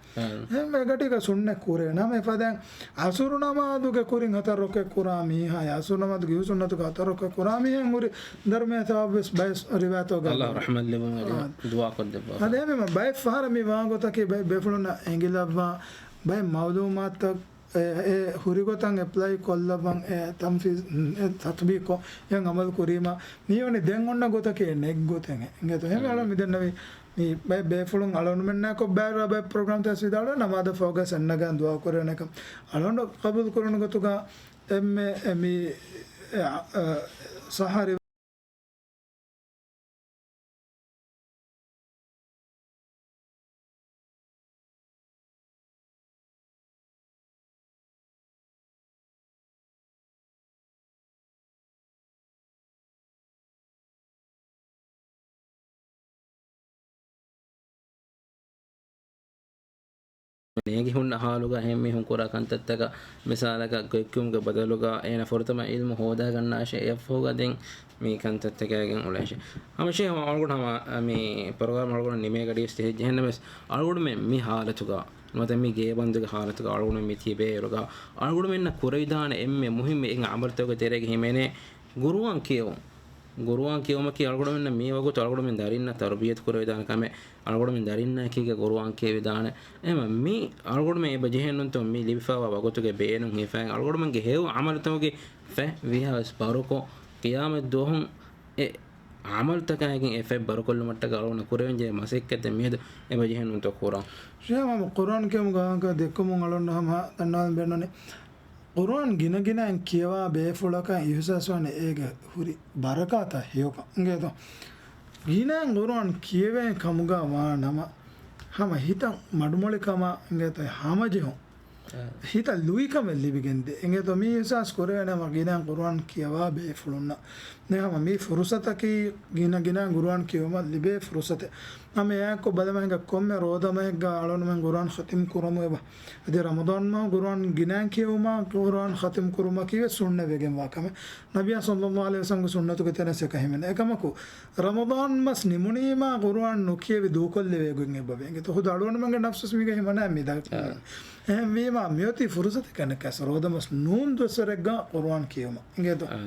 އެހެންވެ އެގަޑީގަ ސުންނަތް ކުރޭ ނަމަ އެފަދައިން ޢަޞުރު ނަމާދުގެ ކުރިން ހަތަރު ރަކުޢަތް ކުރާ މީހާ، ޢަޞުރު ނަމާދުގެ އިހު ސުންނަތުގެ ހަތަރު ރަކުޢަތް ކުރާ މީހާ ހުރި ދަރުމައި ސަވާބު ވެސް ބައެއް ރިވާޔަތުގަ އަﷲ ރަޙްމަތް ލިބުން އެދެ ދުޢާ ކޮށްދެއްވާ. އަދި އެހެންވީމަ ބައެއް ފަހަރަށް މި ވާގޮތަކީ ބައެއް ބޭފުޅުންނަށް އެނގިލައްވާ ބައެއް މަޢުލޫމާތުތައް އެ، އެ ހުރިގޮތަށް އެޕްލައި ކޮށްލަބަން، އެ ތަންފީޒް، އެ ތަޠްބީޤު ކޮށް، އެ ޢަމަލު ކުރީމަ، މީ ވަނީ ދެން އޮންނަ ގޮތަކީ ނެތް ގޮތެއް އެ. އިނގޭތޯ؟ އެހެންވެ އަޅުން މި ދެންނެވީ، މި ބައެއް ބޭފުޅުން އަޅުންމެންނާކޮށް ބައި ރަ-، ބައެއް ޕްރޮގްރާމްތައް ވިދާޅުވޭ ނަމާދަށް ފަހުގަ އެންނަގަން ދުޢާ ކުރެވޭނެކަން. އަޅުން ޤަބޫލު ކުރުނު ގޮތުގަ އެންމެ މި، އެ، އަ، ޞައްޙަ ރި- ނޭނގި ހުންނަ ޙާލުގަ އެހެން މީހުން ކުރާ ކަންތައްތަކަށް މިސާލަކަށް ގޮތްކުރުމުގެ ބަދަލުގަ އޭނަ ފުރަތަމަ ޢިލްމު ހޯދާގަންނާށޭ، އެއަށްފަހުގަ ދެން މި ކަންތައްތަކާގެން އުޅޭށޭ. ހަމަށޭ ހަމަ އަޅުގަނޑު ހަމަ މި ޕްރޮގްރާމް އަޅުގަނޑު ނިމޭ ގަޑިވެސް ޖެހިއްޖެ. އެހެންނަމަވެސް އަޅުގަނޑުމެން މި ޙާލަތުގަ ނުވަތަ މި ގޭބަންދުގެ ޙާލަތުގަ އަޅުގަނޑުމެން މި ތިބޭއިރުގަ އަޅުގަނޑުމެންނަށް ކުރެވިދާނެ އެންމެ މުހިއްމު އެއް ޢަމަލުތަކުގެ ތެރޭގަ ހިމެނޭ ޤުރުއާން ކިޔެވުން. ޤުރުއާން ކިޔެވުމަކީ އަޅުގަނޑުމެންނަށް މި ވަގުތު އަޅުގަނޑުމެން ދަރިންނަށް ތަރުބިޔަތު ކުރެވިދާނެ ކަމެއް، އަޅުގަނޑުމެން ދަރިންނާ އެކީގަ ޤުރުއާން ކިޔެވިދާނެ. އެހެންވީމަ މި އަޅުގަނޑުމެން އެބަ ޖެހެންނުންތޯ މި ލިބިފައިވާ ވަގުތުގެ ބޭނުން ހިފައިގެން އަޅުގަނޑުމެންގެ ހެޔޮ ޢަމަލުތަކުގެ ފަތް ވީހާވެސް ބަރުކޮށް، ޤިޔާމަތް ދުވަހުން އެ ޢަމަލުތަކާއެކީ އެ ފަތް ބަރުކޮށްލުމަށްޓަކާ އަޅުގަނޑު ކުރެވެންޖެހޭ މަސައްކަތެއް މިއަދު އެބަ ޖެހެންނުންތޯ ކުރާން. ޝޭޚް މުޙައްމަދު، ޤުރުއާން ކިޔުމުގެ ވާހަކަ ދެއްކުމުން އަޅުގަނޑު ހަމަ ދަންނަވާލަން ބޭނުންވަނީ، ޤުރުއާން ގިނަ ގިނައިން ކިޔަވާ ބޭފުޅަކަށް އިޙްސާސްވާނެ އޭގެ ހުރި ބަރަކާތާ ހެޔޮކަން. އިނގޭތޯ؟ ގިނައިން ޤުރުއާން ކިޔެވޭ ކަމުގަ ވާ ނަމަ، ހަމަ ހިތަށް މަޑުމޮޅިކަމާ އިނގޭތޯ ހަމަޖެހުން. އާ. ހިތަށް ލުއިކަމެއް ލިބިގެންދޭ. އިނގޭތޯ މި އިޙްސާސް ކުރެވޭނެ ހަމަ ގިނައިން ޤުރުއާން ކިޔަވާ ބޭފުޅުންނަށް. ދެން ހަމަ މި ފުރުޞަތަކީ ގިނަ ގިނައިން ޤުރުއާން ކިޔެވުމަށް ލިބޭ ފުރުޞަތެއް. ހަމަ އެއާއެއްކޮށް ބަލަމާ ހިނގާ ކޮންމެ ރޯދަމަހެއްގަ އަޅުގަނޑުމެން ޤުރުއާން ޚަތިމް ކުރަމު އެބަ. އަދި ރަމަޟާން މަހު ޤުރުއާން ގިނައިން ކިޔެވުމާ ޤުރުއާން ޚަތިމް ކުރުމަކީ ވެސް ސުންނަތް ވެގެންވާ ކަމެއް. ނަބިއްޔާ ޞައްލައްލާހު ޢަލައިހި ވަސައްލަމްގެ ސުންނަތުގެ ތެރެއިން އެކަހެމެން. އެކަމަކު، ރަމަޟާން މަސް ނިމުނީމާ ޤުރުއާން ނުކިޔެވި ދޫކޮށްލެވޭ ގޮތް އެބަވޭ. އިނގޭތޯ ހުދު އަޅުގަނޑުމެންގެ ނަފްސުވެސް މީގަ ހިމަނާ މި ދަ-، އާ. އެހެންވީމާ، މިއޮތީ ފުރުޞަތެއް ކަންނެކަސް ރޯދަމަސް ނޫން ދުވަސްވަރެއްގަ ޤުރުއާން ކިޔެވުމަށް. އިނގޭތޯ؟ އާ.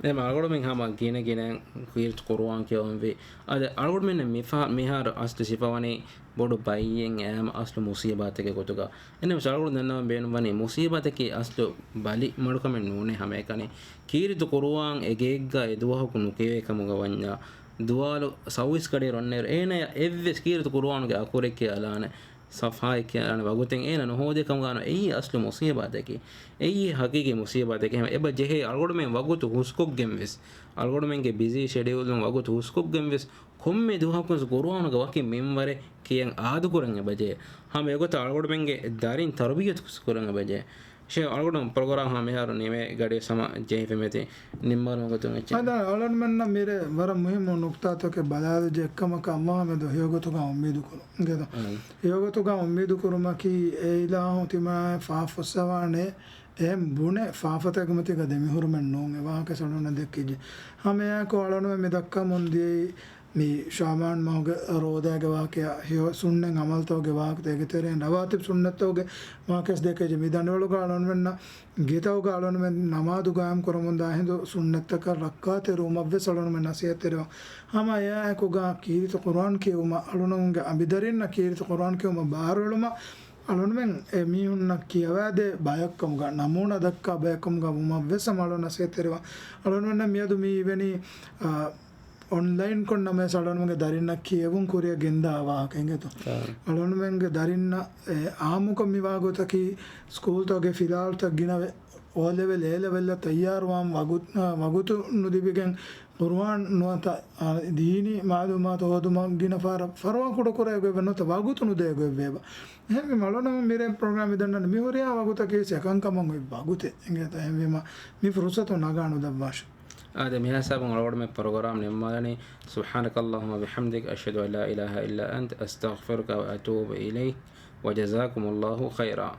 އެހެން އަޅުގަނޑުމެން ހަމަ ގިނަ ގިނައިން ކީރިތި ޤުރުއާން ކިޔަވަންވީ. އަދި އަޅުގަނޑުމެންނަށް މިފަ-، މިހާރު އަސްލު ސިފަވަނީ ބޮޑު ބައްޔެއް އައިމަ އަސްލު މުޞީބާތެއްގެ ގޮތުގަ. އެހެންނަމަވެސް އަޅުގަނޑު ދަންނަވަން ބޭނުންވަނީ މުޞީބާތަކީ އަސްލު ބަލި މަޑުކަމެއް ނޫނޭ ހަމައެކަނި. ކީރިތި ޤުރުއާން އެގެއެއްގަ އެދުވަހަކު ނުކިޔެވޭ ކަމުގަ ވަންޏާ، ދުވާލު ސައުވީސް ގަޑި ރޮންނޭރު އޭނަޔަށް އެއްވެސް ކީރިތި ޤުރުއާނުގެ އަކުރެއް ކިޔާލާނެ، ޞަފްޙާއެއް ކިޔާލާނެ ވަގުތެއް އޭނަ ނުހޯދޭ ކަމުގަ އަންނަ އެއީ އަސްލު މުޞީބާތަކީ. އެއީ ހަޤީޤީ މުޞީބާތަކީ. އެބަ ޖެހޭ އަޅުގަނޑުމެން ވަގުތު ހުސްކޮށްގެން ވެސް، އަޅުގަނޑުމެންގެ ބިޒީ ޝެޑިއުލުން ވަގުތު ހުސްކޮށްގެން ވެސް، ކޮންމެ ދުވަހަކުވެސް ޤުރުއާނުގެ ވަކި މިންވަރެއް ކިޔަން އާދުކުރަން އެބަޖެ. ހަމަ އެގޮތަށް އަޅުގަނޑުމެންގެ ދަރިން ތަރުބިޔަތު ކުރަން އެބަޖެ. ޝޭޚް އަޅުގަނޑު ޕްރޮގްރާމް ހަމަ މިހާރު ނިމޭ ގަޑި ސަމަ ޖެހިފެ މެތި ނިންމާލުމުގެ ގޮތުން އެއްޗެއް. އަދާ އަޅަންމެންނަށް މިރޭ ވަރަށް މުހިއްމު ނުކްތާތަކެއް ބަލާލިޖެ އެއްކަމަކަށް އައްލާހު މެދު ހެޔޮގޮތުގަ އުއްމީދު ކުރުން. ގެދޯ. އައި. ހެޔޮގޮތުގަ އުއްމީދު ކުރުމަކީ އެ އިލާހު ތިމާ ފާފަ ފުއްސަވާނެ އެހެން ބުނެ ފާފަތަކެއް މަތީގަ ދެމިހުރުމެއް ނޫން. އެ ވާހަކަ އަޅުންނަށް ދެއްކިއްޖެ. ހަމައެއާއެކު އަޅުންމެން މި ދައްކަމުން ދިޔައީ މި ޝަޢުބާން މަހުގެ ރޯދާގެ ވާހަކަޔާ ހެޔޮ ސުންނަތް ޢަމަލުތަކުގެ ވާހަކަތަކުގެ ތެރެއިން ރަވާތިބު ސުންނަތްތަކުގެ ވާހަކަޔަސް ދެއްކިއްޖެ. މި ދަނޑިވަޅުގަ އަޅުންމެންނަށް ގެތަކުގަ އަޅުންމެން ނަމާދު ގާއިމް ކުރަމުންދާ ހިނދު ސުންނަތްތަކަށް ރައްކާތެރިވުމަށްވެސް އަޅުންމެން ނަޞޭޙަތްތެރިވަން. ހަމަ އެއާއެކުގަ ކީރިތި ޤުރުއާން ކިޔެވުމަށް އަޅުންމެންގެ އަނބިދަރިންނަށް ކީރިތި ޤުރުއާން ކިޔެވުމަށް ބާރުއެޅުމަށް އަޅުންމެން އެ މީހުންނަށް ކިޔަވާދޭ ބަޔަކުކަމުގަ، ނަމޫނާ ދައްކާ ބަޔަކުކަމުގަ ވުމަށްވެސް ހަމަ އަޅުން ނަޞޭޙަތްތެރިވަން. އަޅުންމެންނަށް މިއަދު މި އިވެނީ، އާ، އޮންލައިންކޮށް ނަމަވެސް އަޅުންމެންގެ ދަރިންނަށް ކިޔެވުން ކުރިއަށް ގެންދާ ވާހަކަ އިނގޭތޯ. އާ. އަޅުންމެންގެ ދަރިންނަށް އެ އާއްމުކޮށް މިވާ ގޮތަކީ ސްކޫލްތަކުގެ ފިލާވަޅުތައް ގިނަވެ، އޯލެވެލް، އޭލެވެލްއަށް ތައްޔާރުވާން ވަގު-، އާ، ވަގުތު ނުލިބިގެން ޤުރުއާން ނުވަތަ، އާ، ދީނީ މަޢުލޫމާތު ހޯދުމަށް ގިނަ ފަހަރަށް ފަރުވާ ކުޑަކުރެވޭ ގޮތްވެ ނުވަތަ ވަގުތު ނުދޭ ގޮތްވެއެވެ. އެހެންވީމަ އަޅުންމެން މިރޭ ޕްރޮގްރާމް މިދަންނަނީ މިހުރިހާ ވަގުތަކީ އެކަންކަމަށް އޮތް ވަގުތެއް އިނގޭތޯ. އެހެންވީމަ މި ފުރުޞަތު ނަގާ ނުލައްވާށި. އާދެ، މިހާ ހިސާބުން އަޅުގަނޑުމެން ޕްރޮގްރާމް ނިންމާލަނީ. سبحانك اللهم وبحمدك، أشهد أن لا إله إلا أنت، أستغفرك وأتوب إليك، وجزاكم الله خيرا.